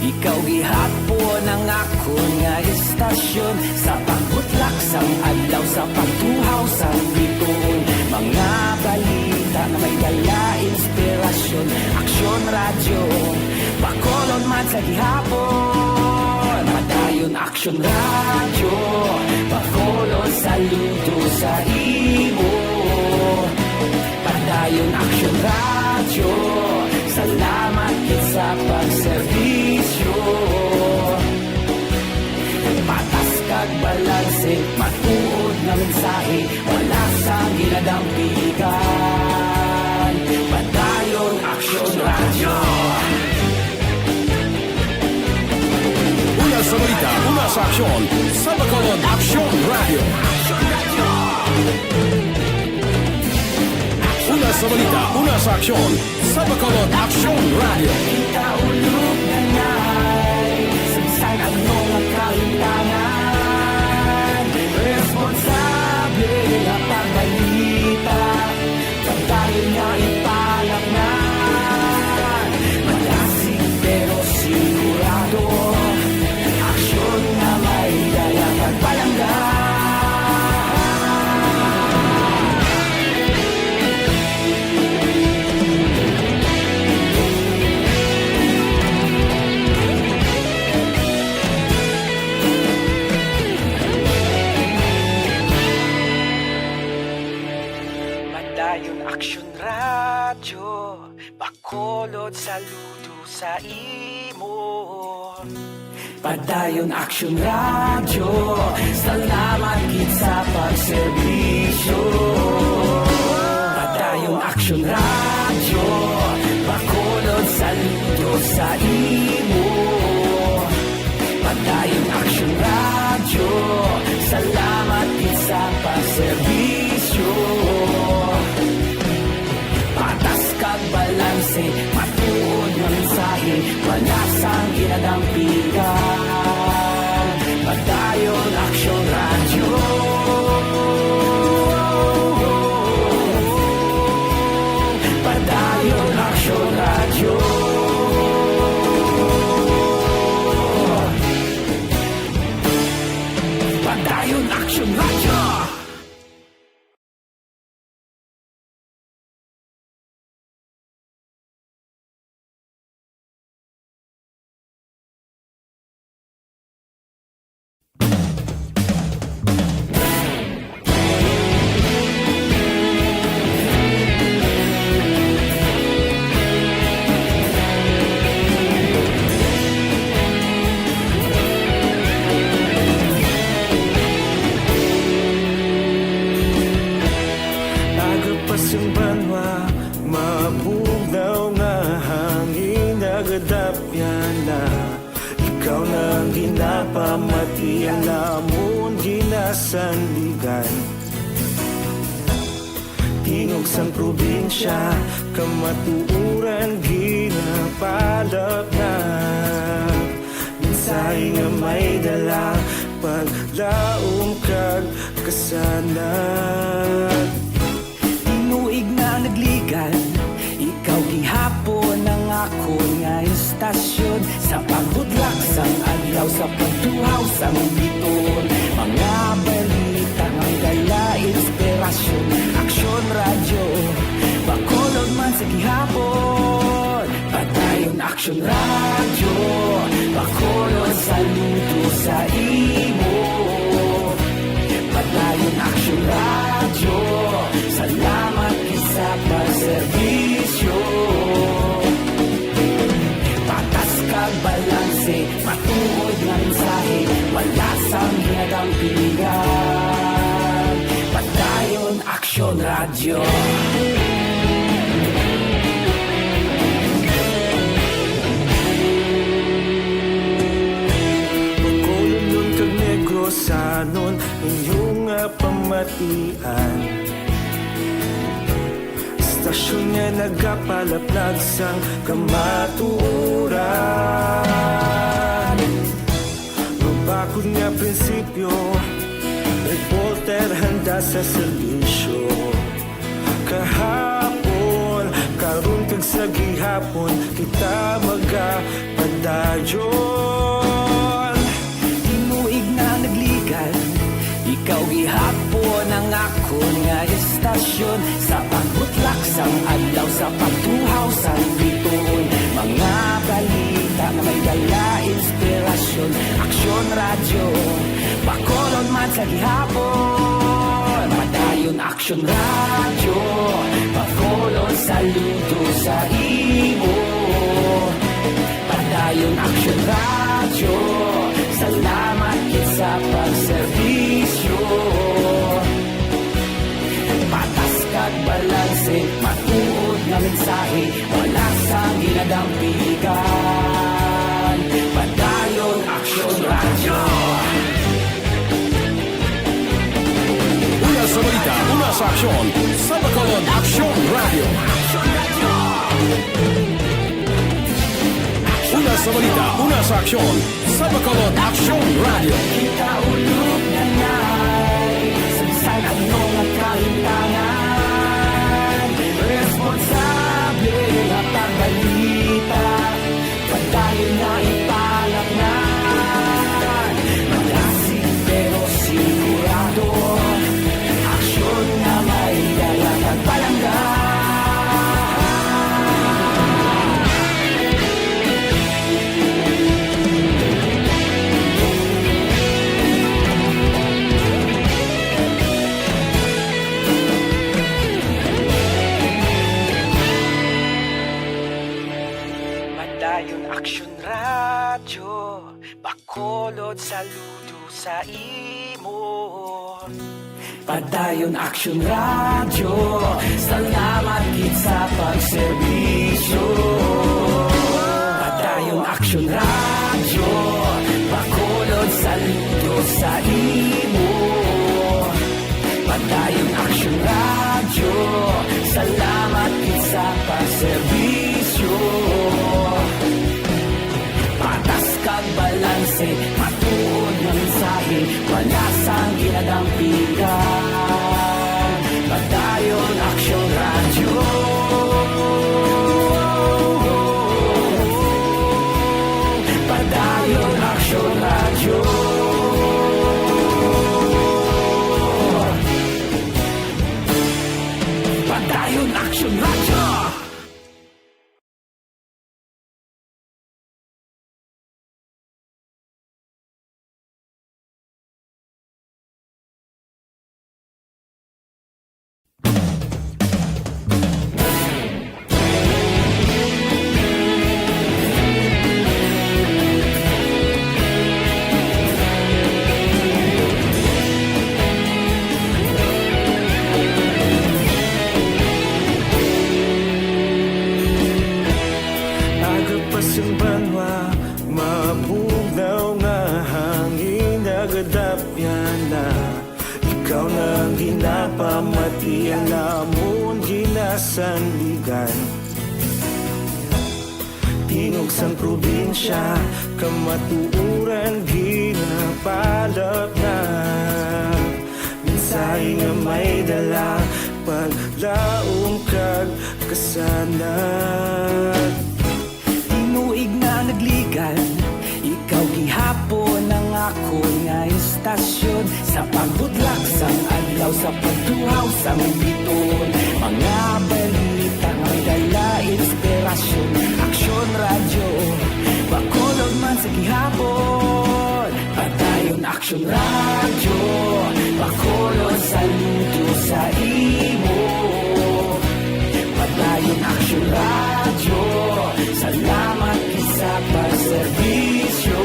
ikaw gihapon ang akon nga istasyon. Sa pagbutlak sang adlaw, sa pagtuhaw sang bituon, mga balita nga may dala inspirasyon. Aksyon Radyo, Bacolod man sa gihapon. Padayon Aksyon Radyo, Bacolod, saludo sa imo. Padayon Aksyon Radyo. Salamat gid sa pagserbisyo. Patas kag balanse, matuod nga mensahe, wala sang ginadampigan. Padayon Aksyon Radyo. Una sa balita, una sa aksyon, sa Bacolod Aksyon Radyo. Una sa balita, una sa aksyon, sa Bacolod Aksyon Radyo. Kaulog na na'y sagsag ang mga kahintangan. Responsable nga pagbalita, pagdayon nga ipalaknan. Malasig pero sigurado, aksyon nga may dala kag palangga. Padayon Aksyon Radyo, Bacolod, saludo sa imo. Padayon Aksyon Radyo, salamat gid sa pagserbisyo. Padayon Aksyon Radyo, Bacolod, saludo sa imo. Padayon Aksyon Radyo, salamat gid sa pagserbisyo. Patas kag balanse, matuod nga mensahe, wala sang ginadampigan. Padayon Aksyon Radyo. Padayon Aksyon Radyo. Padayon Aksyon Radyo. Aga pa sing banwa, mabugnaw nga hangin nagadapyan na. Ikaw na ang ginapamati, ang amon ginasandigan. Tingog sang probinsya, kamatuoran ginapalapnag. Mensahe nga may dala, paglaom kag kasanag. Tinuig na nagligan, ikaw gihapon ang akon nga istasyon. Sa pagbutlak sang adlaw, sa pagtuhaw sang bituon, mga balita nga may dala inspirasyon. Aksyon Radyo, Bacolod man sa gihapon. Padayon Aksyon Radyo, Bacolod, saludo sa imo. Padayon Aksyon Radyo, salamat gid sa pagserbisyo. Patas kag balanse, matuod nga mensahe, wala sang ginadampigan. Padayon Aksyon Radyo. Bacolodnon kag Negrosanon, inyo nga pamatian. Istasyon nga nagapalaplag sang kamatuoran. Mabakod nga prinsipyo, reporter handa sa serbisyo. Kahapon, karon, kag sa gihapon, kita magapadayon. Tinuig na nagligan, ikaw gihapon ang akon nga istasyon. Sa pagbutlak sang adlaw, sa pagtuhaw sang bituon, mga balita nga may dala inspirasyon. Aksyon Radyo, Bacolod man sa gihapon. Padayon Aksyon Radyo, Bacolod, sa Saludo sa imo. Padayon Aksyon Radyo, salamat gid sa pagserbisyo. Patas kag balanse, matuod nga mensahe, wala sang ginadampigan. Padayon Aksyon Radyo. Una sa balita, una sa aksyon, sa Bacolod Aksyon Radyo. Una sa balita, una sa aksyon, sa Bacolod Aksyon Radyo. Kita ulog na nay, sa bisan ano nga kalimtangan, responsable nga pagbalita. Padayon nga ipalapnan, malasig pero sigurado, aksyon nga may dala kag palangga. Padayon Aksyon Radyo, Bacolod, saludo sa imo. Padayon Aksyon Radyo, salamat gid sa pagserbisyo. Padayon Aksyon Radyo, Bacolod, saludo sa imo. Padayon Aksyon Radyo, salamat gid sa pagserbisyo. Patas kag balanse, matuod nga mensahe, wala sang ginadampigan. Padayon Aksyon Radyo. Padayon Aksyon Radyo. Padayon Aksyon Radyo. Aga pa sang banwa, mabugnaw nga hangin nagadapyan na. Ikaw na ang ginapamati, ang amon ginasandigan. Tingog sang probinsya, kamatuoran ginapalapnag. Mensahe nga may dala, paglaom kag kasanag. Tinuig na nagligad, ikaw gihapon ang akon nga istasyon. Sa pagbudlak sang adlaw, sa pagtuhaw sang bituon, mga balita nga may dala inspirasyon. Aksyon Radyo, Bacolod man sa gihapon. Padayon Aksyon Radyo, Bacolod, saludo sa imo. Padayon Aksyon Radyo, salamat gid sa pagserbisyo.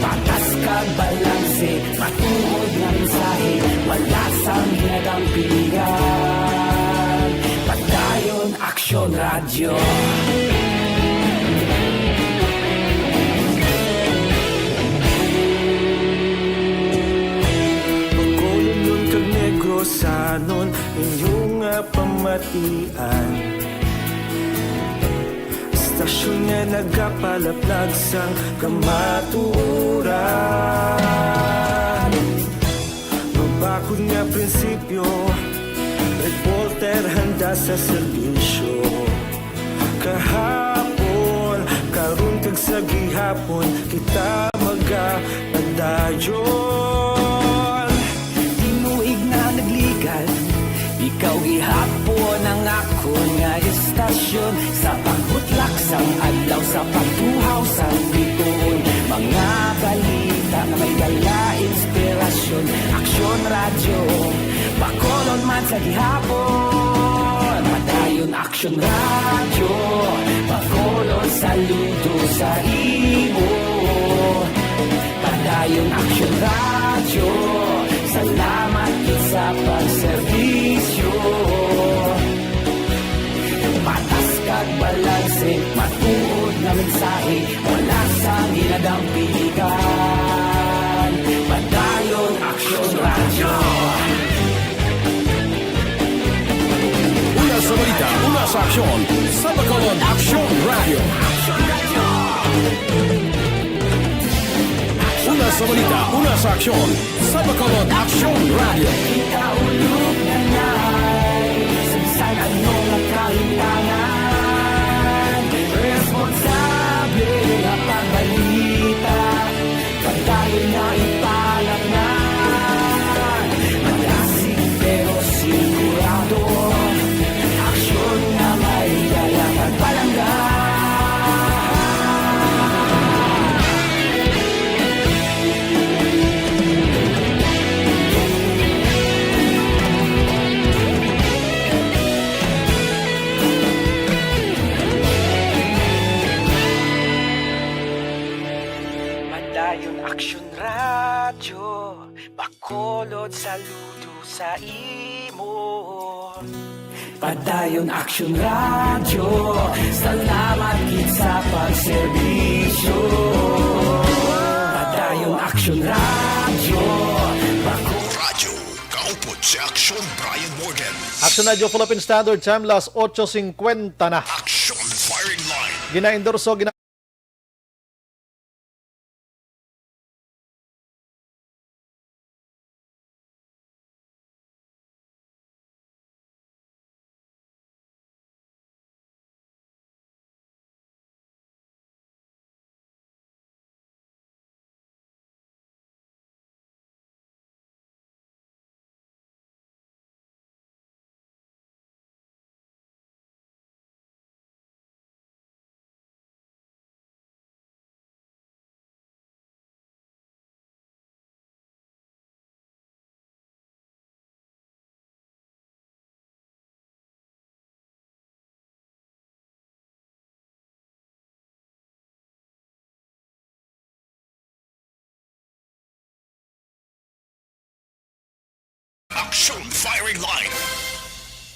Patas kag balanse, matuod nga mensahe, wala sang ginadampigan. Padayon Aksyon Radyo. Bacolod kag Negrosanon, inyo nga pamatian. Istasyon nga nagapalaplag sang kamatuoran. Mabakod nga prinsipyo, reporter handa sa serbisyo. Kahapon, karon kag sa gihapon, kita magapadayon. Tinuig na nagligad, ikaw gihapon ang akon nga istasyon. Sa pagbutlak sang adlaw, sa pagtuhaw sang bituon, mga balita nga may dala inspirasyon. Aksyon Radyo, Bacolod man sa gihapon. Action Radio, pakulot saludo sa imo. Padayon Action Radio, salamat gid sa pagserbisyo. Patas kag balanse, matuod nga mensahe, wala sang ginadampigan. Padayon Action Radio. Una sa balita, una sa aksyon, sa Bacolod Action Radio. Una sa balita, una sa aksyon, sa Bacolod Action Radio. Kaulog na na'y sa bisan ano nga kahintangan. Responsable nga pagbalita, pagdayon nga ipalatnan. Malasig pero sigurado, aksyon nga may dala kag palangga. Padayon Action Radio, bakulod saludo sa imo. Padayon Action Radio, salamat gid sa pagserbisyo. Padayon Action Radio, bako- Radyo, kaupod si Action Brian Morgan. Action Radio Philippine Standard Time, las ocho cincuenta na. Action Firing Line. Ginaendorso, gina- Action Firing Line.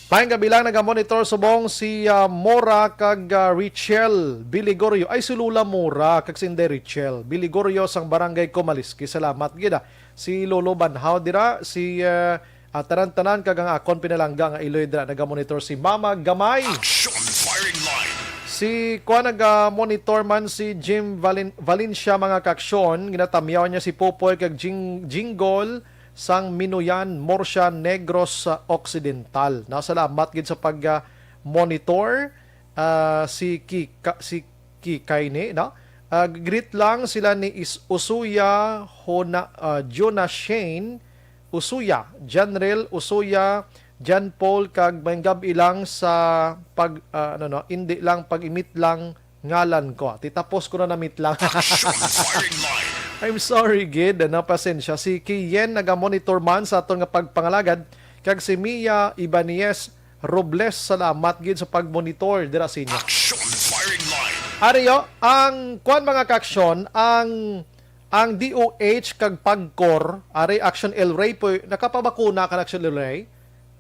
Maayong gabi lang, naga-monitor subong si, ah, Mora kag, ah, Richel Biligorio. Ay, si Lola Mora kag si Inday Richel Biligorio sang Barangay Comalisque. Salamat gid, ah. Si Lolo Banhaw dira, si, ah, ah, tanan-tanan kag ang akon pinalangga nga iloy dira, naga-monitor si Mama Gamay. Action Firing Line. Si kuan, naga-monitor man si Jim Valen-, Valencia, mga kaaksyon. Ginatamyaw niya si Popoy kag Jing-, Jinggol sang Minuyan, Murcia, Negros, ah, Occidental. No, salamat gid sa pag, ah, monitor, ah, si Kika-, si Kikay ni, no? Ah, greet lang sila ni Is-, Usuya, Hona-, ah, Jonah Shane Usuya, Janrel Usuya, Jan Paul, kag maayong gab-i lang sa pag, ah, ano, no, indi lang pag-imit lang ngalan ko. Ti tapos ko na namit lang. Action Firing Line. I'm sorry, gid, ano, pasensya. Si Kiyen naga-monitor man sa aton nga pagpangalagad, kag si Mia Ibanez Robles, salamat gid sa pag-monitor dira sa inyo. Action Firing Line. Ari, oh, ang kuan, mga kaaksyon, ang, ang D O H kag PAGCOR, ari, Action El Rey po, nakapabakuna ka na, Action El Rey?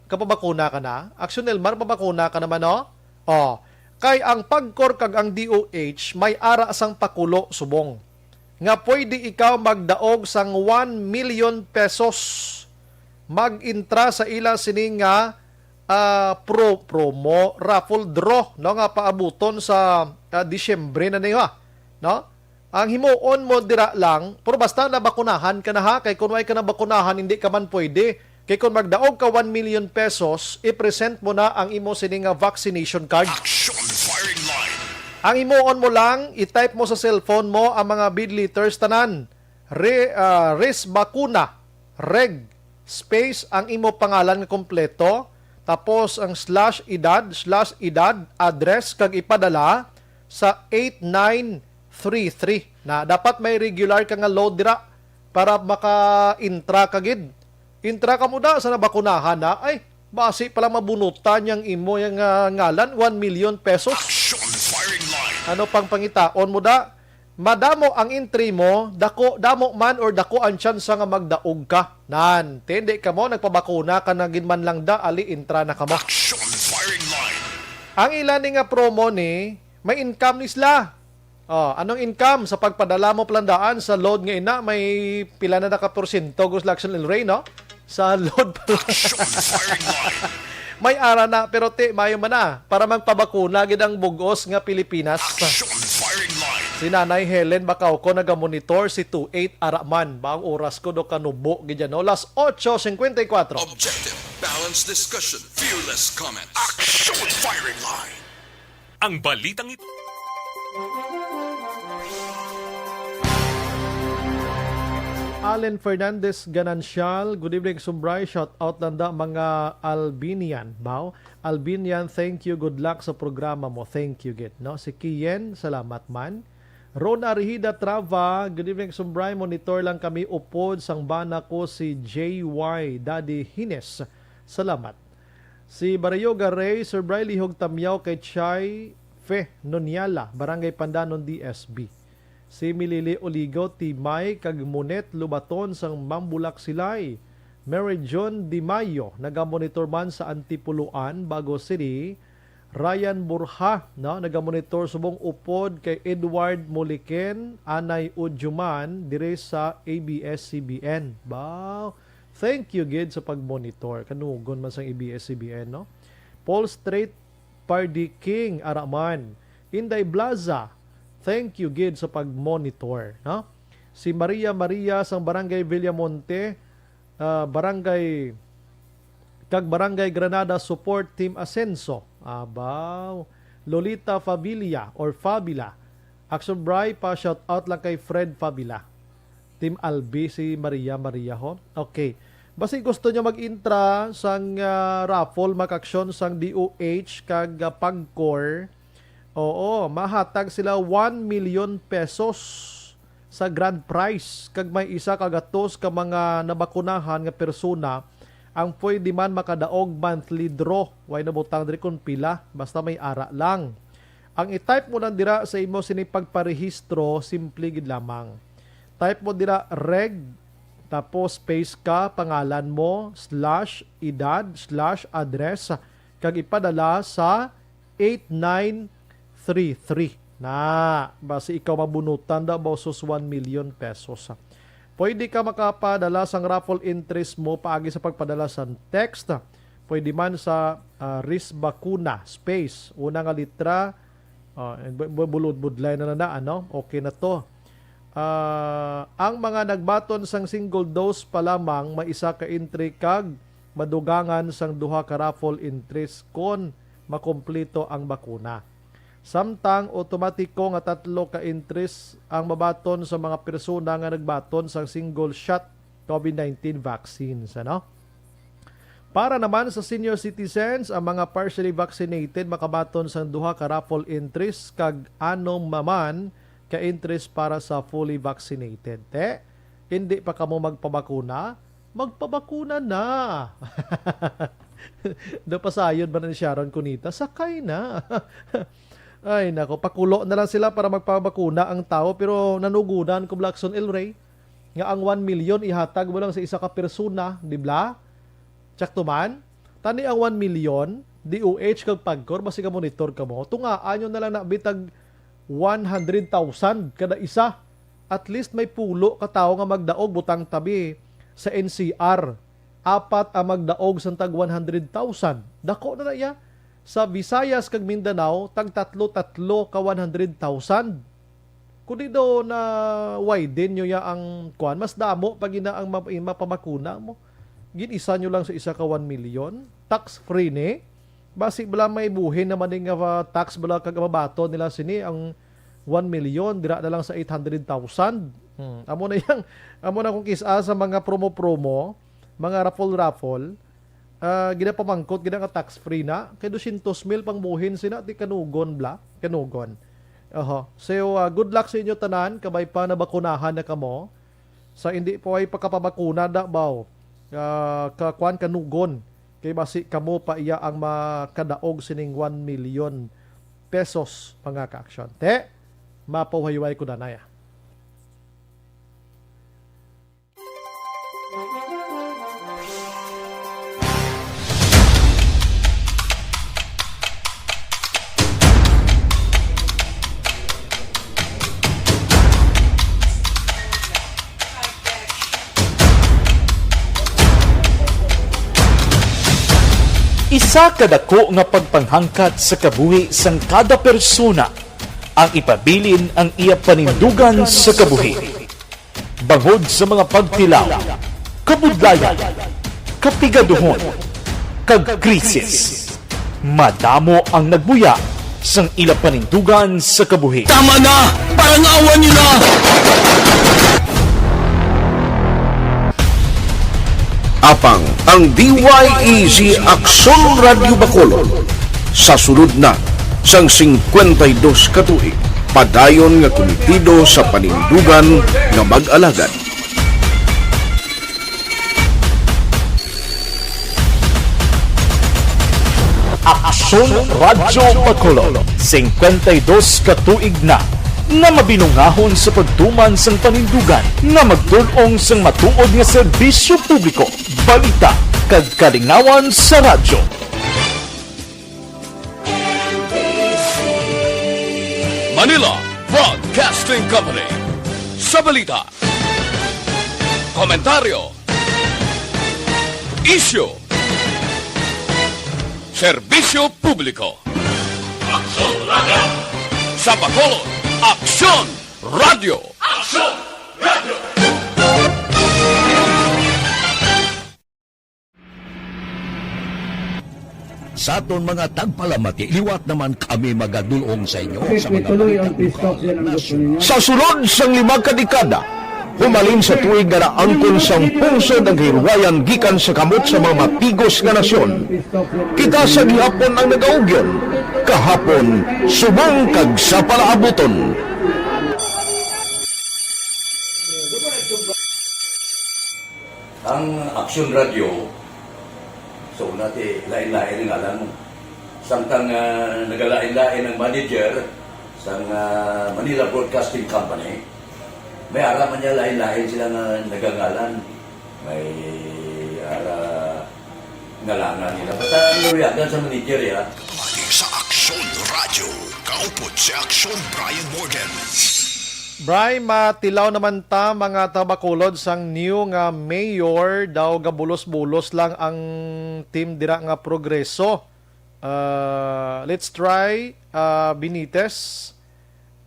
Kapabakuna ka na? Action El Mar, pabakuna ka naman, no? Oh. Kay ang PAGCOR kag ang D O H may ara sang pakulo subong nga pwede ikaw magdaog sang one million pesos, mag-intra sa ila sini nga, ah, pro-, promo, raffle draw, no, nga paabuton sa, ah, Disyembre na niya, no? Ang himuon mo dira lang, pero basta nabakunahan ka na, ha, kay kung way ka nabakunahan, hindi ka man pwede. Kay kung magdaog ka one million pesos, i-present mo na ang imo sini nga vaccination card. Action Firing Line. Ang himuon mo lang, i-type mo sa cellphone mo ang mga bid letters tanan. Re-, ah, res bakuna, reg, space, ang imo pangalan nga kompleto, tapos ang slash edad, slash edad, address, kag ipadala sa eight nine three three. Na dapat may regular ka nga load dira para maka-intra ka gid. Intra ka mo da sa nabakunahan na. Ay, Basi pala mabunutan yang imo yang ah, ngalan, one million pesos. Action firing line. Ano pang pangitaon mo da? Madamo ang entry mo, dako damo man or dako ang tsansa nga magdaog ka. Nan, tindi ka mo, nagpabakuna ka na gid man lang da, ali, intra na ka mo. Action firing line. Ang ila ni nga promo ni, may income ni sila. Oh, anong income sa pagpadala mo plandaan sa load nga ina, may pila na naka porsyento, Gus Laxon El Rey, no? Sa load pa lang. Action firing line. May ara na, pero ti, mayo man na. Para magpabakuna gid ang bugos nga Pilipinas. Action firing line. Si Nanay Helen Bacauco nagamonitor si two eight Araman. Ba ang oras ko do kanubo gid yan, no? Las ocho cincuenta y cuatro. Objective, balanced discussion, fearless comment. Action firing line. Ang balitang ito. Allen Fernandez Ganancial, good evening, Sumbray. Shout out lang da, mga Albinian. Bao? Albinian, thank you. Good luck sa programa mo. Thank you, gid, no? Si Kiyen, salamat man. Rona Rihida Trava, good evening, Sumbray. Monitor lang kami upod sang bana ko si J Y Daddy Hines. Salamat. Si Barrio Garay, Sumbray, lihog tamyaw kay Chai Fe Noniala, Barangay Pandanon, D S B. Si Milili Oligo, Timay, kag Monet Lubaton sang Mambulak Silay. Mary June Di Mayo, nagamonitor man sa Antipoloan, Bago City. Ryan Borja, no, nagamonitor subong upod kay Edward Muliken, Anay Udjuman, diri sa A B S C B N. Ba, thank you gid sa pagmonitor. Kanugon man sang A B S C B N, no? Paul Strait, Pardy King, Araman. Inday Blaza, thank you gid sa pagmonitor, no? Si Maria Maria sang Barangay Villamonte, ah, Barangay, kag Barangay Granada Support Team Asenso. Abaw. Lolita Fabila or Fabila. Action Bry, pa shout out lang kay Fred Fabila. Team Albi, si Maria Maria ho. Okay. Basi gusto nyo mag-intra sang ah, raffle, mag-aksyon sang D O H kag ah, Pagcor. Oo, mahatag sila one million pesos sa grand prize, kag may isa ka gatos ka mga nabakunahan nga persona ang pwede man makadaog monthly draw. Way nabutang diri kung pila, basta may ara lang. Ang i-type mo lang dira sa imo sini pagparehistro, simple gid lamang. Type mo dira reg, tapos space ka, pangalan mo, slash, edad, slash, address, kag ipadala sa eight nine three three. Na, basi ikaw mabunutan daw ba sus one million pesos. Pwede ka makapadala sang raffle entries mo paagi sa pagpadala sang text. Pwede man sa ah, Ris Bakuna, space, una nga litra, ah, bu- bu- bulod-budlay na na, ano? Okay na to. Ah, ang mga nagbaton sang single dose pa lamang may isa ka entry kag madugangan sang duha ka raffle entries kon makumpleto ang bakuna. Samtang automatiko nga tatlo ka entries ang mabaton sa mga persona nga nagbaton sang single shot COVID nineteen vaccines, ano? Para naman sa senior citizens, ang mga partially vaccinated makabaton sang duha ka raffle entries kag anom naman ka entries para sa fully vaccinated. Te, hindi pa kamo magpabakuna? Magpabakuna na! Napasayod ba na ni Sharon Cunita? Sakay na! Ay, nako, pakulo na lang sila para magpabakuna ang tao, pero nanugunan ko, Blackson El Rey, nga ang one million ihatag mo lang sa isa ka persona, di ba? Tsakto man? Tani ang one million, D O H kag Pagcor, basi ka monitor ka mo, tungaan nyo na lang na bitag one hundred thousand kada isa. At least may pulo ka tawo nga magdaog, butang tabi sa N C R. Apat ang magdaog sang tag one hundred thousand. Dako na na iya. Sa Visayas kag Mindanao, tag tatlo-tatlo ka one hundred thousand. Kundi daw na widen nyo ya ang kuan, mas damo pa gina ang ma- mapabakuna mo. Gin-isa nyo lang sa isa ka one million. Tax free ni. Basi bala may buhin naman ni nga ah, tax bala kag mabaton nila sini ang one million, dira na lang sa eight hundred thousand. Hmm. Amo na yang, amo na kung kisa sa mga promo-promo, mga raffle-raffle, ah, ginapamangkot gina nga tax free na kay dosyentos mil pang buhin sina, di kanugon bla, kanugon. Oho. So, ah, good luck sa inyo tanan, kabay pa nabakunahan na kamo. Sa hindi po ay pakapabakuna da baw, ah, ka kuan, kanugon. Kay basi kamo pa iya ang makadaog sining one million pesos, mga ka-aksyon. Te, mapahuway-huway ko na, Nay, ah. Isa ka dako nga pagpanghangkat sa kabuhi sang kada persona ang ipabilin ang iya panindugan sa kabuhi. Bangod sa mga pagtilaw, kabudlayan, kapigaduhon, kag krisis, madamo ang nagbuya sang ila panindugan sa kabuhi. Tama na! Parangawan niyo na! Apang ang D Y E G Aksyon Radyo Bacolod sa sulod na sang singkwenta y dos ka tuig, padayon nga kumitido sa panindugan nga mag-alagad. Aksyon Radyo Bacolod, singkwenta y dos ka tuig na nga mabinungahon sa pagtuman sang panindugan nga magtul-ong sang matuod nga serbisyo publiko, balita, kag kalingawan sa radyo. Manila Broadcasting Company. Sa balita, komentaryo, isyu, serbisyo publiko. Aksyon Radyo. Sa Bacolod, Aksyon Radyo. Aksyon Radyo. Sa aton mga tagpalamati, liwat naman kami magadul-ong sa inyo sa mga balita bukaw sa nasyon. Sa sulod sang lima ka dekada, humalin sa tuig nga naangkon sang pungsod ang kahilwayan gikan sa kamot sa mga mapigos nga nasyon, kita sa gihapon ang nagaugyon, kahapon subong kag sa palaabuton. Ang Aksyon Radyo, sa una, ti, lain-lain ang ngalan mo. Samtang, ah, nagalain-lain ang manager sang, ah, Manila Broadcasting Company, may ara man niya lain-lain sila nga nagangalan. May ara ngalangan nila. Basta ang luyagan sa manager, ya. Pati sa Aksyon Radyo, kaupod si Aksyon Brian Morden. Bri, matilaw naman ta, mga tabakulod, sang new nga mayor daw gabulos-bulos lang ang team dira nga Progreso. Uh, let's try, uh, Benitez.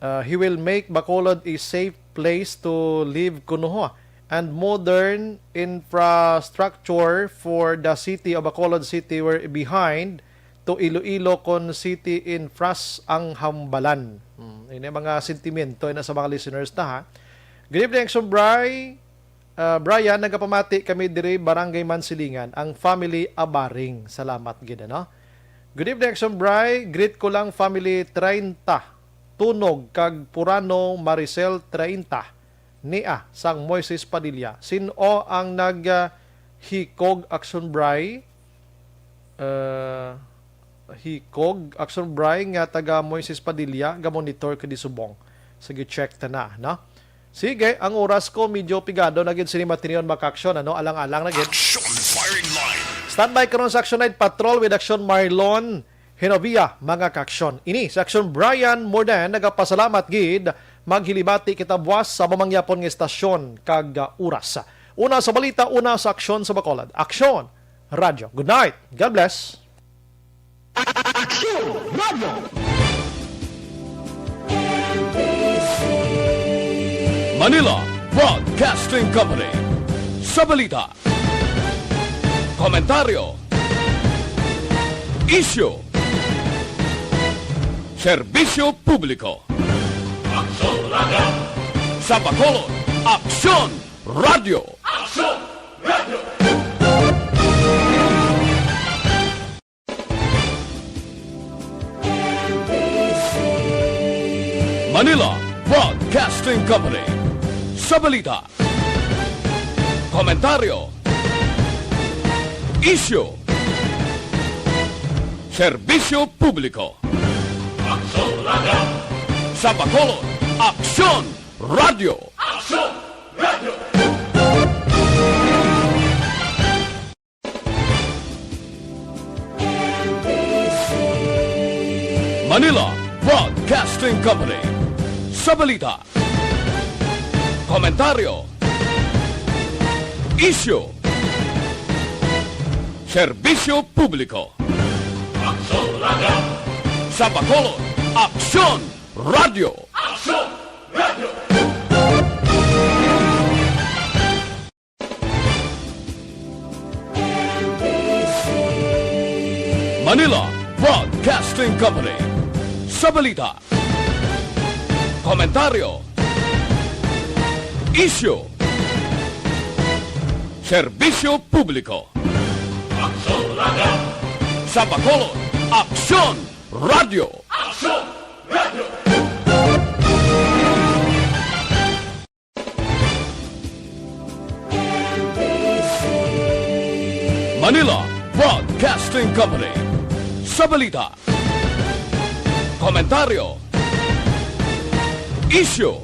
Uh, he will make Bacolod a safe place to live kuno, and modern infrastructure for the city of Bacolod City were behind to Iloilo kon city infras ang hambalan. Hmm, ini mga sentimento na sa mga listeners ta, ha. Good evening, Action Bri. Ah, Brian, nagapamati kami diri, Barangay Mansilingan, ang family Abaring. Salamat gid, ano? Good evening, Action Bri. Greet ko lang family treinta, Tunog kag Purano, Maricel treinta, nia sang Moises Padilla. Sin-o ang nag, ah, hikog, Action Bri? Ah, hikog, Action Bri, nga taga Moises Padilla, ga-monitor ko di subong. Sige, check ta na, no? Sige, ang oras ko medyo pigado na gid sini, matinion, mga ka-aksyon, ano? Alang-alang na gid. Action firing line. Standby karon sa Action Night Patrol with Action Marlon Genovia, mga ka-aksyon. Ini si Action Brian Morden, nagapasalamat gid. Maghilibati kita buwas sa mamangyapon nga istasyon kag, ah, oras. Una sa balita, una sa aksyon sa Bacolod. Aksyon Radyo. Good night. God bless. Aksyon Radyo. Manila Broadcasting Company. Sa balita, komentaryo, isyu, serbisyo publiko. Aksyon Radyo. Sa Bacolod, Aksyon Radyo. Aksyon Radyo. Manila Broadcasting Company. Sa balita, komentaryo, isyu, Serbisyo Publiko. Aksyon Radio. Sa Bacolod, Aksyon Radio. Aksyon Radio. Manila Broadcasting Company. Sa balita, komentaryo, isyu, serbisyo publiko. Aksyon Radio. Sa Bacolod, Aksyon Radio. Aksyon Radio. Manila Broadcasting Company. Sa balita, komentaryo, isyu, serbisyo publiko. Aksyon Radio. Sa Bacolod, Aksyon Radio. Aksyon Radio. Manila Broadcasting Company. Sa balita, komentaryo, isyu,